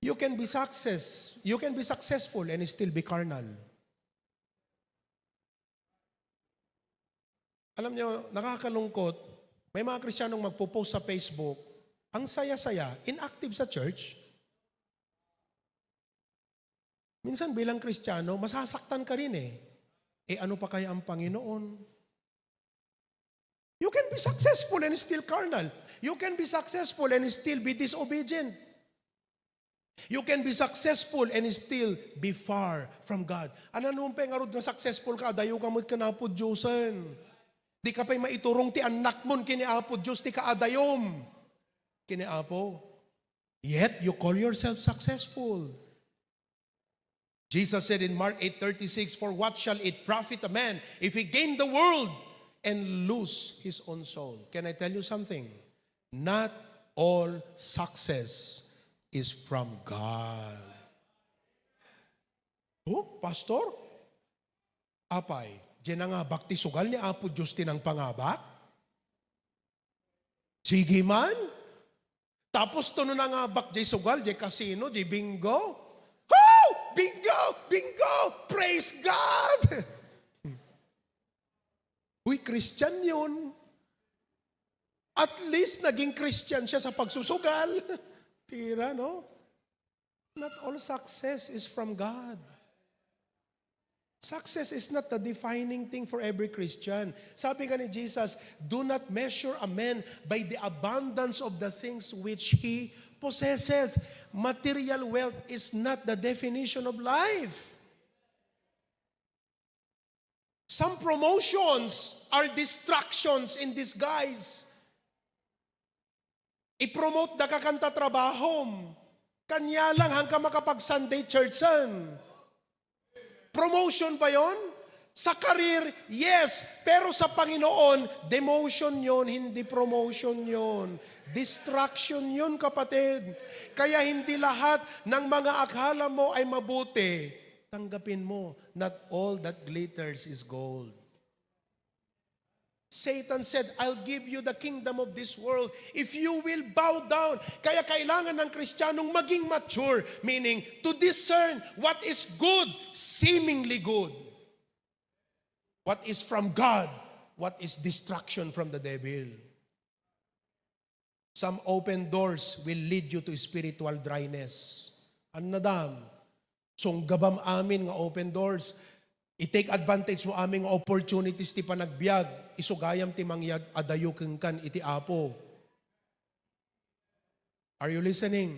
You can be success, you can be successful and still be carnal. Alam niyo, nakakalungkot, may mga Kristiyanong magpo-post sa Facebook, ang saya-saya, inactive sa church. Minsan bilang Kristiyano, masasaktan ka rin eh. Eh, ano pa kaya ang Panginoon? You can be successful and still carnal. You can be successful and still be disobedient. You can be successful and still be far from God. Ano nung pengarod nga successful ka, adayo ka met ken Apo Diosen. Di ka pay maiturong ti annakmon ken ni Apo Dios ti kaadayom ken ni Apo. Yet you call yourself successful. Jesus said in Mark eight thirty-six, "For what shall it profit a man if he gain the world and lose his own soul?" Can I tell you something? Not all success is from God. Oh, Pastor? Apay, diay nangabak ti sugal ni Apo Dios ti nangpangabak? Sige man. Tapos no nangabak diay sugal, diay casino, diay bingo. Ho! Bingo! Bingo! Praise God! Uy, Christian yun. At least naging Christian siya sa pagsusugal. Pira, no? Not all success is from God. Success is not the defining thing for every Christian. Sabi nga ni Jesus, "Do not measure a man by the abundance of the things which he possesseth." Material wealth is not the definition of life. Some promotions are distractions in disguise. I-promote da ka kanta trabahom. Kanya lang hangka makapag-Sunday church-an. Promotion ba yon? Sa career, yes. Pero sa Panginoon, demotion yon, hindi promotion yon. Distraction yon, kapatid. Kaya hindi lahat ng mga akala mo ay mabuti. Tanggapin mo, not all that glitters is gold. Satan said, "I'll give you the kingdom of this world if you will bow down." Kaya kailangan ng Kristiyanong maging mature, meaning to discern what is good, seemingly good, what is from God, what is destruction from the devil. Some open doors will lead you to spiritual dryness. Ano na dam? Sunggabam amin nga open doors. I-take advantage mo amin nga opportunities ti panagbiag. Isugayam ti mangyag-adayo kenkan iti Apo. Are you listening?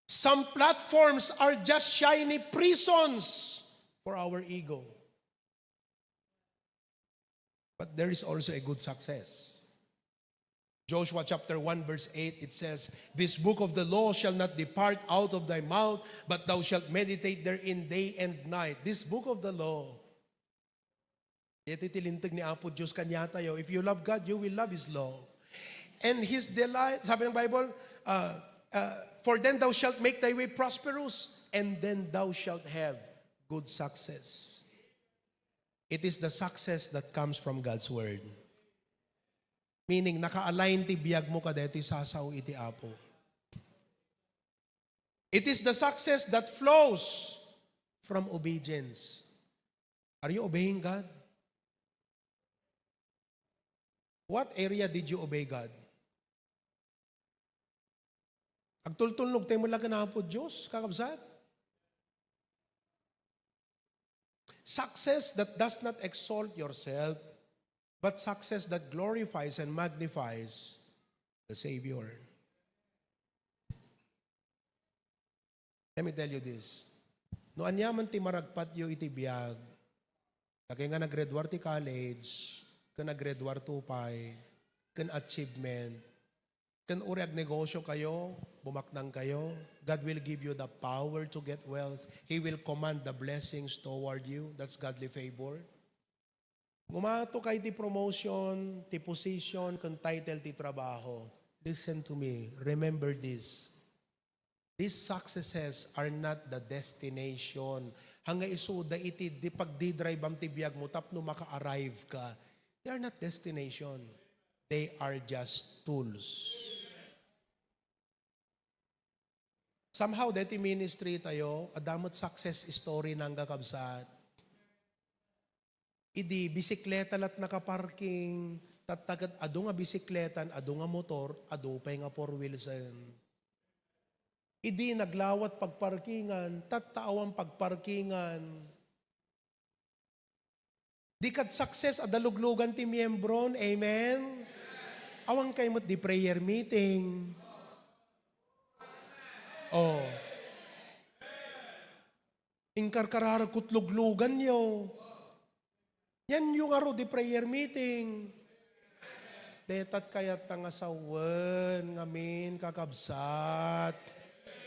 Some platforms are just shiny prisons for our ego. But there is also a good success. Joshua chapter one verse eight, it says, "This book of the law shall not depart out of thy mouth, but thou shalt meditate therein day and night." This book of the law. Iti ti linteg ni Apo Dios kaniatayo. If you love God, you will love His law. And His delight, sabi ng Bible, uh, uh, "For then thou shalt make thy way prosperous, and then thou shalt have good success." It is the success that comes from God's word. Meaning, naka-align ti biag mo kadaytoy sasao iti Apo. It is the success that flows from obedience. Are you obeying God? What area did you obey God? Agtultulnog tayo met laeng ken Apo Dios, kakabsat. Success that does not exalt yourself, but success that glorifies and magnifies the Savior. Let me tell you this. No aniaman ti maragpatyo iti biag, sakay nga naggraduar ti college, ken naggraduar to pay, ken achievement, ken uray agnegosyo kayo, bumaknang kayo, God will give you the power to get wealth. He will command the blessings toward you. That's godly favor. Gumato kay ti promotion, ti position, ken title ti trabaho. Listen to me. Remember this. These successes are not the destination. Hangga isuda iti di pagdidriveam ti biag mo tapno maka-arrive ka. They are not destination. They are just tools. Somehow, deti ministry tayo, adda met success story nang kakabsat. Idi bisikleta lat nakaparking, tatta ket adu nga bisikletan, adu nga motor, adu pay nga four wheelsen. Idi naglawat pagparkingan, tatta awan pagparkingan. Di kad success adda luglugan ti miembron. Amen? Awan kay met di prayer meeting. Oh. Inkarkararagko ti lugluganyo. Yan yung aro di prayer meeting. Detat kayat ta nga sawen ngamin, kakabsat.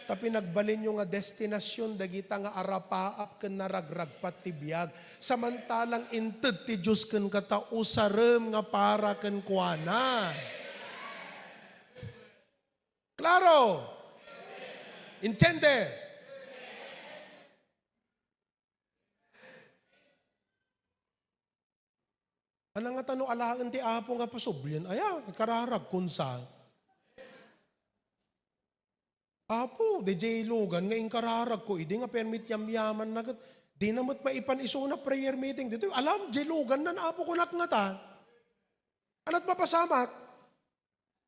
Ta pinagbalinyo nga destinasyon dagita nga arapaap ken naragragpat ti biag. Samantalang inted ti Dios kenka ta usarem nga para kenkuana. Klaro? Entiendes? Ana nga ta no alaen ti Apo nga pasublien, aya, kararagkon sa. Apo, daydiay lugan nga inkararagko idi nga permit yamyamanna ket dina met maipan isuna prayer meeting ditoy. Alam, diay lugannan, Apo, kunak ngata. Ana't mapasamak?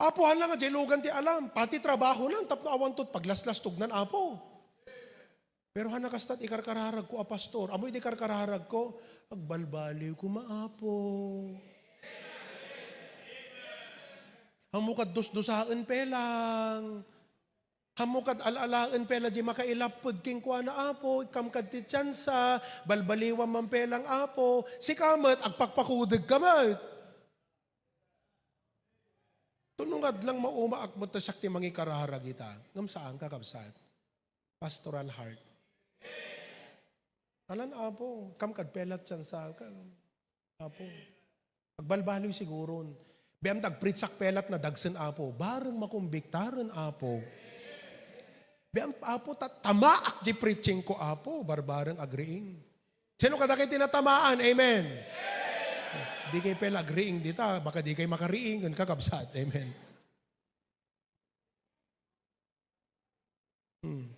Apo, hala nga diay lugan ti alam. Pati trabahonan tapno awanto ti paglaslastognan, Apo. Pero hana kasta ti karkararagko a pastor. Ammo idi karkararagko, agbalbaliw koma, Apo. Ammo kad dusdusaen pay lang. Ammo kad al-alaen pay lang diay makailapped kenkuana, Apo. Ikkam kad ti tiansa, balbaliwam man pay lang, Apo. Sika met, agpakpakudegka met. Tunong adlang maumaak met ta siak ti mangikararag ita. Ngem saan, kakabsat. Pastoral heart. Alan, Apo, kam kad pelat siyan sa, ka-, Apo. Agbalbaliw siguron. Biam dagpritsak pelat na dagsen, Apo. Bareng makumbiktaran, Apo. Biam, Apo, ta-, tamaak di preaching ko, Apo. Barbareng agriing. Sino kadagiti natamaan? Amen. Di kay pay la agriing dita, baka di kay makariing, kakabsat. Amen. Hmm.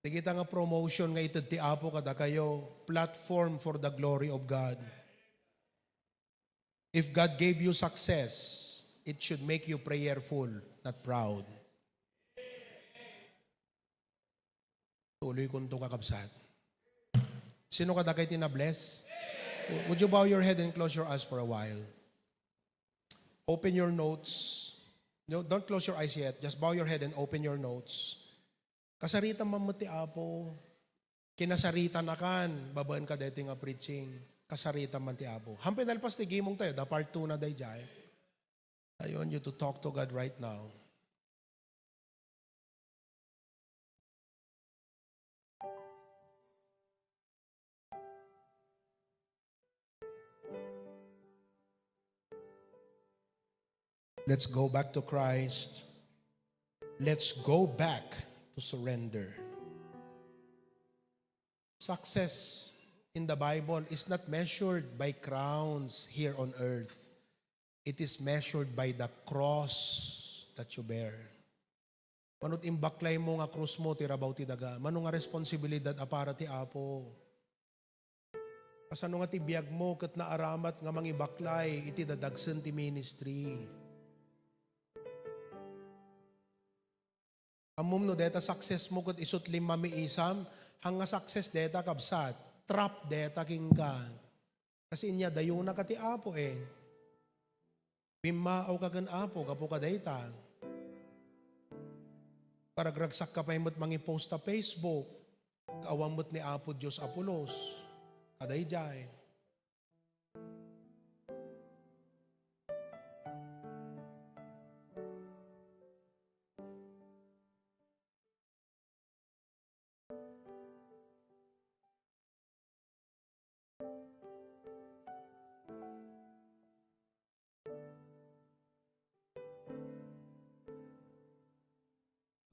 Dagita nga promotion nga ited ti Apo kadakayo, platform for the glory of God. If God gave you success, it should make you prayerful, not proud. Tuloy kunto, kakabsat. Sino kadakay ti na-bless? Would you bow your head and close your eyes for a while? Open your notes. No, don't close your eyes yet. Just bow your head and open your notes. Kasaritam man met ti Apo. Kinasaritanakan babaen kadaytoy nga preaching. Kasaritam man ti Apo. Hampay nalpas ti gimong tayo, da part two na dayjay. I want you to talk to God right now. Let's go back to Christ. Let's go back to surrender. Success in the Bible is not measured by crowns here on earth. It is measured by the cross that you bear. Mano ti imbaklay mo nga krus mo ti rabaw ti daga? Mano nga responsibilidad a para ti Apo? Kasano nga ti biag mo ket naaramat nga mangibaklay iti dadagsen ti ministry? Ammom no deta success mo ket isut' limma mi isam, hanga success deta, kabsat, trap deta kenka. Kasi inya dayonaka ti Apo, eh. Bimmaawka ken Apo gapu kadayta. Paragragsakka pay met mangipost ta Facebook. Kaawan met ni Apo Dios a pulos. Kadayjay.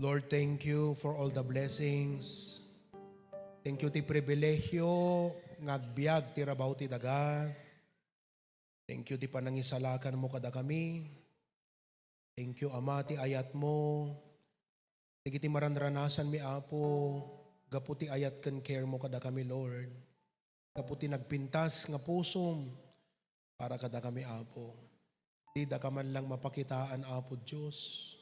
Lord, thank you for all the blessings. Thank you ti pribilehiyo nga agbiag ti rabaw ti daga. Thank you ti panangisalakanmo kadakami. Thank you, Ama, ti ayatmo. Dagiti maranranasanmi, Apo, gapu ti ayat ken care mo kadakami, Lord. Gapu ti nagpintas nga pusom para kadakami, Apo. Didaka man lang mapakitaan, Apo Dios,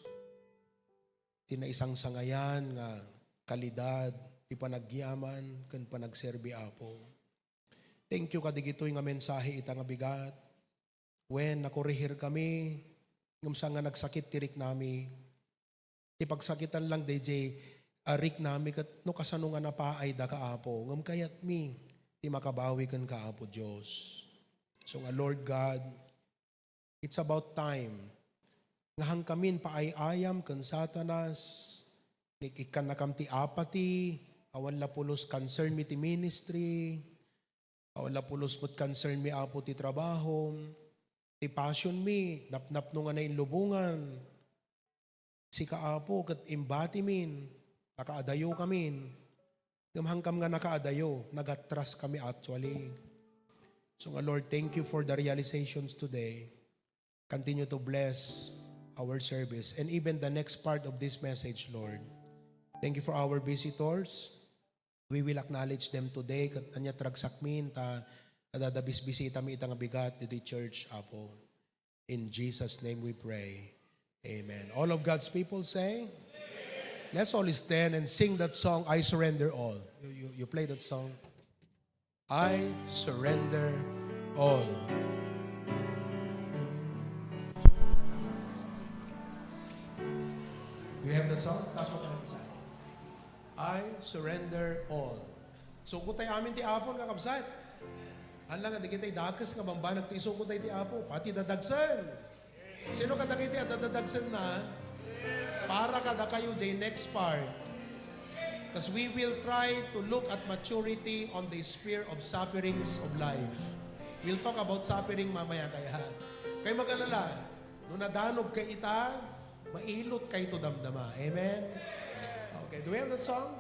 ti naisangsangayan nga kalidad ti panagyaman ken panagserbi, Apo. Thank you kadigitoy nga mensahe ita nga bigat. Wen, nakurihirkami, ngem saan nga nagsakit ti riknami. Ti pagsakitan lang dayjay a riknami ket no kasano nga napaay daka, Apo, ngem kayatmi ti makabawi kenka, Apo Dios. So nga, Lord God, it's about time nga hangkamin paay-ayam ken Satanas, nga ikkannakam ti apathy, awan la pulos concern mi ti ministry, awan la pulos met concern mi, Apo, ti trabahom, ti passion mi, napnapno nga nainlubongan. Sika, Apo, ket imbatimin, nakaadayokamin. Ngem hangkam nga nakaadayo, nagattraskami actually. So nga, Lord, thank you for the realizations today. Continue to bless our service and even the next part of this message, Lord. Thank you for our visitors. We will acknowledge them today. Ket ania ti ragsakmin ta adda bisbisitami ita nga bigat ditoy church, Apo. In Jesus' name we pray. Amen. All of God's people say, let's all stand and sing that song, "I Surrender All." You, you, you play that song. "I surrender all." Do you have that song? Taas mo talaga sa "I surrender all." Sukotay amin ti Apo, kakabsat. Haan lang nga di kitay dakes nga bambanag ti isukotay ti Apo. Pati dadagsen. Sino kadagiti a dadadagsenna? Para kadakayo, the next part. 'Cause we will try to look at maturity on the sphere of sufferings of life. We'll talk about suffering mamaya kaya. Kay magalala, no nadanog kay ita, mailot kay to damdama. Amen? Okay, do we have that song?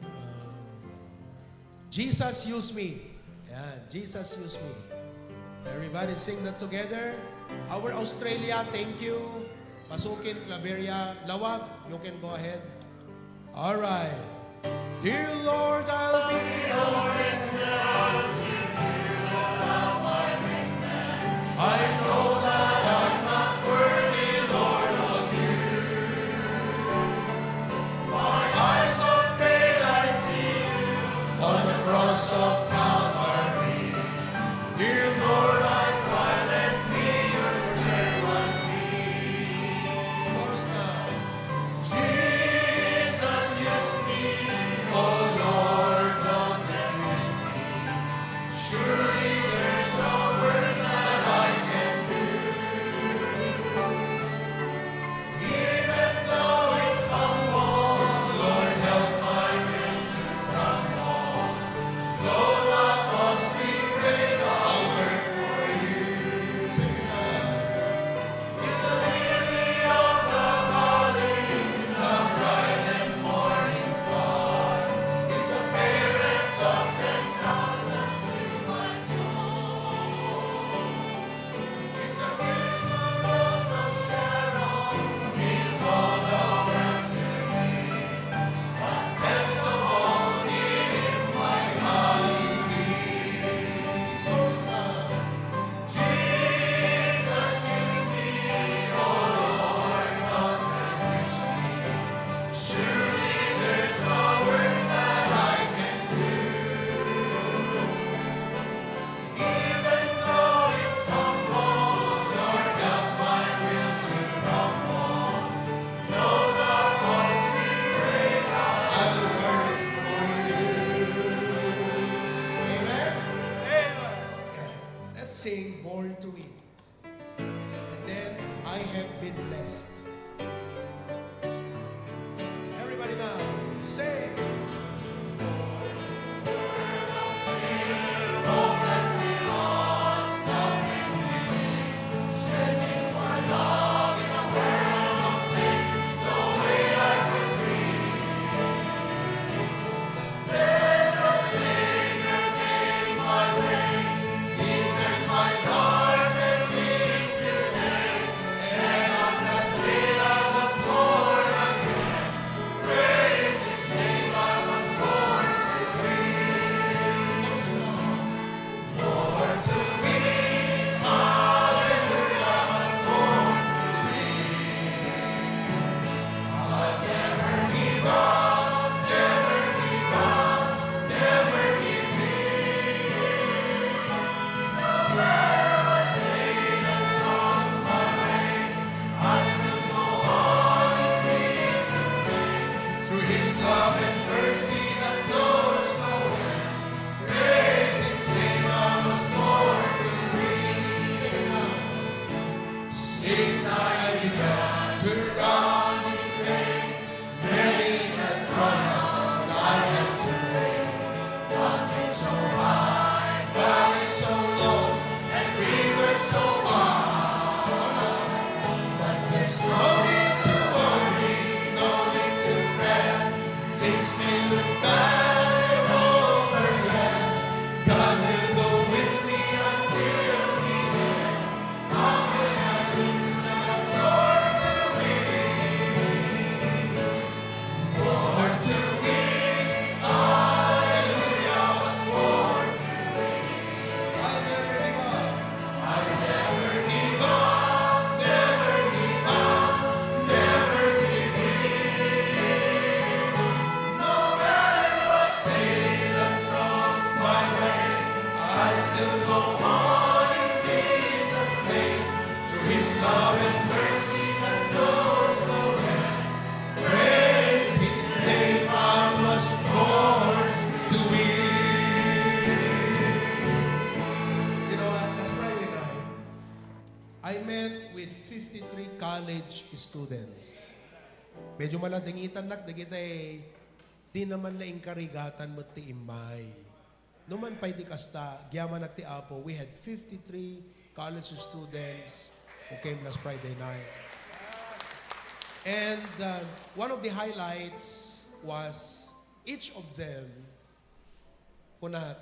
Uh, "Jesus, use me." Ayan, "Jesus, use me." Everybody sing that together. Our Australia, thank you. Pasukin, Claveria, Lawag, you can go ahead. All right. Dear Lord, I'll be a witness. I know that I'm not worthy, Lord, of you. By eyes of faith I see you on the cross of Calvary. Dear Lord, I cry, let Sing, "Born to Win." And then, "I have been blessed." Everybody now, say, "Through his love and mercy that knows no end, praise his name, I was born to win." Sing it now. Since I began to run this race, many are the trials that I had to face. Mountains so high, valleys so low, and rivers so wide. But there's no need to worry, no need to fret. Things may look bad, but they're over yet. God will go with me until the end. How can I lose when I joy to win? Born to win, hallelujah, I was born to win. I'll never give up, I'll never give up, never give up, never give in. No matter what Satan throws my way, I still go on in Jesus' name. Through his love and mercy that knows no end, praise his name, I was born to win. You know what? Last Friday night, I met with fifty-three college students. Medyo maladingitannak dagiti di naman la inkarigatan met ti immay. Numan pay ti kasta, agyamanak ti Apo, we had fifty-three college students who came last Friday night. And uh, one of the highlights was each of them, kuna,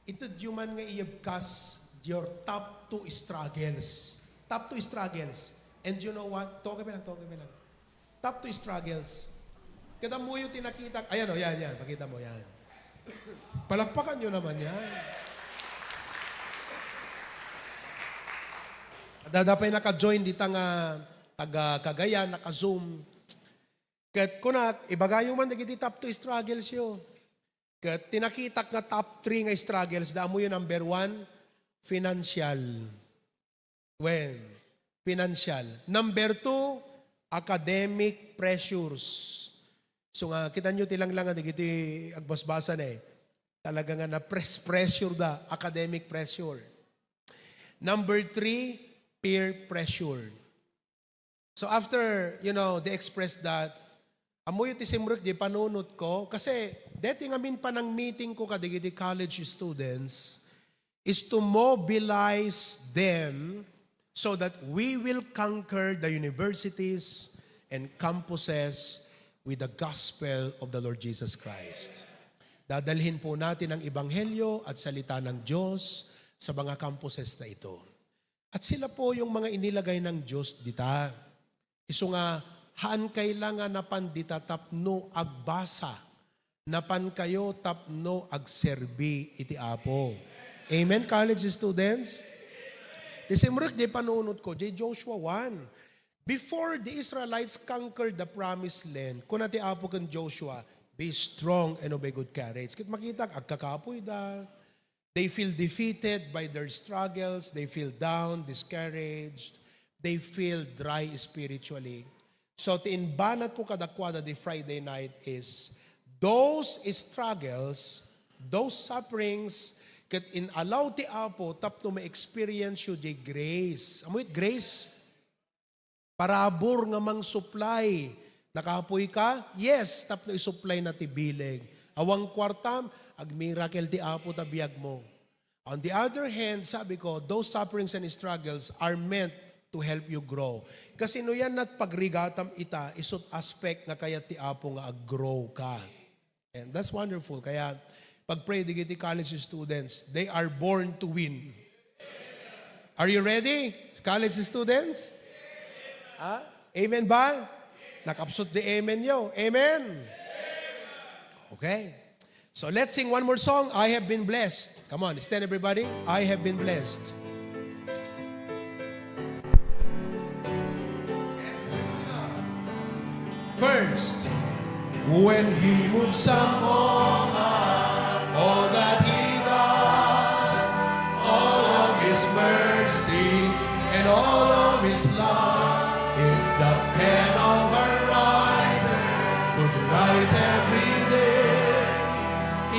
itedyo man nga iyebkas your top two struggles. Top two struggles. And you know what? Toke lang, toke lang. Top two struggles. Ket ammoyo ti nakitak. Ayan, o, yan, yan. Pakita mo, yan. Palakpakan nyo naman yan. Adda pay naka-join dita nga taga Cagayan, naka-Zoom. Ket kunak, ibagayo man dagiti top two struggles yo. Ket ti nakitak nga top three nga struggles, da ammoyo number one, financial. Wen, financial. Number two, academic pressures. So nga, kita nyo ti langlangan dagiti agbasbasa na eh. Talaga nga na-press, pressure da, academic pressure. Number three, peer pressure. So after, you know, they express that, ammoyo ti simrek di panunot ko, kasi deti ngamin panang meeting ko kadagiti college students is to mobilize them so that we will conquer the universities and campuses with the gospel of the Lord Jesus Christ. Dadalhin po natin ang ebanghelyo at salita ng Diyos sa mga campuses na ito. At sila po yung mga inilagay ng Diyos dita. Isu nga, haan kay la nga napan dita tapno agbasa, napan kayo tapno agserbi iti Apo. Amen, college students? Ti simrek di panunot ko, di Joshua one. Before the Israelites conquered the promised land, kuna ti Apo ken Joshua, "Be strong and of a good courage." Ket makita, agkakapoy da. They feel defeated by their struggles. They feel down, discouraged. They feel dry spiritually. So, ti imbanat ko kadakuada di Friday night is, those struggles, those sufferings Ket in-allow ti Apo tapno ma-experience yu diay grace. Ammom it grace? Parabur nga mangsuplay. Nakapuy ka? Yes, tapno isuplay na ti bileg. Awan kuartam, agmiracle ti Apo ta biagmo. On the other hand, sabi ko, those sufferings and struggles are meant to help you grow. Kasi no yan nat pagrigatam ita, isut aspect nga kayat ti Apo nga ag-grow ka. And that's wonderful. Kaya, pag-pray dagiti college students, they are born to win. Are you ready, college students? Ha? Amen ba? Nakapsut di amen yo. Amen? Okay. So let's sing one more song, I Have Been Blessed. Come on, stand everybody. I Have Been Blessed. First, when He moves among us, all that He does, all of His mercy and all of His love, if the pen of a writer could write every day,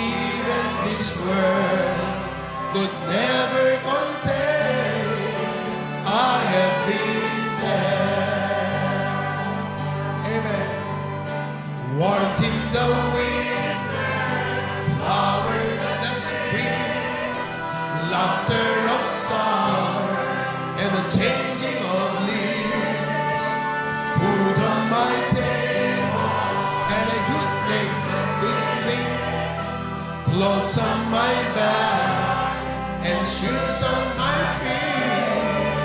even this world could never contain. I have been blessed. Amen. Warmth in the winter, flowers that spring, laughter of summer, and the changing of leaves, food on my table, and a good place to sleep. Clothes on my back and shoes on my feet,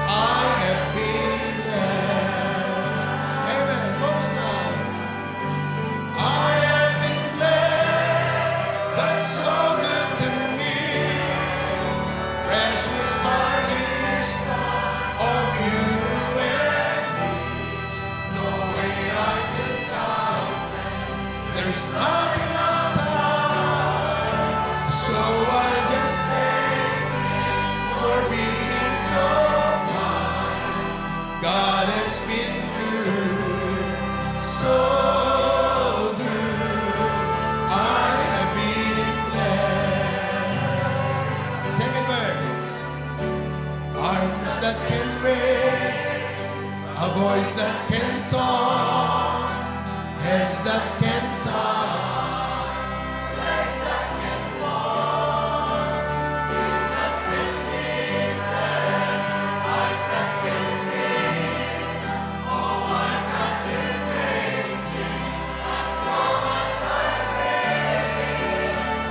I have been blessed. Amen. Chorus now. I have been blessed. That's so good to me. Precious are the gifts of you and me. No way I could count them. There's not enough time, so I just thank you for being so kind. God has been good, so good. I have been blessed. Second verse. Arms that can raise, a voice that can talk, hands that can touch, legs that can walk, ears that can listen, eyes that can see. Oh, I've got to praise you as long as I live.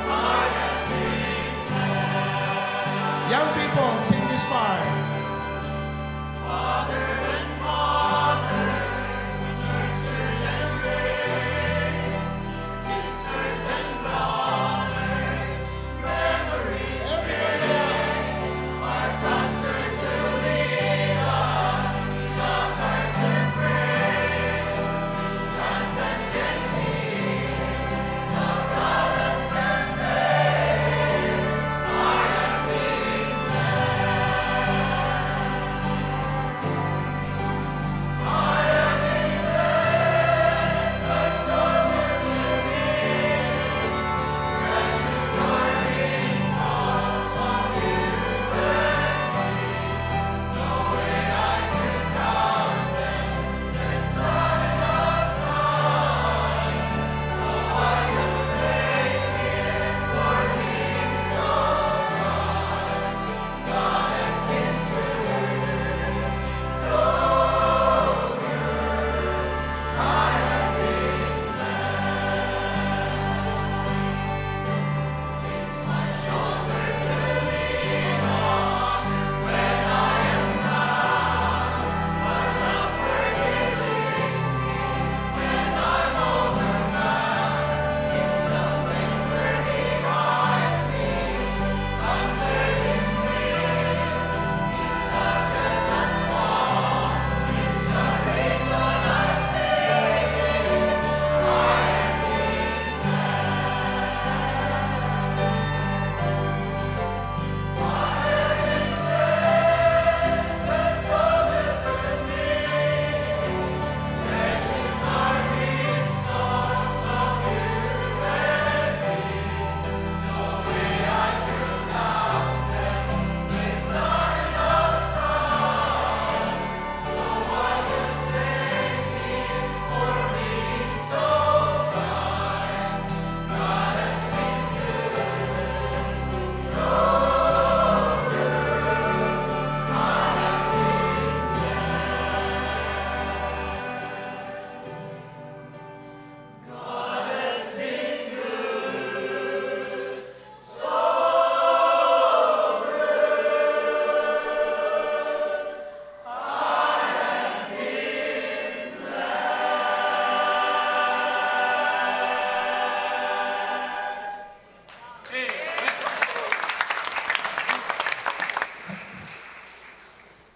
I have been blessed. Young people, sing this part. Father and mother who nurtured and raised, sisters and brothers, memories. Everybody. Our pastor to lead us, the altar to pray, the sons that can heal, the brothers that save. I am being blessed.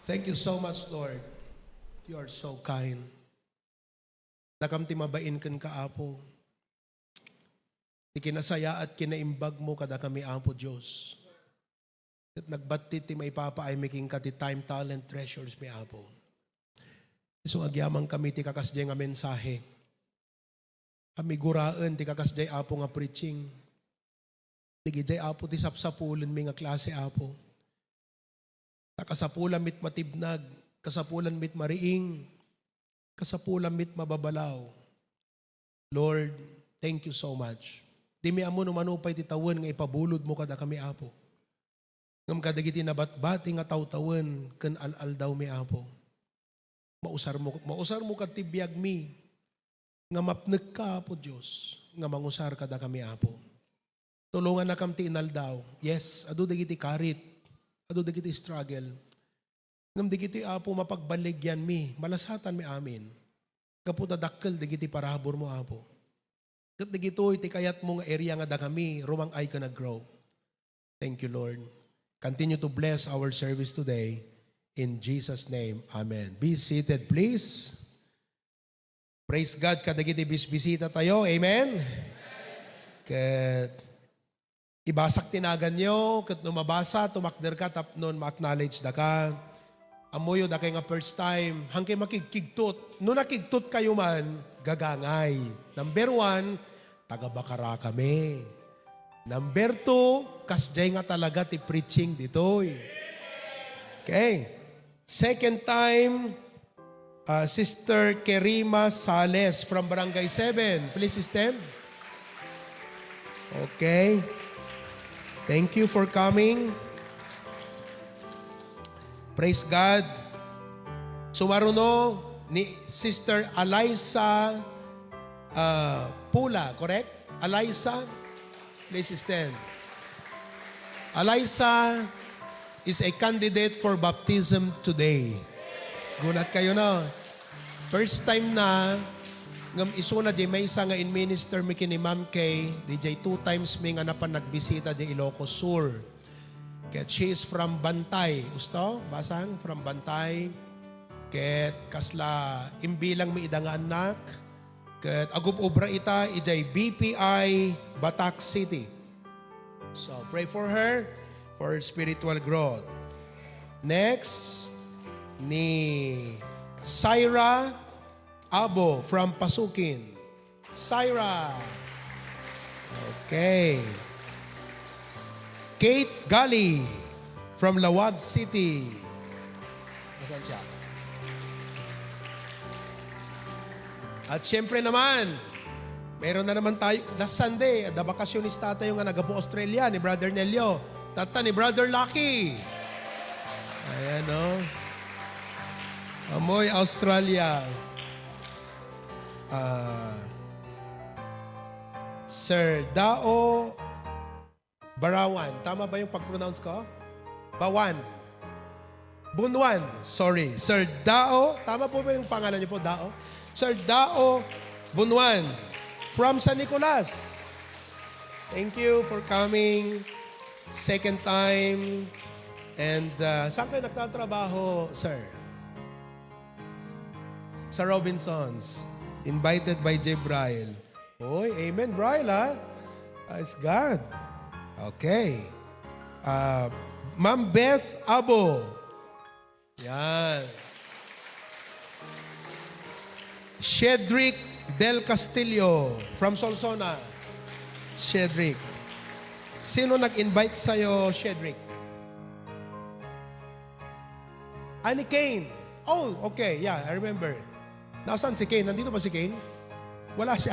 Thank you so much, Lord. You are so kind. Dakam ti mabain kenka, Apo. Ti kinasayaat, kinaimbag mo kadakami, Apo Dios. Ket nagbattit ti maipapaaymi kenka ti time, talent, treasures mi, Apo. Isu nga agyamankami ti kakasdiay nga mensahe. Kami guraen ti kakasdiay, Apo, nga preaching. Digidiay, Apo, ti sapsapulenmi nga klase, Apo. Ta kasapulanmi ti matibnag, kasapulanmi ti mariing, kasapulanmi ti mababalaw. Lord, thank you so much. Dimi ammo no mano pay ti tawen nga ipabulodmo kadakami, Apo. Ngem kadagiti nabatbati nga tawtawen ken al-aldawmi, Apo. Mausarmo, mausarmo kad ti biagmi nga mapnekka, Apo Dios, nga mangusar kadakami, Apo. Tulongannakam ti inaldaw. Yes, adu dagiti karit, adu dagiti struggle. Ngem dagitoy, Apo, mapagballigianmi, malasatanmi amin. Gapu ta dakkel dagiti paraburmo, Apo. Ket dagitoy ti kayatmo nga area nga dakami, rumang-ay ken aggrow. Thank you, Lord. Continue to bless our service today. In Jesus' name, amen. Be seated, please. Praise God kadagiti bisbisita tayo. Amen? Ket ibasak ti naganyo, ket no mabasa, tumakderka tapno ma-acknowledge daka. Ammoyo dakay nga first time, hangkay makigkigtot. No nakigtot kayo man, gagangay. Number one, taga-Bacara kami. Number two, kasdiay nga talaga ti preaching ditoy. Okay. Second time, uh, Sister Kerima Sales from Barangay seven. Please stand. Okay. Thank you for coming. Praise God. Sumaruno ni Sister Eliza, uh, Pula, correct? Eliza, please stand. Eliza is a candidate for baptism today. Gunat kayo, no? First time na, ngem isuna di maysa nga in-minister mi ken ni Ma'am Kay, di jay two times mi nga napan nagbisita di Ilocos Sur. Ket she is from Bantay. Usto? Basang? From Bantay. Ket kasla imbilang mi ida nga annak. Ket agub-obra ita idiay B P I Batac City. So, pray for her, for her spiritual growth. Next, ni Syra Abo from Pasukin. Syra. Okay. Kate Gali from Laoag City. Nasaan siya? At siyempre naman, meron na naman tayo, last Sunday, adda bakasyonista tayo nga nagapu Australia, ni Brother Nelio. Tatta ni Brother Lucky. Ayan, no? Amoy Australia. Ah, Sir Dao Barawan. Tama ba yung pag-pronounce ko? Bawan. Bunwan. Sorry. Sir Dao. Tama po ba yung pangalan niyo po? Dao? Sir Dao Bunwan. From San Nicolas. Thank you for coming. Second time. And uh, saan kayo nagtatrabaho, sir? Sa Robinsons. Invited by J. Braille. Oy, amen, Braille, ha? Praise God. Okay. Ah, Ma'am Beth Abo. Yan. Shedrick Del Castillo from Solsona. Shedrick. Sino nag-invite sa'yo, Shedrick? Ah, ni Kane. Oh, okay. Yeah, I remember. Nasaan si Kane? Nandito ba si Kane? Wala siya.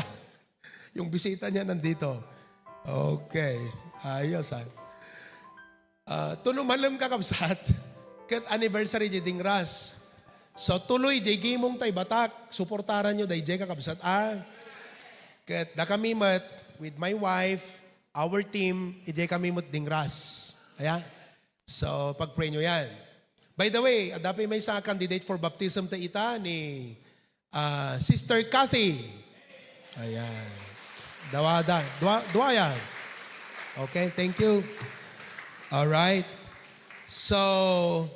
Yung bisita niya nandito. Okay. Ayos, ah. Ah, tuno malem, kakabsat. Ket anniversary di Dingras. So, tuloy, di gimong tay Batak. Suportaran nyo, dayjay, kakabsat, ah. Ket da kami met with my wife, our team, ijay kami met Dingras. Aya? So, pag-pray nyo yan. By the way, adda pay maysa a candidate for baptism ta ita ni, ah, Sister Kathy. Ayan. Dawada. Dua, dua yan. Okay, thank you. All right. So,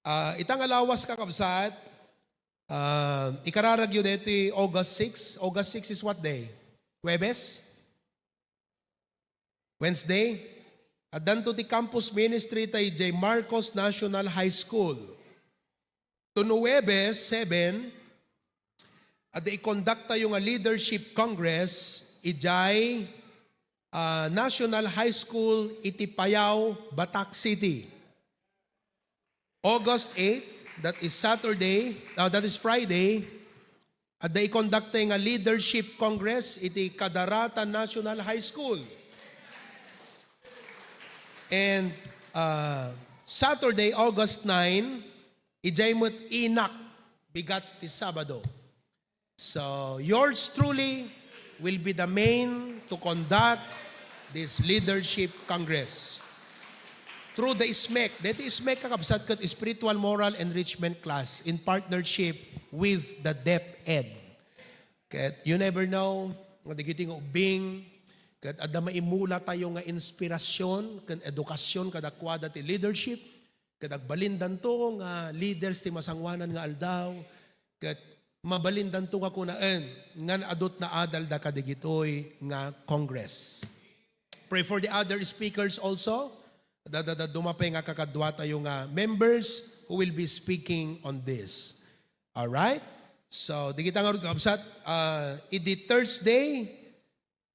Ah, ita nga lawas, kakabsat, ah, ikararagyo deti August six. August six is what day? Huwebes? Wednesday? Addanto ti campus ministry ta idiay Marcos National High School. Ton Huwebes, seven, adda ikondaktayo nga Leadership Congress idiay, ah, National High School iti Payao, Batac City. August eight, that is Saturday, ah, that is Friday, adda ikondakta nga Leadership Congress iti Cadarata National High School. And, ah, Saturday, August nine, idiay met Inac, bigat ti Sabado. So, yours truly will be the main to conduct this Leadership Congress through the SMEC. Deti SMEC, kakabsat, ket Spiritual Moral Enrichment Class in partnership with the DepEd. Ket you never know, nga dagiti nga ubbing, ket adda maimulatayo nga inspirasyon ken edukasyon kadakuada ti leadership, ket agbalindanto nga leaders ti masangoanan nga aldaw, ket mabalindanto nga kunaen nga naadut naadalda kadigitoy nga Congress. Pray for the other speakers also. Dadadadduma pay nga kakaduatayo nga members who will be speaking on this. All right? So, digita ngarud, kabsat, ah, idi Thursday,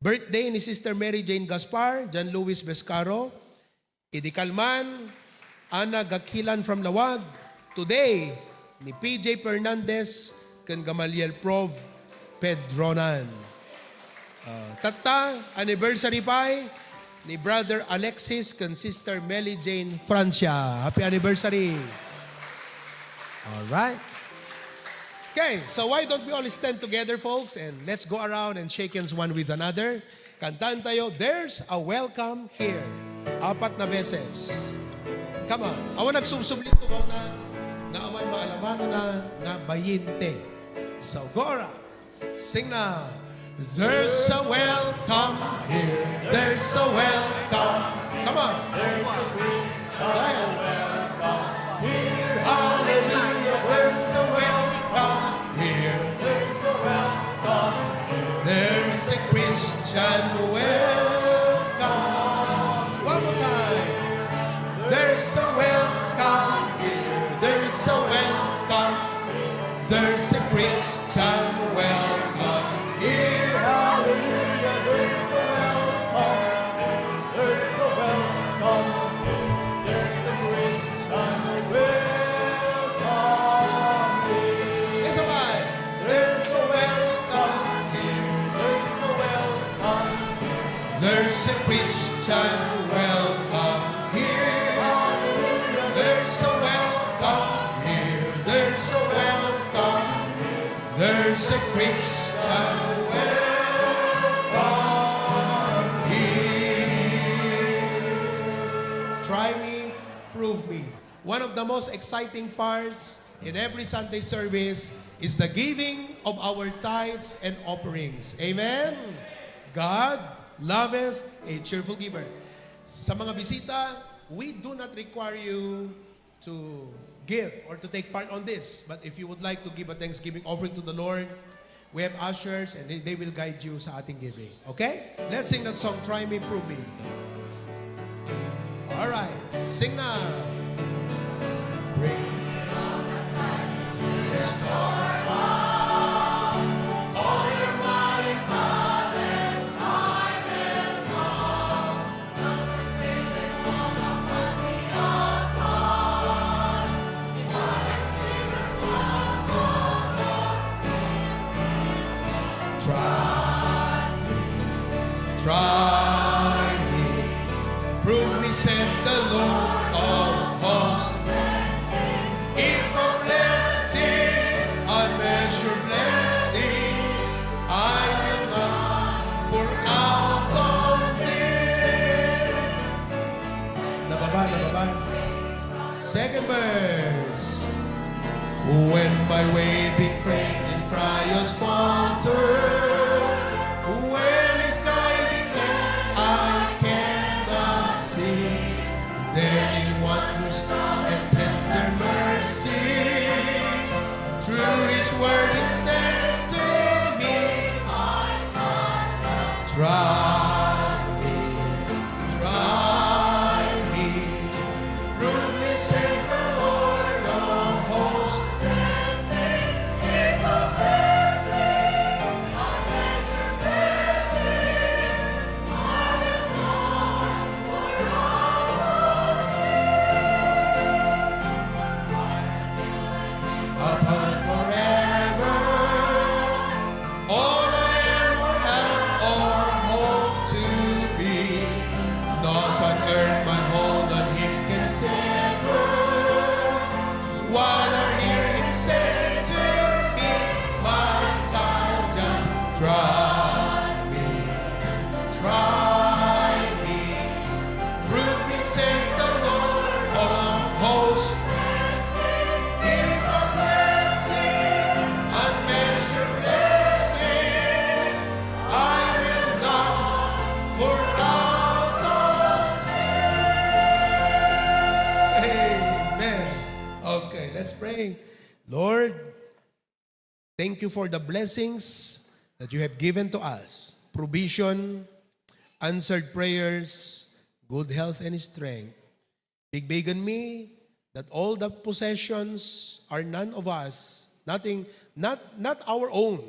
birthday ni Sister Mary Jane Gaspar, John Louis Bescaro, idi kalman, Ana Gakilan from Laoag, today, ni P J Fernandez ken Gamaliel Prov Pedronan. Ah, tatta, anniversary pay ni Brother Alexis ken Sister Melly Jane Francia. Happy anniversary! All right. Okay, so why don't we all stand together, folks, and let's go around and shake hands one with another. Kantahan tayo, "There's a Welcome Here." Apat na beses. Come on. Awan nagsubsubli, tugaw na, nga awan maalamanana nga bayinte. So, go around. Sing na. There's a welcome here. There's a welcome. Come on. There's a Christian welcome here. Hallelujah. There's a welcome here. There's a welcome here. There's a Christian welcome. One more time. There's a welcome here. There's a welcome. There's a Christian welcome here. Hallelujah, there's a welcome. There's a welcome. There's a Christian welcome here. Isa pa. There's a welcome here. There's a welcome. There's a Christian welcome here. There's a welcome here. There's a welcome here. There's a Christian welcome here. Try me, prove me. One of the most exciting parts in every Sunday service is the giving of our tithes and offerings. Amen? God loveth a cheerful giver. Sa mga bisita, we do not require you to give or to take part on this. But if you would like to give a thanksgiving offering to the Lord, we have ushers and they, they will guide you sa ating giving. Okay? Let's sing that song, Try Me, Prove Me. All right. Sing na. Bring this for us. All your mighty Father's time and love. Try me, try me, prove me, said the Lord of hosts. If a blessing, unmeasured blessing, I will not pour out on thee. Again. Nababa, nababa. Second verse. When my way being framed and trials falter, when His guiding hand I cannot see, then in wondrous and tender mercy Let's pray. Lord, thank you for the blessings that you have given to us. Provision, answered prayers, good health and strength. Bigbigan mi that all the possessions are none of us, nothing, not, not our own,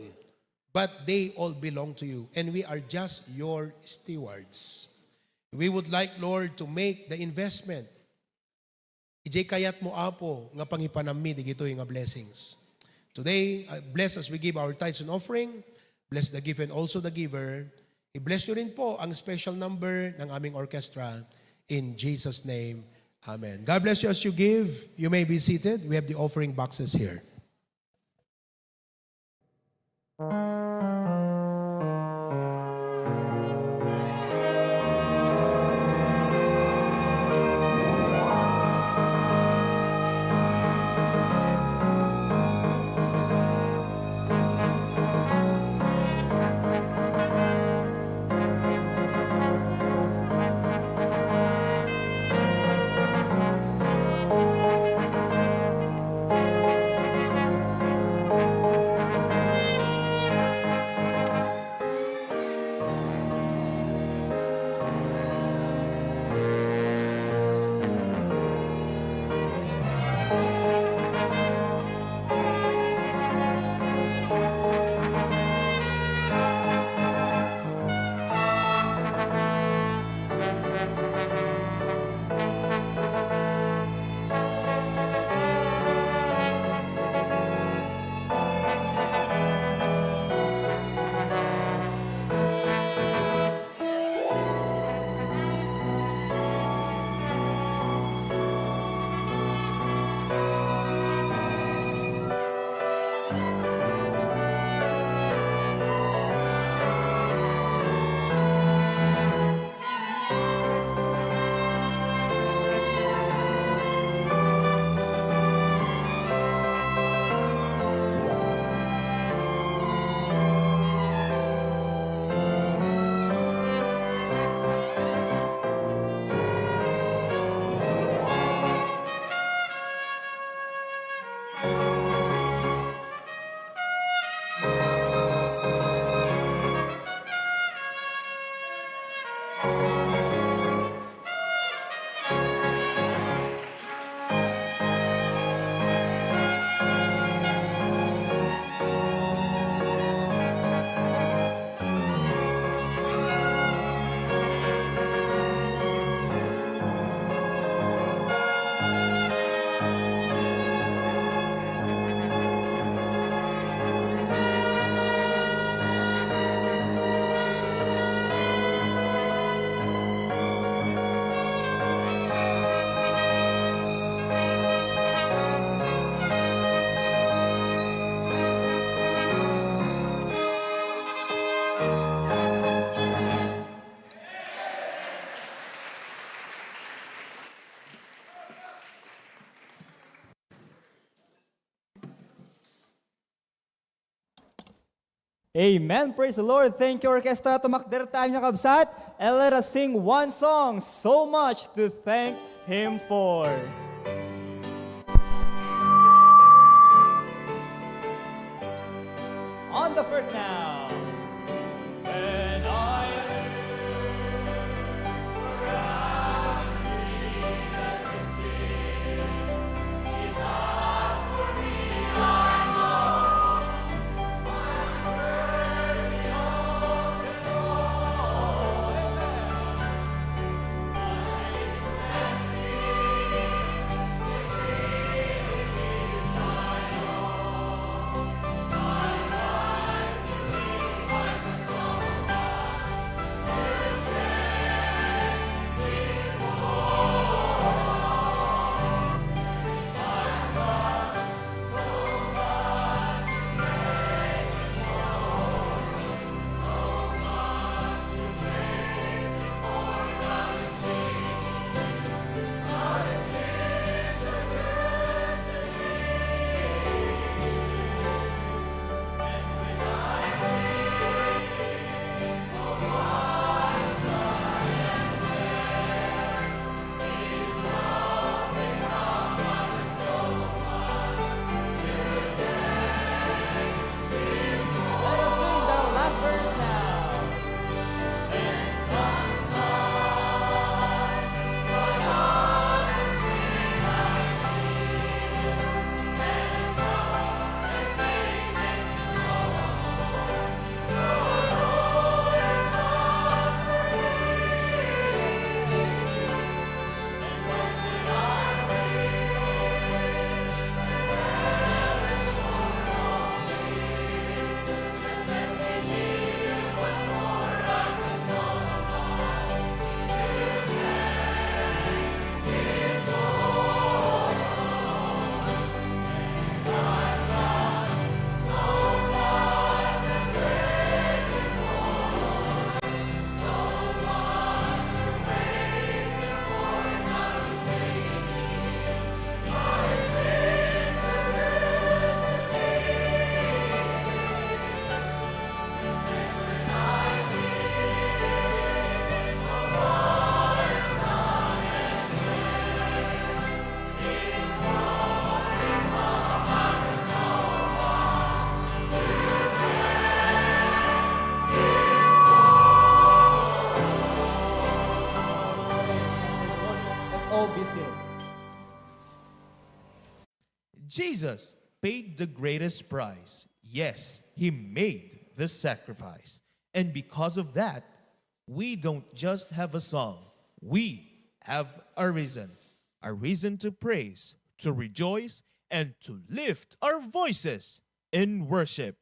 but they all belong to you, and we are just your stewards. We would like, Lord, to make the investment. Idiay kayat mo, Apo, nga pangipanammi digitoy nga blessings. Today, uh, bless as we give our tithes and offering. Bless the gift and also the giver. I-bless nyo rin po ang special number ng aming orchestra. In Jesus' name, amen. God bless you as you give. You may be seated. We have the offering boxes here. Amen. Praise the Lord. Thank you, orchestra. Tumakder tayo, mga kabsat. And let us sing one song, "So Much to Thank Him For." On the first now. When I look around and see the Jesus paid the greatest price. Yes, he made the sacrifice. And because of that, we don't just have a song, we have a reason. A reason to praise, to rejoice, and to lift our voices in worship.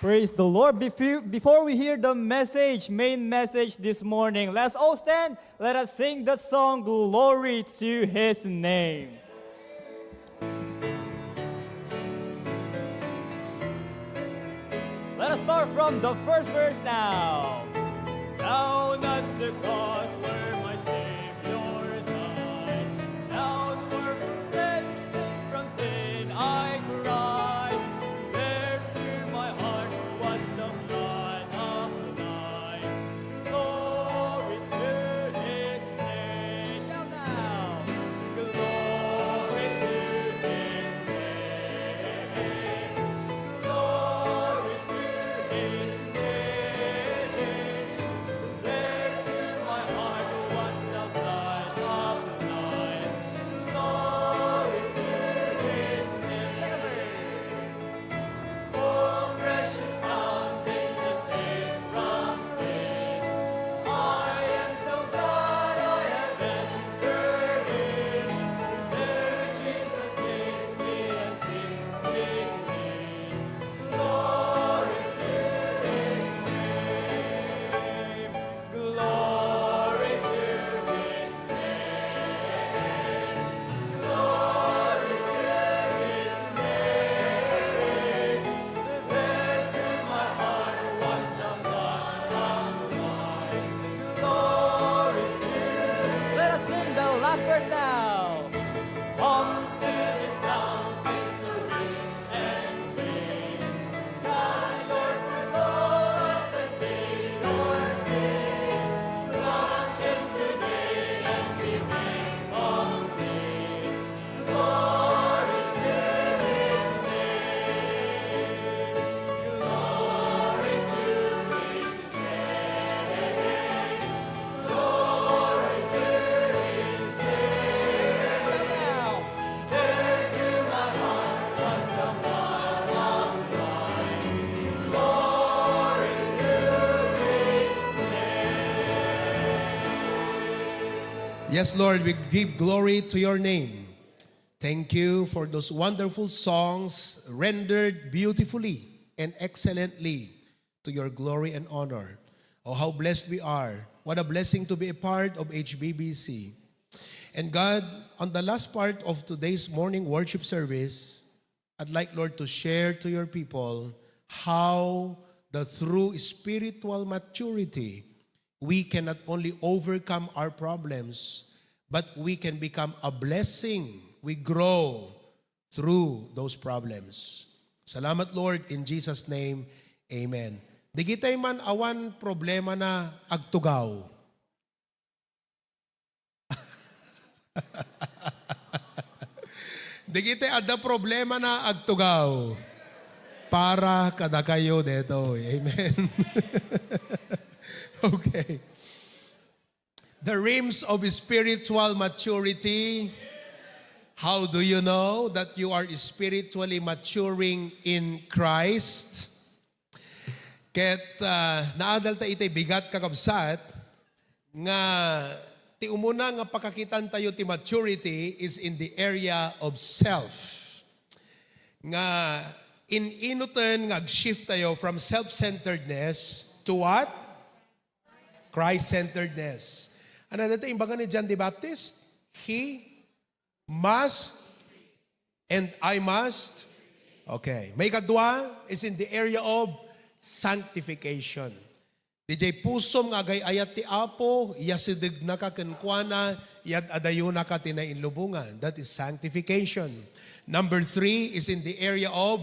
Praise the Lord. Before, before we hear the message, main message this morning, let's all stand. Let us sing the song, Glory to His Name. Let us start from the first verse now. Down at the cross where my Savior died, down where for cleansing from sin I cried, there to my heart was the blood applied. Glory to His name. Shout now. Glory to His name. Glory to His name. There to my heart was the blood applied. Glory to His name. Second verse. Oh, precious fountain that saves from sin. I am so glad I have entered in. There Jesus saves me and keeps me clean. Glory to His name. Glory to His name. Last verse now. Come to this mountain so rich and so green. Cast your soul at the Savior's feet. Come today and be made complete. Glory to His name. Glory to His name. Glory to His name. There to my heart was the bottom line. Glory to His name. Yes, Lord, we give glory to your name. Thank you for those wonderful songs rendered beautifully and excellently to your glory and honor. Oh, how blessed we are. What a blessing to be a part of H B B C. And God, on the last part of today's morning worship service, I'd like, Lord, to share to your people how the through spiritual maturity, we can not only overcome our problems, but we can become a blessing. We grow through those problems. Salamat, Lord, in Jesus' name. Amen. Digitay man awan problemana agtugaw. Digitay adda problemana agtugaw. Para kadakayo detoy. Amen. Okay. The realms of spiritual maturity. How do you know that you are spiritually maturing in Christ? Ket, ah, naadal ta itay bigat, kakabsat, nga ti umuna nga pakakitan tayo ti maturity is in the area of self. Nga in-inuten nga ag-shift tayo from self-centeredness to what? Christ-centeredness. Ano dito imbaga ni John the Baptist? He must and I must. Okay. Maikadua is in the area of sanctification. Didiay pusom nga agay-ayat ti Apo, iyasidegnaka kenkuana, iyad-adayonaka ti nainlubongan. That is sanctification. Number three is in the area of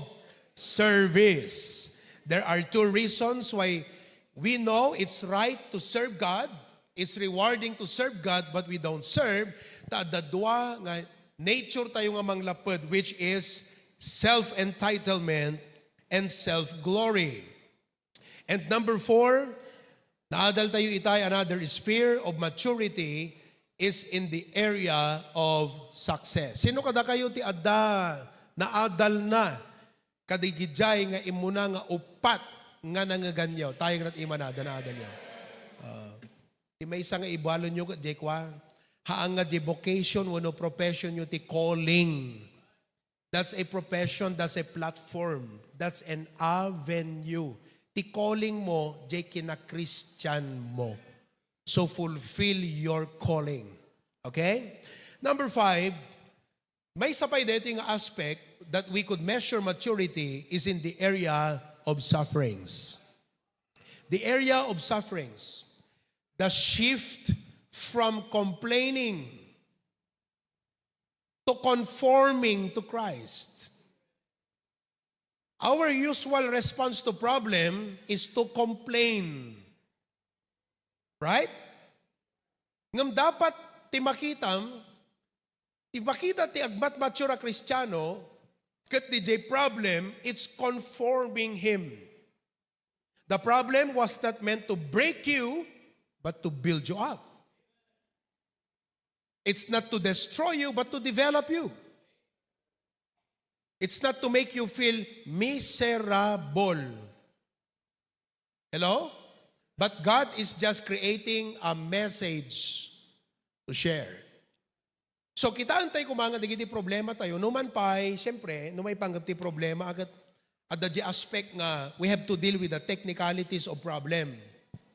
service. There are two reasons why we know it's right to serve God, it's rewarding to serve God, but we don't serve. Ta adda dua nga nature tayo nga manglapped, which is self-entitlement and self-glory. And number four, naadal tayo itay, another sphere of maturity is in the area of success. Sino kadakayo ti adda naadal na kadigidiay nga immuna nga uppat nga nangeganyo? Tayag nat imana, adda naadalyo. Ah, ti maysa nga ibalonyo ket diay kua, haan nga diay vocation wenno professionyo ti calling. That's a profession, that's a platform, that's an avenue. Ti calling mo, diay kina-Christian mo. So fulfill your calling. Okay? Number five, maysa pay daytoy nga aspect that we could measure maturity is in the area of sufferings. The area of sufferings. The shift from complaining to conforming to Christ. Our usual response to problem is to complain. Right? Ngem dapat ti makitam, ti makita ti agmatmature a Kristiano, ket diay problem, it's conforming him. The problem was not meant to break you, but to build you up. It's not to destroy you, but to develop you. It's not to make you feel miserable. Hello? But God is just creating a message to share. So, kitaan tayo koma nga dagiti problema tayo, no man pay, siyempre, no maipanggep ti problema, ket adda di aspect nga we have to deal with the technicalities of problem,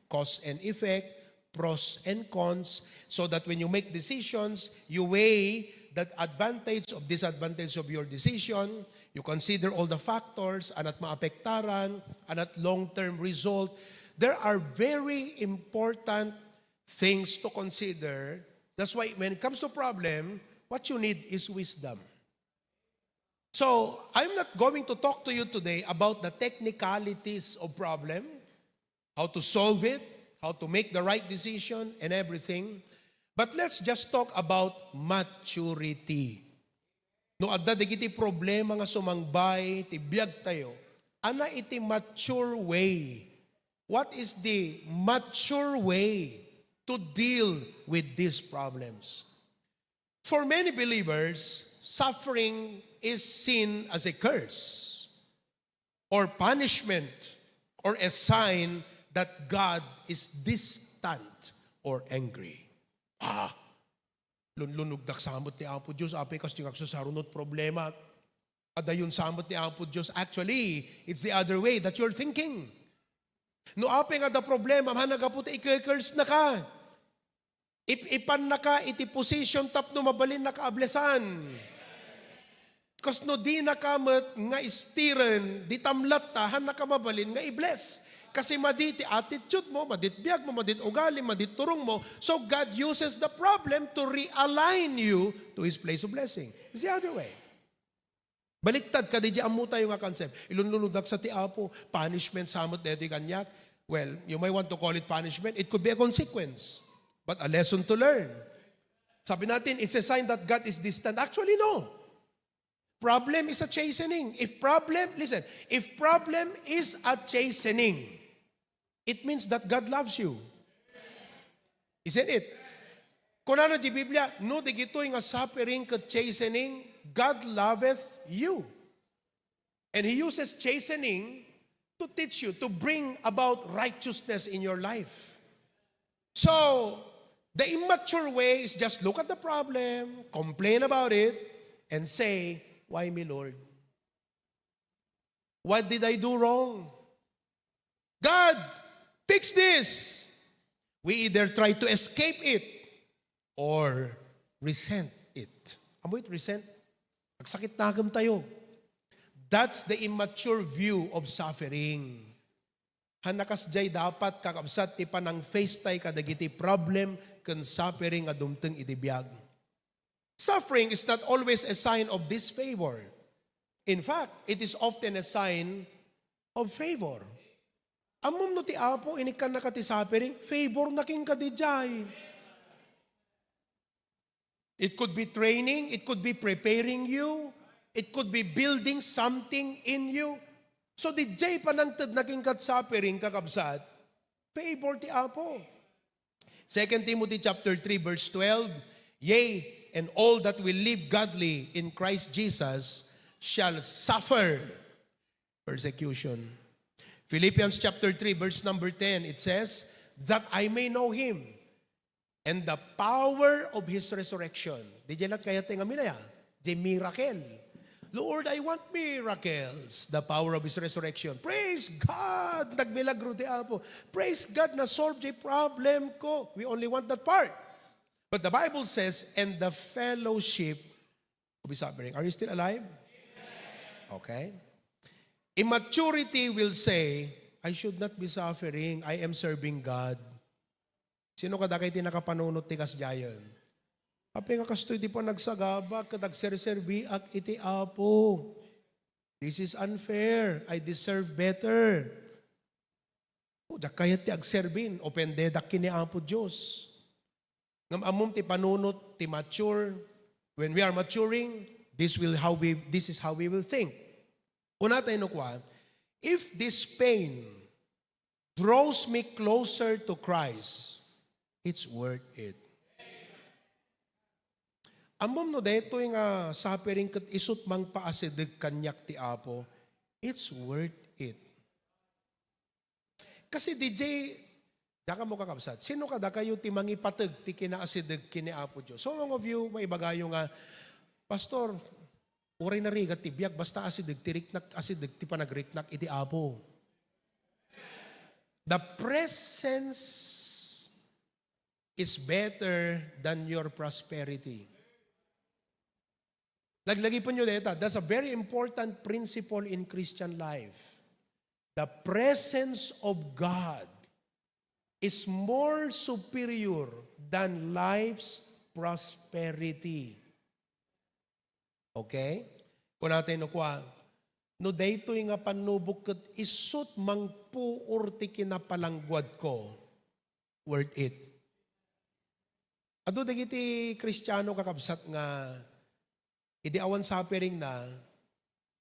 cause and effect, pros and cons, so that when you make decisions, you weigh the advantage of disadvantage of your decision, you consider all the factors, anat maapektaran, anat long-term result. There are very important things to consider That's why when it comes to problem, what you need is wisdom. So, I'm not going to talk to you today about the technicalities of problem, how to solve it, how to make the right decision, and everything. But let's just talk about maturity. No adda dagiti problema nga sumangbay ti biagtayo, ania iti mature way? What is the mature way to deal with these problems? For many believers, suffering is seen as a curse or punishment or a sign that God is distant or angry. Ah, lunlunogdak sa amut ni Apo Dios, apay kastoy nga agsasaruno ti problema. Adayon sa amut ni Apo Dios. Actually, it's the other way that you're thinking. No apay nga adda problema, han nagapu ta ike-curse na ka. Ip-, ipan na ka iti position tapno mabalin na ka a blesan. Kas no di na ka met nga istiren, di tamlat ta, han na ka mabalin nga i-bless. Kasi madi ti attitude mo, madi ti biag mo, madi ti ugali, madi ti turong mo. So God uses the problem to realign you to His place of blessing. It's the other way. Baliktad kadi di ammo tayo nga concept. Ilunlunodnak sa ti Apo, punishment sa amut daytoy kaniak. Well, you may want to call it punishment. It could be a consequence, but a lesson to learn. Sabi natin, it's a sign that God is distant. Actually, no. Problem is a chastening. If problem, listen, if problem is a chastening, it means that God loves you. Isn't it? Kunana di Biblia, no, dagitoy nga suffering ket chastening, God loveth you. And He uses chastening to teach you, to bring about righteousness in your life. So, the immature way is just look at the problem, complain about it, and say, "Why me, Lord? What did I do wrong? God, fix this." We either try to escape it or resent it. Amoy resent? Agsakit nagumtayo. That's the immature view of suffering. Han na kasdiay dapat, kakabsat, ti panang-face tay kadagiti problem ken suffering nga dumteng iti biag. Suffering is not always a sign of disfavor. In fact, it is often a sign of favor. Ammom no ti Apo, inikkannaka ti suffering, favor na kenka diay. It could be training, it could be preparing you, it could be building something in you. So, diay panangtedna kenka ti suffering, kakabsat, favor ti Apo. Second Timothy chapter three, verse twelve, "Yea, and all that will live godly in Christ Jesus shall suffer persecution." Philippians chapter three, verse number ten, it says, "That I may know Him and the power of His resurrection." Diay la kayat nga minaya, diay miracle. "Lord, I want miracles, the power of His resurrection." Praise God! Nagmilagro ti Apo. Praise God, na-solve diay problem ko. We only want that part. But the Bible says, "And the fellowship of His suffering." Are you still alive? Okay. Immaturity will say, "I should not be suffering. I am serving God." Sino kadakay ti nakapanunot ti kasdiayen? Apay nga kastoy ti panagsagabak ket agserserbiak iti Apo. This is unfair. I deserve better. O, diak kayat ti agserbin. Opendedak ken ni Apo Dios. Ngem ammom ti panunot ti mature. When we are maturing, this will how we, this is how we will think. Kuna tayo no kua, "If this pain draws me closer to Christ, it's worth it." Ammom no daytoy nga suffering ket isut' mangpaasideg kaniak ti Apo, it's worth it. Kasi diay, diak ammo, kakabsat, sino kadakayo ti mangipateg ti kinaasideg ken ni Apo Dios? So, many of you, maibagayo nga, "Pastor, uray narigat ti biag, basta asideg ti riknak, asideg ti panagriknak iti Apo." The presence is better than your prosperity. Laglagipenyo dayta, that's a very important principle in Christian life. The presence of God is more superior than life's prosperity. Okay? Kunatay no kua, no daytoy nga pannubok ket isut' mangpuor ti kinapalangguadko, worth it. Adu dagiti Kristiano, kakabsat, nga idi awan suffering na,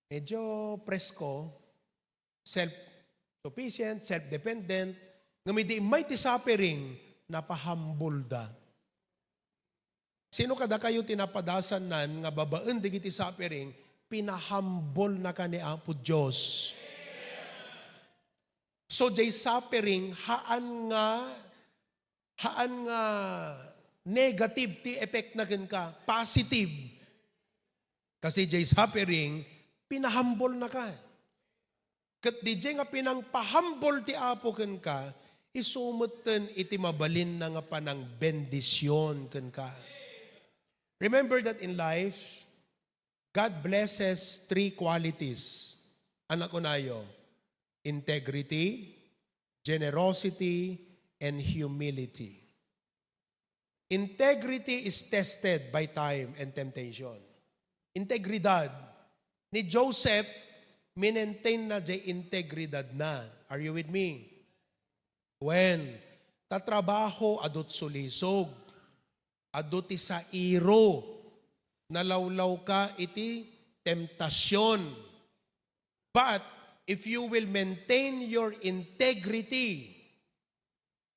medyo presko, self-sufficient, self-dependent, ngem idi immay ti suffering, napahambulda. Sino kadakayo ti napadasannan nga babaen dagiti suffering, pinahambulnaka ni Apo Dios? So, jay suffering, haan nga, haan nga negative ti effect na kenka, positive. Kasi jay suffering, pinahambulnaka. Ket dijay nga pinangpahambul ti Apo kenka, isu metten iti mabalinna nga panangbendision kenka. Remember that in life, God blesses three qualities. Ania kunayo? Integrity, generosity, and humility. Integrity is tested by time and temptation. Integridad. Ni Joseph, minentain na jay integridad na. Are you with me? When? Ta trabaho, adut sulisog, adu ti sairo, nalawlawka iti temptasyon. But if you will maintain your integrity,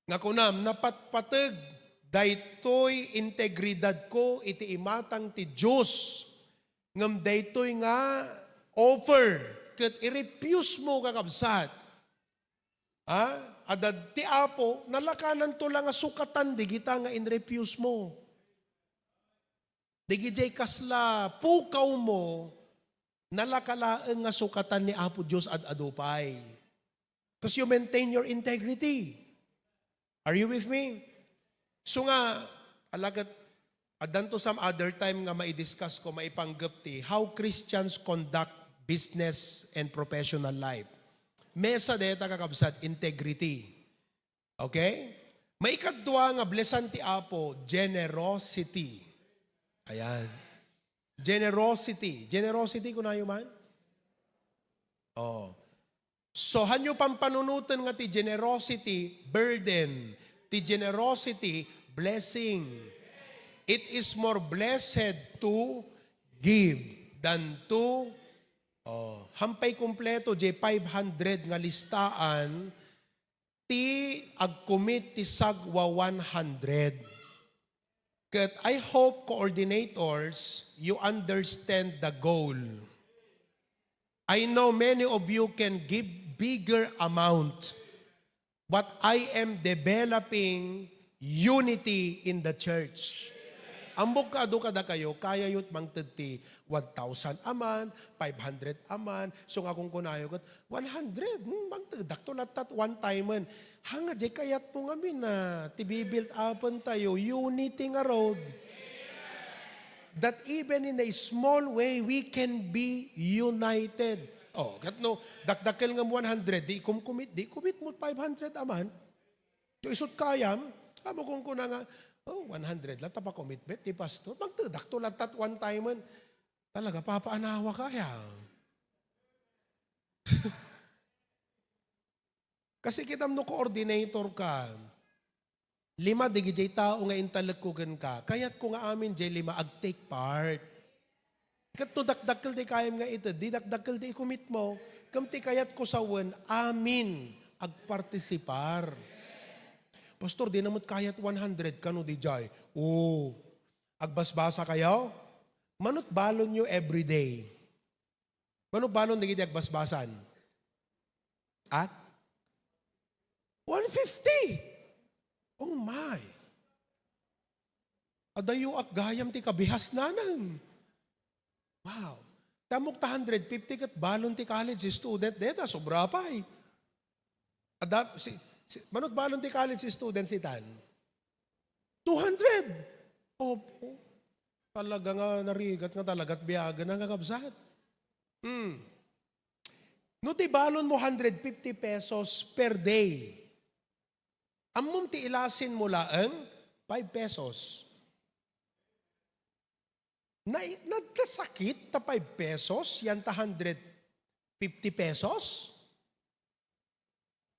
nga kunam, napatpateg daytoy integridadko iti imatang ti Dios, ngem daytoy nga offer ket i-refuse mo, kakabsat. Ha? Adda ti Apo, nalakananto la nga sukatan digita nga in-refuse mo. Dagijay kasla pukaw mo, nalaka laeng nga sukatan ni Apo Dios ad-adu pay. 'Cause you maintain your integrity. Are you with me? So nga, ala ket, addanto some other time nga maidiscuss ko, maipanggep ti how Christians conduct business and professional life. Mesa deta, kakabsat, integrity. Okay? Maikadua nga blesan ti Apo, generosity. Ayan. Generosity. Generosity, kunayo man? Oh. So, hanyo pampanunoten nga ti generosity, burden. Ti generosity, blessing. It is more blessed to give than to, oh, hampay kumpleto, jay five hundred nga listaan, ti agcommit ti sagwa one hundred. Ket I hope, coordinators, you understand the goal. I know many of you can give bigger amount, but I am developing unity in the church. Ammok nga adu kadakayo, kayayot mangted ti one thousand a month, five hundred a month. So nga kunkunayo ket, one hundred, hmm, mangtedakto lattat one time-en. Hanga, jay kayatmo ngamin a, ti bibuild up-en tayo, unity ngarud. That even in a small way, we can be united. Oh, ket no, dakdakkel ngem one hundred, di ikumkumit, di ikumit mo five hundred a month. Ti isut' kayam, ammok kunkuna nga, oh, one hundred la, ta pakumitbet ti pastor. Mangtedakto lattat one time-en. Talaga, papaanawa kaya. Kasi kitam no coordinator ka, lima dagijay tao nga intalekko kenka, kayatko nga amin jay lima ag-take part. Ket no dakdakkel ti kayam nga ited, di dakdakkel ti ikumit mo. Ket ti kayatko sawen, amin agpartisipar. Pastor, di na met kayat one hundred kano dijay. Oo. Agbasbasa kayo? Manut balon yo everyday. Manut balon dagiti agbasbasan? At? One fifty! Oh my! Adayo ak gayam ti kabihasnanan. Wow! Tamok ta hundred fifty ket balon ti college student deta, sobra pay. Adda, si, si, manut balon ti college students itan? Two hundred. Opo. Talaga nga narigat nga talagat biagen nga kabsat. Hmm. No ti balon mo hundred fifty pesos per day, ammom ti ilasin mo laeng five pesos. Na, na, nasakit ta five pesos, yan ta hundred fifty pesos?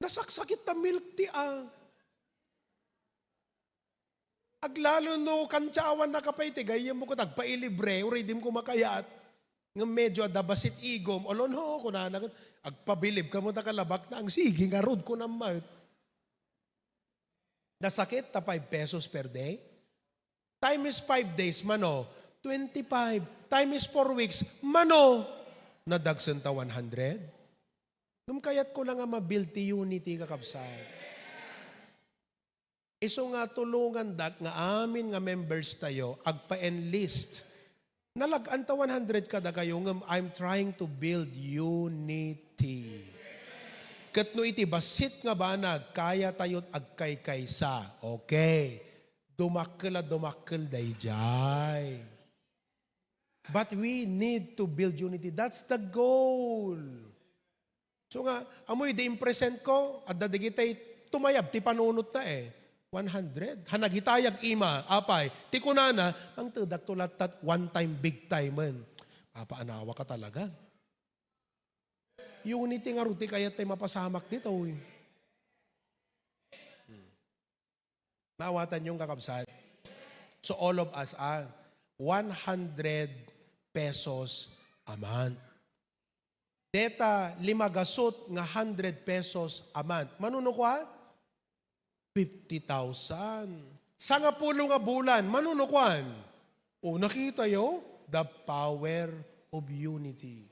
Nasaksakit ta milk tea, ah. Aglalo no kantsawan na ka pay ti gayyem mo ket agpailibre, uray dim ko makayat. Ngem medyo adda bassit igom, "Olo no," kunana ket, "Agpabilib ka met a kalabak na ang sige ngarud," kunam met. Nasakit ta five pesos per day? Time is five days, mano? Twenty-five. Time is four weeks, mano? Nadagsen ta one hundred? Ngem kayat ko la nga ma-build ti unity, kakabsat. Isu nga tulongandak nga amin nga members tayo, agpa-enlist. Nalag-an ta one hundred kadakayo, ngem I'm trying to build unity. Ket no iti bassit nga banag, kaya tayo't agkaykaysa. Okay. Dumakkel a dumakkel daydiay. But we need to build unity. That's the goal. So nga, amoy di impresent ko, adda digitay tumayab ti panunot na eh. One hundred. Ha nagitayag ima, apay, ti kunana, ang tudak to latta one time big time man. Papaanawa ka talaga. Unity nga ruti kayat tay mapasamak dito eh. Naawatan yung kakabsat? So all of us, ah, one hundred pesos a month. Deta lima gasut nga hundred pesos a month. Manuno kua? Fifty thousand. Sangapulo nga bulan. Manuno kuan? O, nakita yo? The power of unity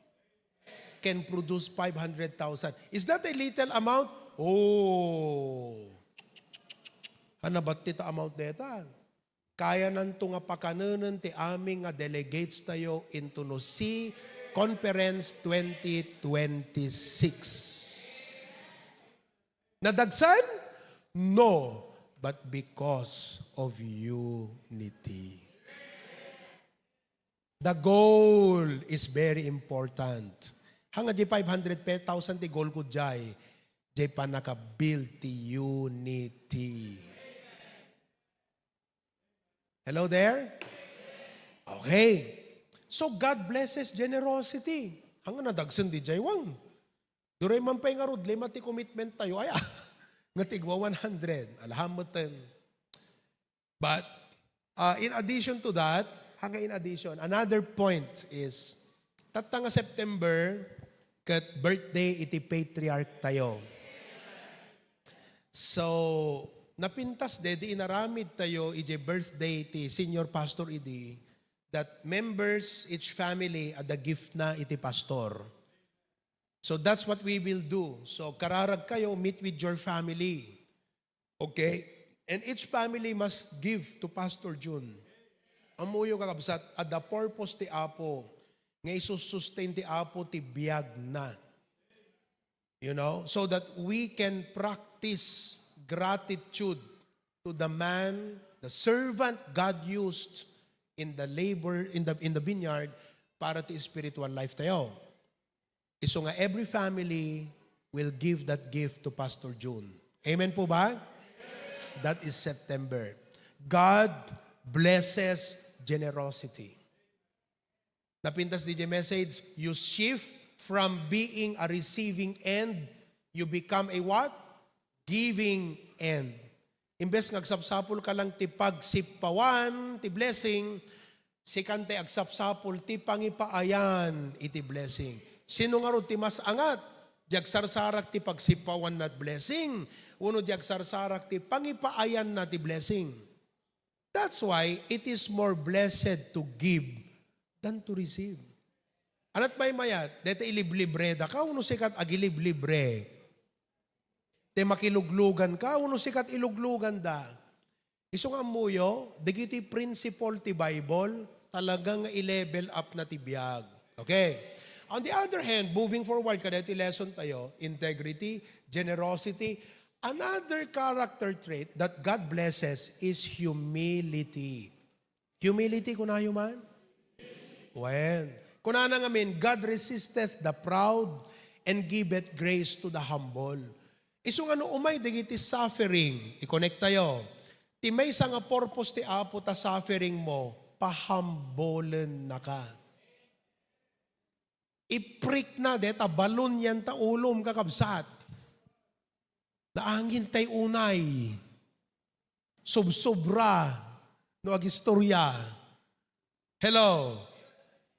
can produce five hundred thousand. Is that a little amount? Oh. Hanabat ti ta amount deta. Kayananto nga pakanenen ti amin nga delegates tayo into no C Conference twenty twenty-six. Nadagsen? No, but because of unity. The goal is very important. Hanga di five hundred thousand ti goal ko jay, jay panaka-build ti unity. Hello there? Okay. So God blesses generosity. Hanga nadagsen di jay wang. Duray man pay nga rudlima ti commitment tayo. Ay, ah, nga tigwa one hundred. Alahameten. But, uh, in addition to that, hanga in addition, another point is, tatta nga September, ket birthday iti patriarch tayo. So, napintas de, di inaramid tayo iti birthday ti Senior Pastor idi, that members, each family, adda gift na iti pastor. So that's what we will do. So kararag kayo, meet with your family. Okay? And each family must give to Pastor Jun. Ammoyo, kakabsat, adda purpose ti Apo nga isusustain ti Apo ti biag na. You know, so that we can practice gratitude to the man, the servant God used in the labor, in the, in the vineyard para ti spiritual life tayo. Isu nga every family will give that gift to Pastor Jun. Amen po ba? That is September. God blesses generosity. Napintas di message, you shift from being a receiving end, you become a what? Giving end. Imbes nga agsapsapul ka lang ti pagsippawan ti blessing, sikan ti agsapsapul ti pangipaayan iti blessing. Sino ngarud ti mas angat? Di agsarsarak ti pagsippawan na blessing, wenno di agsarsarak ti pangipaayan na ti blessing? That's why it is more blessed to give than to receive. Anat maymayat, deta iliblibre da ka, uno sikat agiliblibre. Te makiluglugan ka, uno sikat iluglugan da. Isu nga ammoyo, dagiti principle ti Bible, talaga nga i-level up na ti biag. Okay. On the other hand, moving forward, kadagiti lesson tayo, integrity, generosity, another character trait that God blesses is humility. Humility, kunayo man? Wen. Kunana ngamin, "God resisteth the proud and giveth grace to the humble." Isu nga no umay dagiti suffering, i-connect tayo. Ti maysa nga purpose ti Apo ta suffering mo, pahambolennaka. Iprikna deta balon yan ta ulom, kakabsat. Naangin tay unay. Subsobra no agistorya. Hello?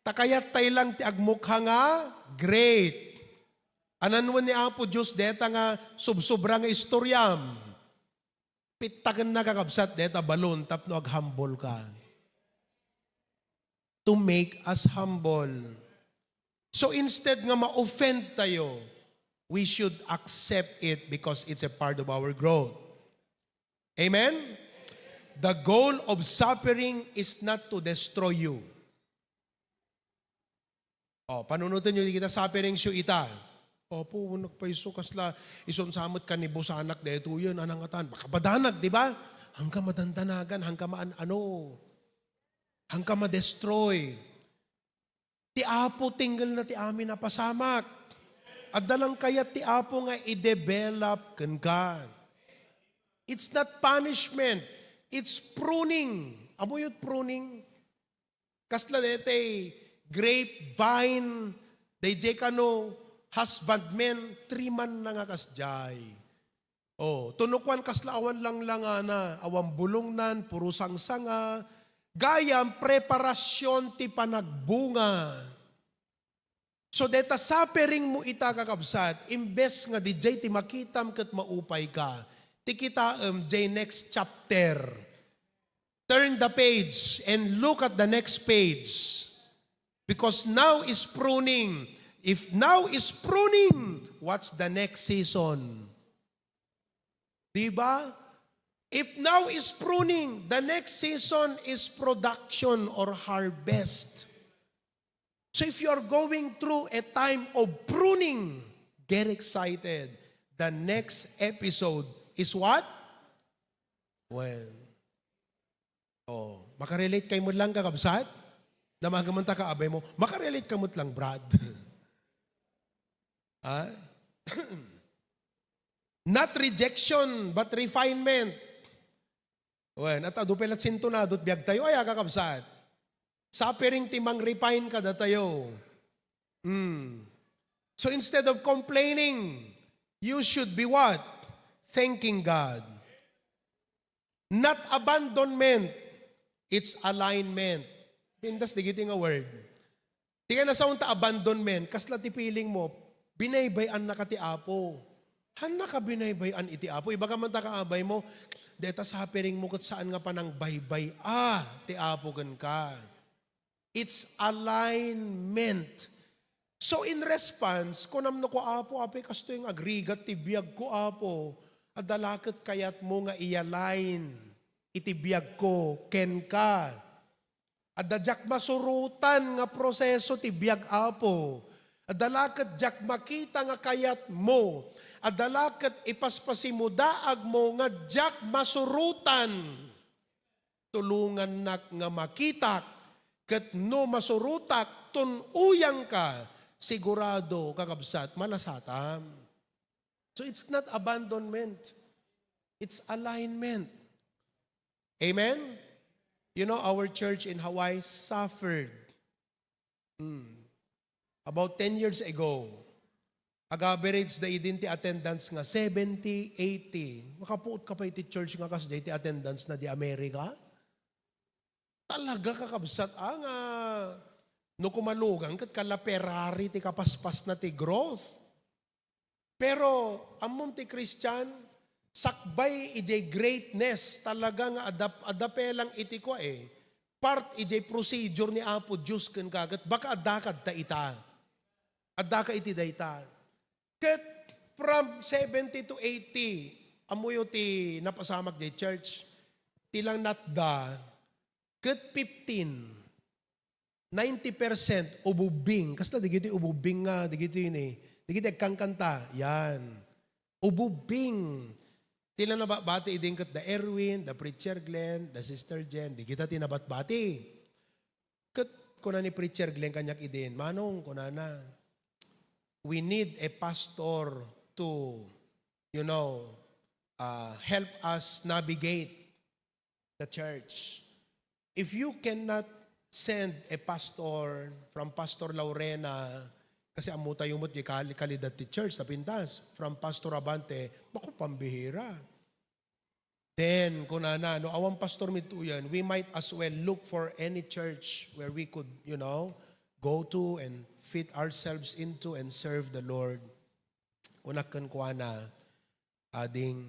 Ta kayat tay lang ti agmukha nga great. Anan wen ni Apo Dios deta nga subsobra nga istoriam. Pittakenna, kakabsat, deta balon tapno aghambol ka. To make us humble. So instead nga ma-offend tayo, we should accept it because it's a part of our growth. Amen? The goal of suffering is not to destroy you. Oh, panunoten nyo, di kita suffering siyo ita. Opo, nagpaiso, kasla, isunsamet ka ni busanak, deto yan, anang atan. Makabadanag, di ba? Hangka madandanagan, hangka maan, ano, hangka ma-destroy. Ti Apo, tinggel na ti amin a pasamak. Adda lang kayat ti Apo nga i-develop kenka. It's not punishment. It's pruning. Amoyo pruning? Kasla detay grapevine, dayjay kano, husbandman, triman na nga kasjay. Oh, tunukuan kasla awan langlangana, awan bulongnan, puro sangsanga. Gayam, preparasyon ti panagbunga. So, deta suffering mo ita, kakabsat, imbes nga dijay ti makitam ket maupay ka, ti kitaem jay next chapter. Turn the page and look at the next page. Because now is pruning. If now is pruning, what's the next season? Di ba? If now is pruning, the next season is production or harvest. So if you are going through a time of pruning, get excited. The next episode is what? Well, oh, makarelate kayo mo lang, kakabsat? Namaga man ta kaabay mo, makarelate ka mo lang, Brad. Ha? Not rejection, but refinement. Wen, at adu pay lat sintonado ti biag tayo, aya, kakabsat. Suffering ti mang-refine kadatayo. Hmm. So instead of complaining, you should be what? Thanking God. Not abandonment, it's alignment. Pintas digiti nga word. Ti kayat nasaon ta abandonment, kasla ti feeling mo, binaybay-annaka ti Apo. Hannaka binaybay-an iti Apo. Ibaga man ta kaabay mo, deta suffering mo ket saan nga panangbaybay-a ti Apo kenka. It's alignment. So in response, kunam no ko, Apo, apay kastoy nga agrigat ti biag ko, Apo. Adda la ket kayat mo nga i-align iti biag ko kenka. Adda diak masurotan nga proseso ti biag, Apo. Adda la ket diak makita nga kayat mo. Adda la ket ipaspasimmo daag mo nga diak masurotan. Tulongannak nga makitak, ket no masurotak, tun-oyangka, sigurado, kakabsat, malasatam. So it's not abandonment. It's alignment. Amen? You know, our church in Hawaii suffered. Hmm. About ten years ago, ag-average da idin ti attendance nga seventy, eighty. Makapuot ka pa iti church nga kasdiay ti attendance na di America? Talaga, kakabsat, ah, nga no kumalugan ket kala Ferrari ti kapaspas na ti growth. Pero ammom ti Christian, sakbay idiay greatness, talaga nga adda, adda pay lang iti kua, eh, part idiay procedure ni Apo Dios kenka, ket baka adda kadta ita. Adda ka iti dayta. Ket from seventy to eighty, ammoyo ti napasamak diay church, ti lang natda, ket fifteen. Ninety percent ububing. Kasla digiti ububing nga, digiti ni, digiti agkankanta. Yan. Ububing. Ti la nabati idin ket da Erwin, da Preacher Glenn, da Sister Jen, di kita ti nabatbati. Ket kuna ni Preacher Glenn kaniak idin, "Manong," kunana, "we need a pastor to, you know, uh, help us navigate the church." If you cannot send a pastor from Pastor Laurena, kasi ammo tayo mo't di kal-, kalidad ti church sa pintas, from Pastor Abante, bako pambihira. Then, kunana, no awan pastor mi ditoyen, we might as well look for any church where we could, you know, go to and fit ourselves into and serve the Lord. Kunak kenkuana, ading,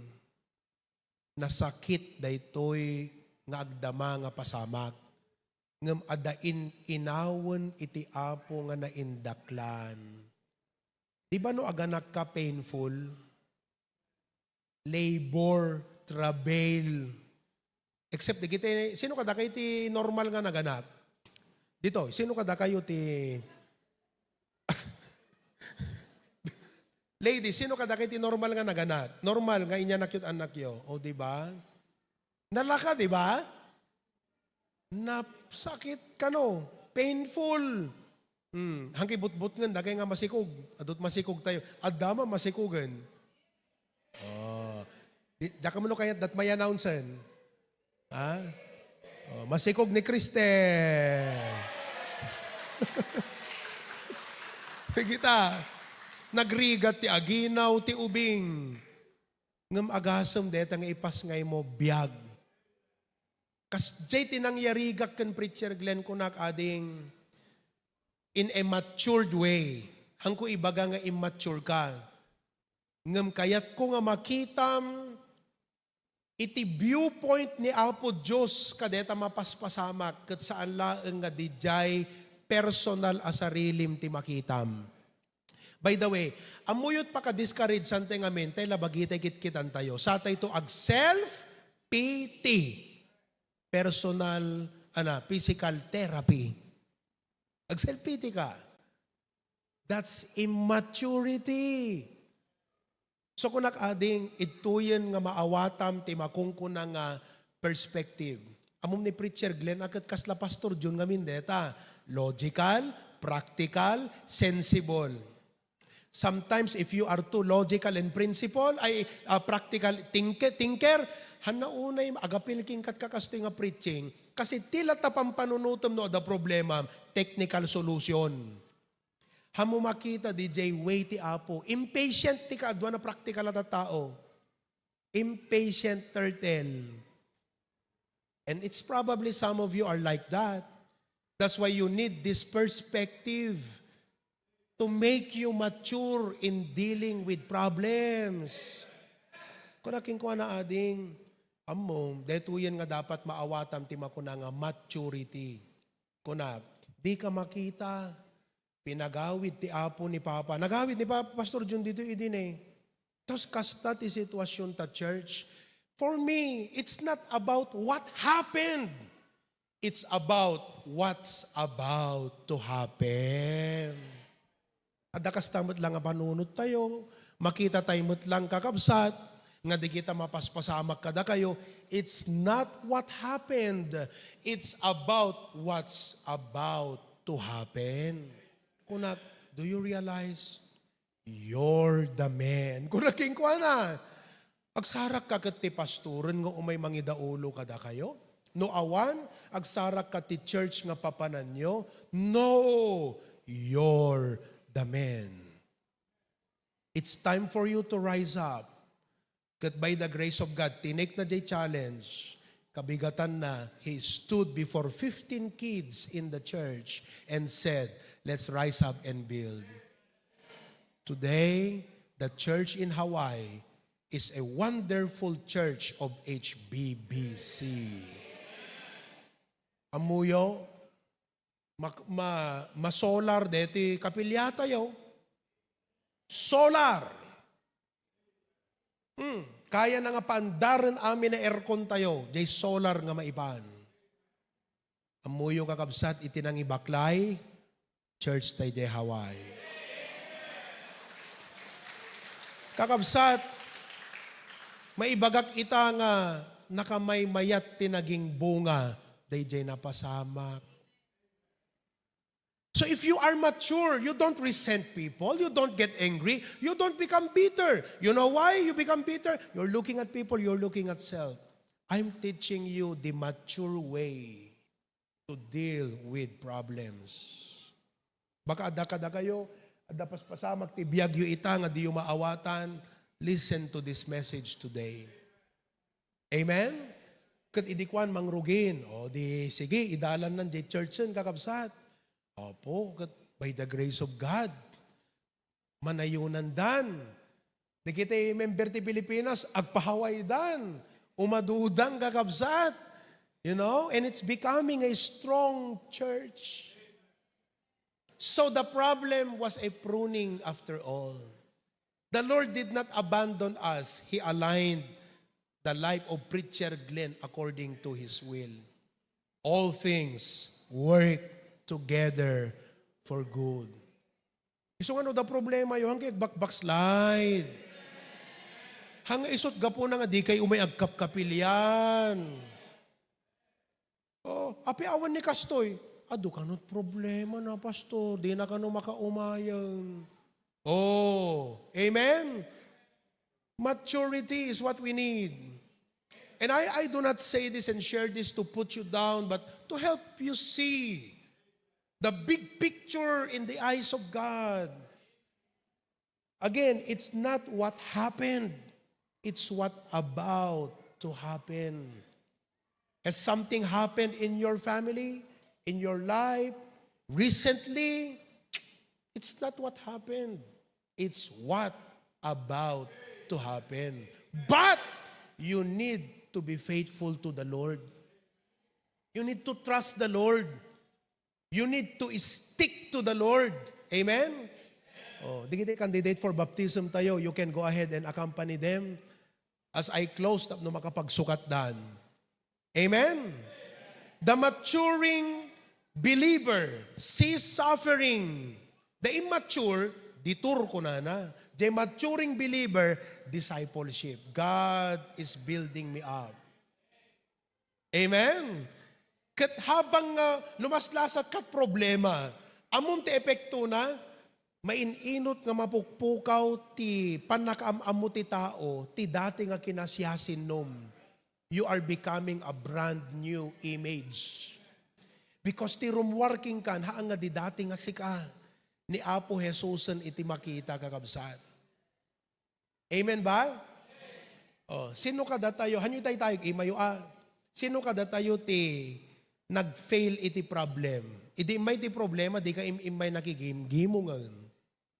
nasakit daytoy nga agdama nga pasamak, ngem adda in-inawen iti Apo nga naindaklan. Di ba no aganakka painful? Labor, travail. Except dagiti, sino kadakayo ti normal nga naganak? Dito, sino kadakayo ti Lady, sino kadakayo ti normal nga naganak? Normal nga inyanakyo ti annakyo. O, di ba? Nalaka, di ba? Nasakit kano. Painful. Hmm. Hangki butbutngen, dakay nga masikog. Adut masikog tayo. Adda man masikogen. Oh. Di, diak kamo no kayat dat may announcen. Ha? Oh, masikog ni Kristen. Kita, nagrigat ti aginaw, ti ubing. Ngem agasem deta nga ipasngaymo biag. Kasdiay ti nangyarigak ken Preacher Glenn, kunak, ading, in a matured way. Hanko ibaga nga immature ka. Ngem kayatko nga makitam iti viewpoint ni Apo Dios kadeta mapaspasamak, ket saan laeng nga didiay personal a sarilim ti makitam. By the way, ammuyot pakadiscourage-an tay ngamin, tay labagitay kitkitantayo. Satayto ag self-pity. Personal, ana, physical therapy. Ag self-pity ka. That's immaturity. So, kunak, ading, idtoyen nga maawatam ti makunkuna nga perspective. Ammom ni Preacher Glenn, a ket kasla Pastor Jun ngamin deta. Logical, practical, sensible. Sometimes, if you are too logical and principle, ay, ah, practical thinker, thinker, hanna unay agapil ken kat kakastoy nga preaching, kasi ti latta pampanunotem no adda problema, technical solution. Hammo makita, D J, way ti Apo. Impatient ti kaadua a practical a tattao. Impatient turtle. And it's probably some of you are like that. That's why you need this perspective to make you mature in dealing with problems. Kuna kenkuana, ading, ammo, daytoyen nga dapat maawatam ti makuna nga maturity. Kunak, di ka makita. Pinagawid ti Apo ni Papa. Nagawid ni Papa, Pastor Jun, ditoy idi ne. Tapos kasta ti situasion ta church. For me, it's not about what happened. It's about what's about to happen. Adda kasta met lang a panunot tayo. Makita tayo met lang, kakabsat, nga di kita mapaspasamak kadakayo. It's not what happened. It's about what's about to happen. Kunak, do you realize? You're the man. Kunak kenkuana, agsarakka ket ti pastoren nga umay mangidaulo kadakayo? No awan, agsarakka ti church nga papananyo? No, you're the man. It's time for you to rise up. Ket by the grace of God, tinekna jay challenge, kabigatanna, he stood before fifteen kids in the church and said, "Let's rise up and build." Today, the church in Hawaii is a wonderful church of H B B C. Ammoyo, ma-, ma-, ma-solar deti kapiliatayo. Solar. Hmm, kayana nga paandaren amin a aircon tayo, jay solar nga maipan. Ammoyo, kakabsat, iti nangibaklay, church tay jay Hawaii. Kakabsat, maibagak ita nga nakamaymayat ti naging bunga dayjay napasamak. So if you are mature, you don't resent people, you don't get angry, you don't become bitter. You know why you become bitter? You're looking at people, you're looking at self. I'm teaching you the mature way. to deal with problems. Baka adda kadakayo, adda paspasamak ti biagyo ita nga diyo maawatan, listen to this message today. Amen? Ket idi kuan mangrugin, o di sige, idalannan diay churchen, kakabsat. Opo, ket by the grace of God, manayunandan. Dagiti member ti Pilipinas, agpahawaydan, umadudan, kakabsat. You know, and it's becoming a strong church. So the problem was a pruning after all. The Lord did not abandon us. He aligned the life of Preacher Glenn according to His will. All things work together for good. Isu nga no, da problema yo, hangkay agbackslide. Hangga isut gapuna nga di kay umay agkapkapilian. Oh, apay awan ni kastoy? Adu kanot problema na, pastor. Di na kano makaumayan. Oh, amen? Maturity is what we need. And I, I do not say this and share this to put you down, but to help you see the big picture in the eyes of God. Again, it's not what happened, it's what about to happen. Has something happened in your family, in your life, recently? It's not what happened. It's what about to happen. But you need to be faithful to the Lord. You need to trust the Lord. You need to stick to the Lord. Amen? Oh, dagiti candidate for baptism tayo, you can go ahead and accompany them as I close tapno makapagsukatdan. Amen? The maturing believer sees suffering. The immature, detour kunana. The maturing believer, discipleship. God is building me up. Amen? Ket habang nga lumaslasat kat problema, ammom ti epektona, main-inot nga mapukpukaw ti pannakaam-ammo ti tao, ti dati nga kinasiasinnom. You are becoming a brand new image. Because ti rumwarking kan, haan nga di dati nga sika, ni Apo Jesusen iti makita, kakabsat. Amen ba? Oh, sino kadatayo? Hanyo tayo tayo, imayo, ah. Sino kadatayo ti nag-fail iti problem? Idi immay ti problema, di ka im-, immay nakigimgimongen.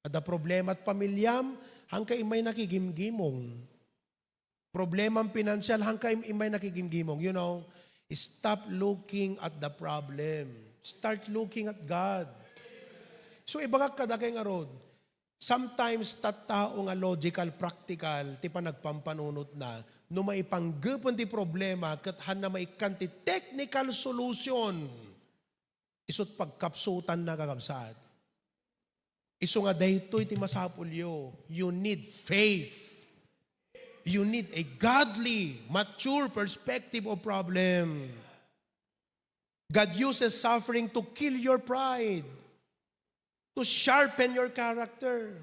Adda problema at pamilyam, hangka immay nakigimgimong. Problema ang pinansyal, hangka im-, immay nakigimgimong. You know, stop looking at the problem. Start looking at God. So, ibagak kadakay ngarud, sometimes, tattao nga logical, practical, ti panagpampanunotna, no maipanggepen ti problema, ket hanna maikkan ti technical solution, isut pagkapsutanna, kakabsat. Isu nga daytoy ti masapulyo. You need faith. You need a godly, mature perspective of problem. God uses suffering to kill your pride, to sharpen your character.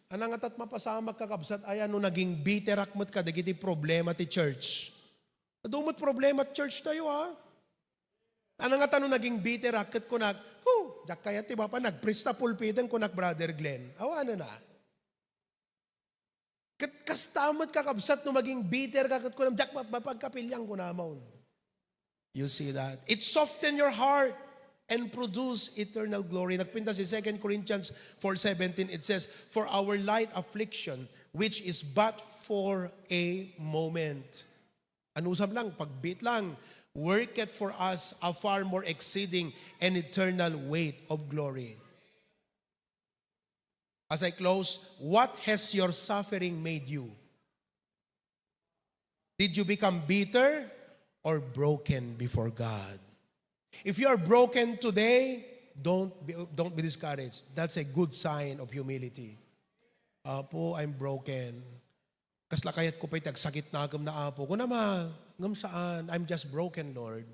Ana nga tat mapasamak, kakabsat, aya no naging biterak met kadagiti problema ti church. Adu met problema ti church tayo, ha? Ana nga ta no naging biterak ket kunak, "Huh, diak kayat ti bapa, nagprista pulpiten," kunak, Brother Glenn. Awanen na. Ket kasta met, kakabsat, no maging bitter ka ket kunam, "Diak ma-, mapagkapilian," kunamon. You see that? It soften your heart and produce eternal glory. Nagpintas ti Second Corinthians four seventeen, it says, "For our light affliction, which is but for a moment." Anusam lang, pagbiit lang, "worketh for us a far more exceeding and eternal weight of glory." As I close, what has your suffering made you? Did you become bitter or broken before God? If you are broken today, don't be, don't be discouraged. That's a good sign of humility. "Apo, I'm broken. Kasla kayatko pay ti agsakit nakem na, Apo." Kunam a, "Ngem saan, I'm just broken, Lord.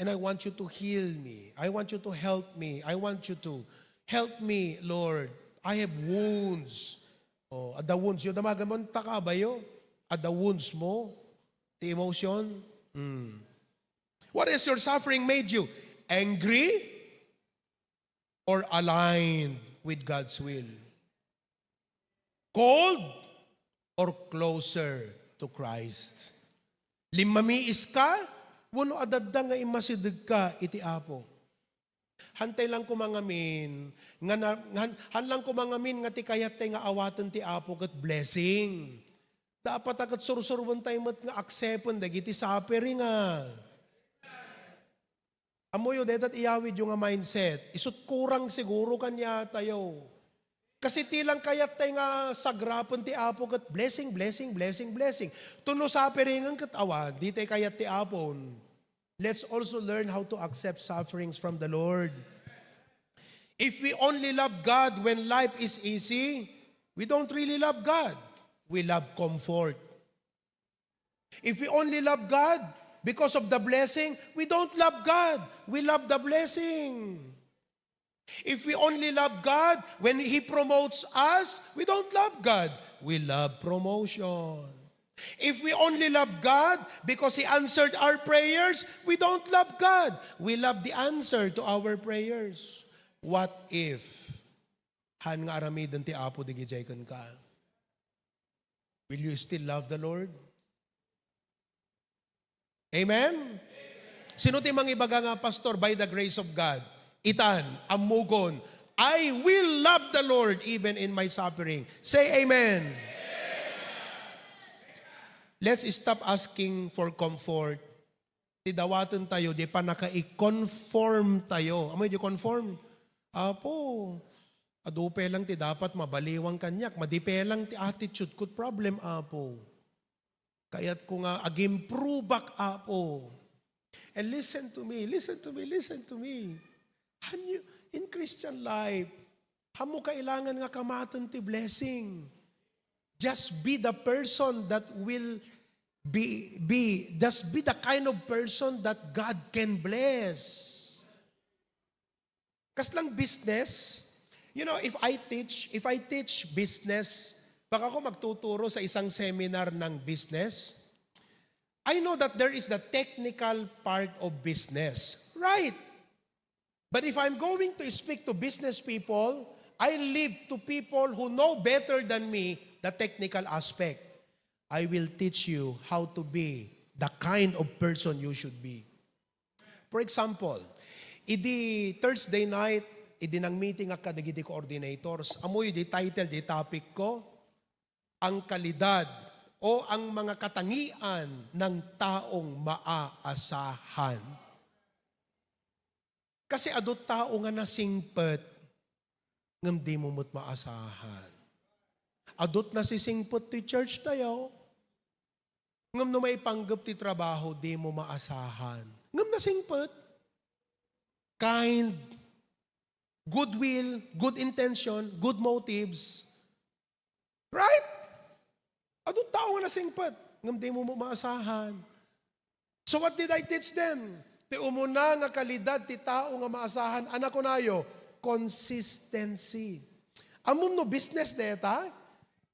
And I want you to heal me. I want you to help me. I want you to help me, Lord. I have wounds." Oh, adda wounds yo, damagan mo, "Anta ka, bayo?" Adda wounds mo, ti emotion. Hmm. What is your suffering made you? Angry or aligned with God's will? Cold or closer to Christ? Limmamiis ka, wenno adda nga immasideg ka iti Apo? Hantay lang kumangamin, nga na, han, han lang kumangamin nga ti kayattay nga awaten ti Apo ket blessing. Dapat a ket sursuroentayo met nga accepten dagiti suffering, a. Ammoyo, dayta ti iyawidyo nga mindset, isut kurang siguro kaniatayo. Kasi ti lang kayattay nga sagrapen ti Apo ket blessing, blessing, blessing, blessing. Tuno suffering ket awan, ditay kayat ti Apon. Let's also learn how to accept sufferings from the Lord. If we only love God when life is easy, we don't really love God. We love comfort. If we only love God because of the blessing, we don't love God. We love the blessing. If we only love God when He promotes us, we don't love God. We love promotion. If we only love God because He answered our prayers, we don't love God. We love the answer to our prayers. What if han nga aramiden ti Apo digidiay kenka? Will you still love the Lord? Amen? Sino ti mangibaga nga, "Pastor, by the grace of God, itan, ammogon, I will love the Lord even in my suffering." Say amen. Let's stop asking for comfort. Ti dawatentayo, di pannaka-conform tayo. Amoy di conform? Apo, adu pay lang ti dapat mabaliwan kaniak. Madi pay lang ti attitude ko. Problem, Apo. Kayatko nga agimproveak, Apo. And listen to me, listen to me, listen to me. Han yo, in Christian life, hanmo kailangan nga kamaten ti blessing. Just be the person that will be, be, just be the kind of person that God can bless. Kaslang business, you know, if I teach, if I teach business, pag ako magtuturo sa isang seminar ng business, I know that there is the technical part of business. Right. But if I'm going to speak to business people, I leave to people who know better than me the technical aspect. I will teach you how to be the kind of person you should be. For example, idi Thursday night, idi nang-meeting ak kadagiti coordinators, ammoyo di title di topic ko, ang kalidad o ang mga katangian ng taong maaasahan. Kasi adu tao nga nasingpet, ngem dimo met maasahan. Adu ti nasisingpet ti church tayo, ngem no maipanggep ti trabaho, dimo maasahan. Ngem nasingpet. Kind, goodwill, good intention, good motives. Right? Adu tao nga nasingpet, ngem dimo maasahan. So what did I teach them? Ti umuna nga kalidad ti tao nga maasahan, ania kunayo, consistency. Ammom no business dayta?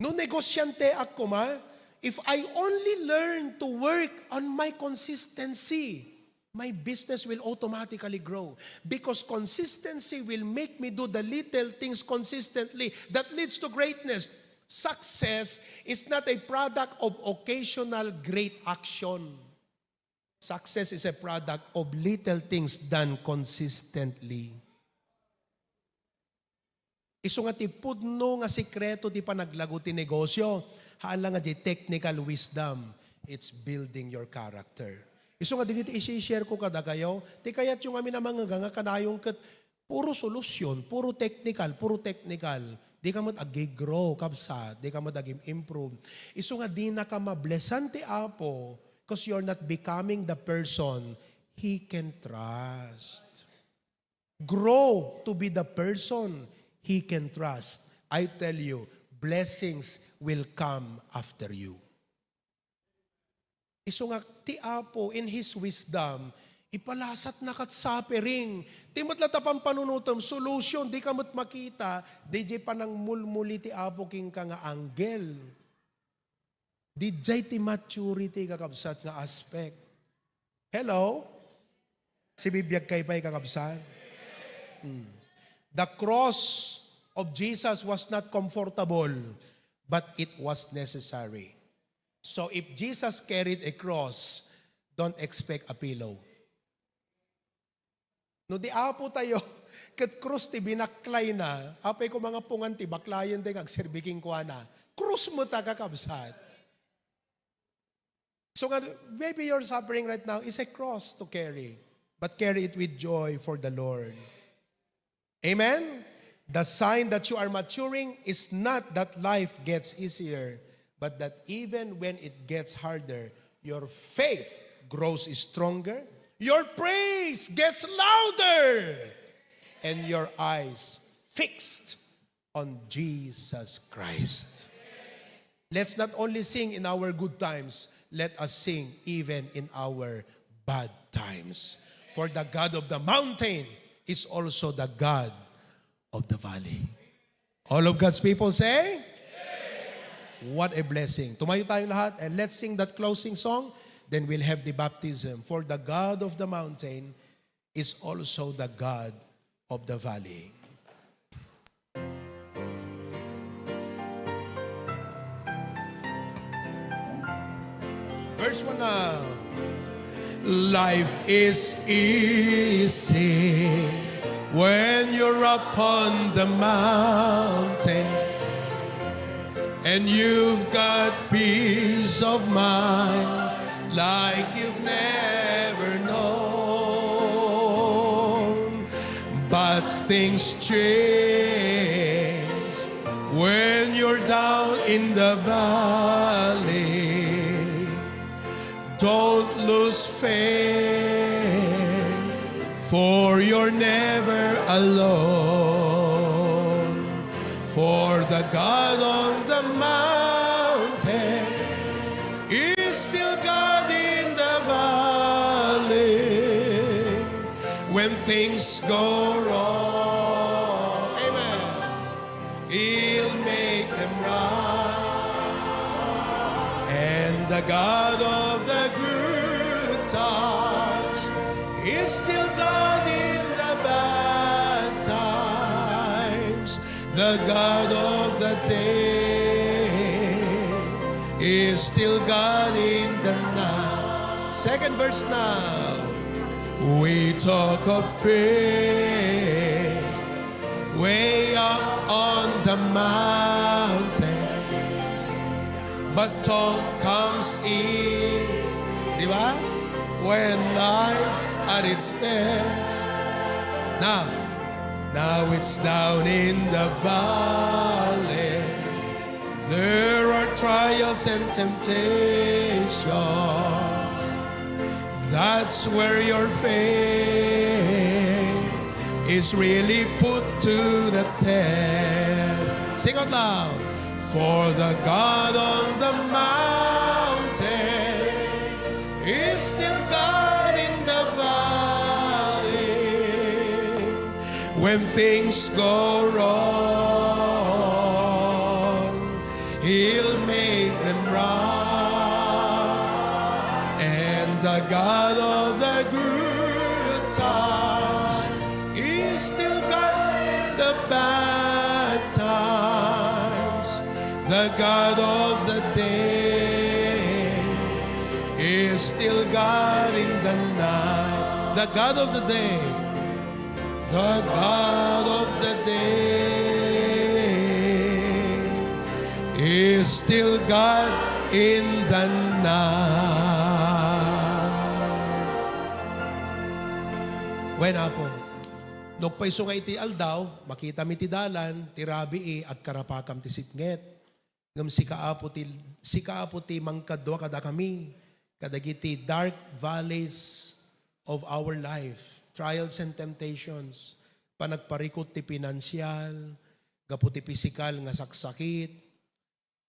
No negosyanteak koma, if I only learn to work on my consistency, my business will automatically grow because consistency will make me do the little things consistently that leads to greatness. Success is not a product of occasional great action. Success is a product of little things done consistently. Isu nga ti pudno nga sekreto ti panaglago ti negosyo, haan lang nga di technical wisdom, it's building your character. Isu nga dagiti isi-share ko kadakayo, ti kayatyo ngamin a mangngeg nga kanayon ket puro solusyon, puro technical, puro technical. Di ka met ag-grow, kabsat, di ka met ag-improve. Isu nga dinaka mablesan ti Apo, 'cause you're not becoming the person He can trust. Grow to be the person He can trust. I tell you, blessings will come after you. Isu nga ti Apo, in His wisdom, ipalasatna kat suffering. Ti met la ta pampanunotem, solution, di ka met makita, diay panangmulmuli ti Apo kenka nga anggel. Diay ti maturity, kakabsat, nga aspect. Hello? Sibibiagkayo pay, kakabsat? Hmm. The cross of Jesus was not comfortable, but it was necessary. So if Jesus carried a cross, don't expect a pillow. No di Apotayo, ket krus ti binaklayna, apay koma nga pungan ti baklayen dayta nga agserbi kenkuana. Krus met a, kakabsat. So nga, maybe your suffering right now is a cross to carry, but carry it with joy for the Lord. Amen? The sign that you are maturing is not that life gets easier, but that even when it gets harder, your faith grows stronger, your praise gets louder, and your eyes fixed on Jesus Christ. Let's not only sing in our good times, let us sing even in our bad times. For the God of the mountain is also the God of the valley. All of God's people say, "What a blessing." Tumayo tayo lahat and let's sing that closing song. Then we'll have the baptism. For the God of the mountain is also the God of the valley. Verse one now. Life is easy when you're up on the mountain and you've got peace of mind like you've never known. But things change when you're down in the valley. Don't lose faith, for you're never alone. For the God on the mountain is still God in the valley when things go wrong. Amen. He'll make them right. And the God of the good times is still God in the bad times. The God of the day is still God in the night. Second verse now. We talk of faith way up on the mountain. But talk comes in, di ba? When life's at its best. Now, now it's down in the valley. There are trials and temptations. That's where your faith is really put to the test. Sing out loud. For the God on the mountain is still God in the valley. When things go wrong, He'll make them right. And the God of the good times is still God in the bad times. The God of the day is still God in the night. The God of the day. The God of the day is still God in the night. Wen, Apo, nagpayso nga iti aldaw, makitami ti dalan, ti rabii, agkarapakam ti sipnget. Ngem sika, Apo, ti, sika, Apo, ti mangkadua kadakami kadagiti dark valleys of our life, trials and temptations, panagparikut ti pinansial, gapu ti pisikal nga saksakit,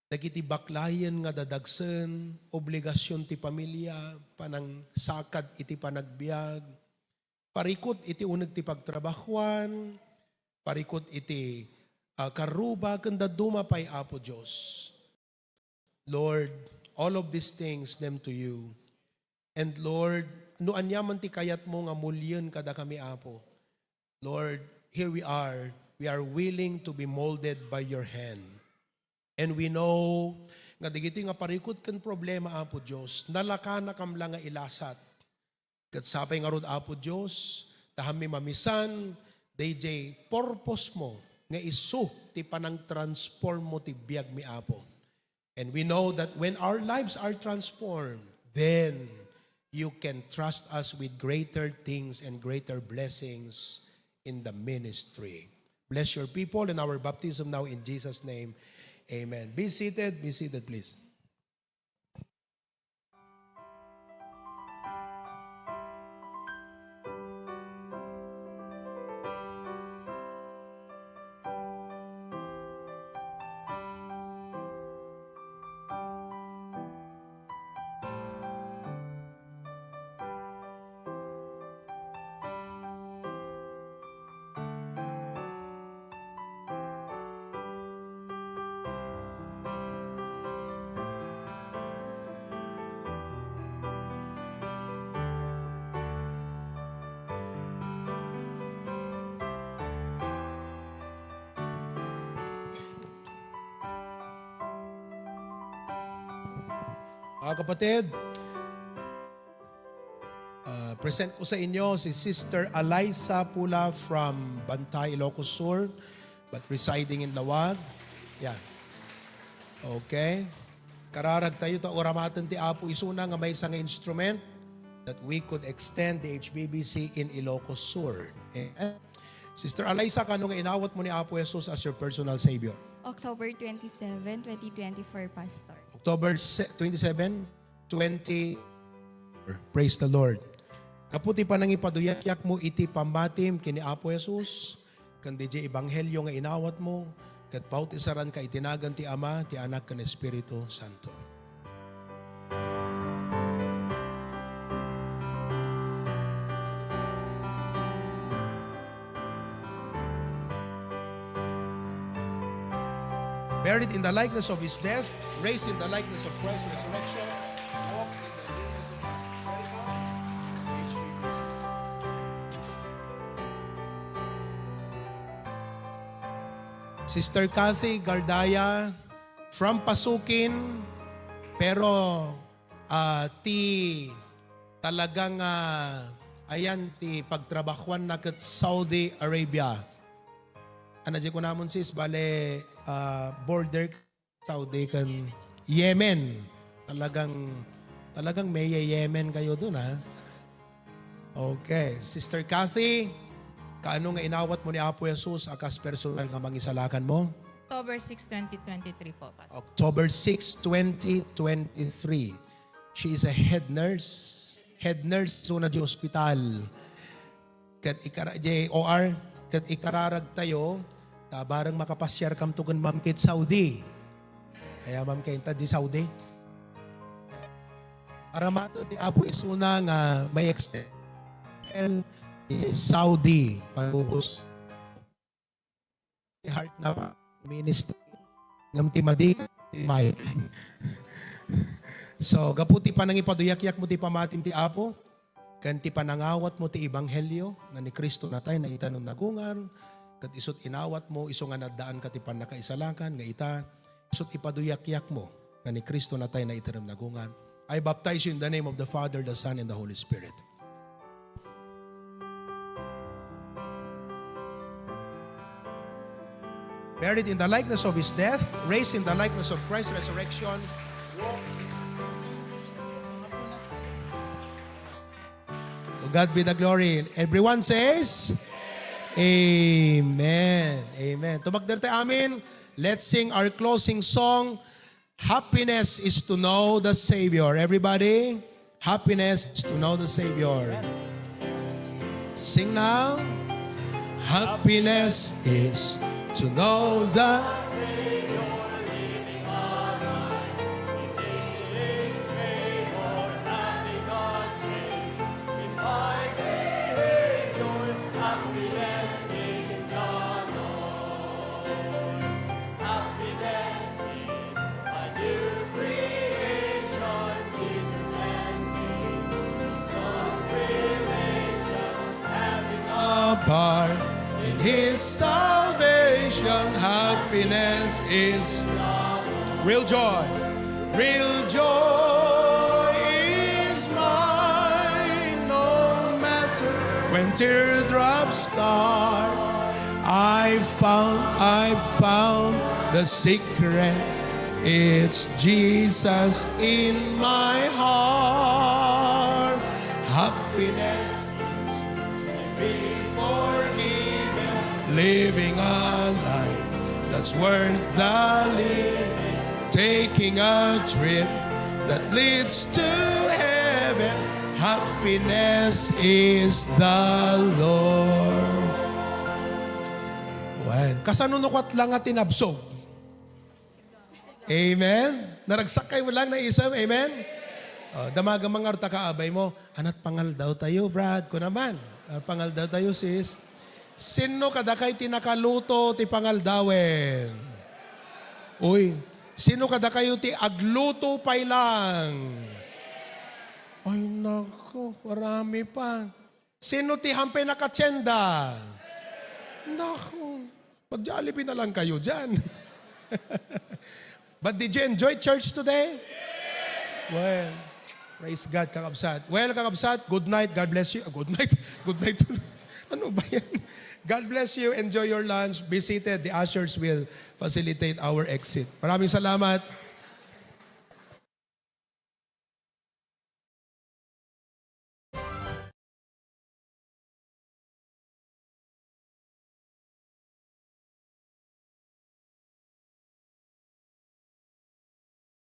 dagiti baklayen nga dadagsen, obligasion ti pamilya, panangsakad iti panagbiag, parikut iti uneg ti pagtrabahuan, parikut iti, ah, karruba, ken dadduma pay, Apo Dios. Lord, all of these things, them to you. And Lord, no aniaman ti kayatmo nga mulien kadakami, Apo. Lord, here we are. We are willing to be molded by your hand. And we know nga dagitoy nga parikut ken problema, Apo Dios, nalakanakam la nga ilasat. Ket sapay ngarud, Apo Dios, ta hammi mamisan daydiay purpose mo nga isu ti panangtransform mo ti biag mi, Apo. And we know that when our lives are transformed, then you can trust us with greater things and greater blessings in the ministry. Bless your people in our baptism now in Jesus' name. Amen. Be seated, be seated, please. Mga kapatid, ah, present ko sa inyo si Sister Eliza Pula from Bantay, Ilocos Sur, but residing in Laoag. Yeah. Okay. Kararag tayo ta uramaten ti Apo isuna nga maysa nga instrument that we could extend the H B B C in Ilocos Sur. Amen. Sister Eliza, kano nga inawat mo ni Apo Jesus as your personal Savior? October twenty-seven, twenty twenty-four, Pastor. October se-, twenty-seven, twenty. Praise the Lord. Gapu ti panangipaduyakyak mo iti pammatim ken ni Apo Jesus, ken diay ebanghelio nga inawat mo, ket bautisaran ka iti nagan ti Ama, ti Anak, ken Espiritu Santo. Buried in the likeness of his death, raised in the likeness of Christ's resurrection, walk in the newness of life. Welcome, H B B C. Sister Kathy Gardaya from Pasukin, pero, ah, ti talagang, ah, ayan ti pagtrabahuanna ket Saudi Arabia. Ano di kunamon, sis? Bale, ah, border Saudi ken Yemen. Talagang, talagang may Yemen kayo dun, ha? Okay. Sister Kathy, kaano nga inawat mo ni Apo Jesus a kas personal nga mangisalakan mo? October six, twenty twenty-three po, Pastor. October six, twenty twenty-three. She is a head nurse. Head nurse isuna di ospital. Ket ikara-, di O R, ket ikararag tayo, ta bareng makapasiar kamto ken Ma'am Kate Saudi. Aya, Ma'am Kate, ta di Saudi. Aramaten ti Apo isuna nga may extend ti Saudi, pagubos ti heart na ministry. Ngem ti madi, ti may. So, gapu ti panangipaduyakyak mo ti pamatim ti Apo, ken ti panangawat mo ti ebanghelio nga ni Cristo natayna ita no nagungar, ket isut' inawat mo isu nga naddaanka ti pannakaisalakan nga ita, isut' ipaduyakyak mo nga ni Cristo natayna ita no nagungar. I baptize you in the name of the Father, the Son, and the Holy Spirit. Buried in the likeness of his death, raised in the likeness of Christ's resurrection. To God be the glory. Everyone says, Amen. Amen. Tumagder tayo, amen. Let's sing our closing song. Happiness is to know the Savior. Everybody, happiness is to know the Savior. Sing now. Happiness is to know the His salvation, happiness is real joy. Real joy is mine, no matter when teardrops start. I found, I found the secret. It's Jesus in my heart. Happiness, be forgiven, living a life that's worth the living, taking a trip that leads to heaven. Happiness is the Lord. Wen, kasano no ket la nga tinabsog? Amen? Naragsak kayo lang na isang, amen? Oh, damaga mangarta ka, abay mo, "Anat pangaldaw tayo, Brad?" Ko naman, "Anat pangaldaw tayo, sis?" Sino kadakay ti nakaluto ti pangaldawen? Uy, sino kadakayo ti agluto pay lang? Ay, nako, marami pa. Sino ti hampay nakatienda? Nako, mag-Jollibee na lang kayo dyan. But did you enjoy church today? Well, praise God, kakabsat. Well, kakabsat, good night. God bless you. Ah, good night. Good night. Ano ba yan? God bless you. Enjoy your lunch. Be seated. The ushers will facilitate our exit. Maraming salamat.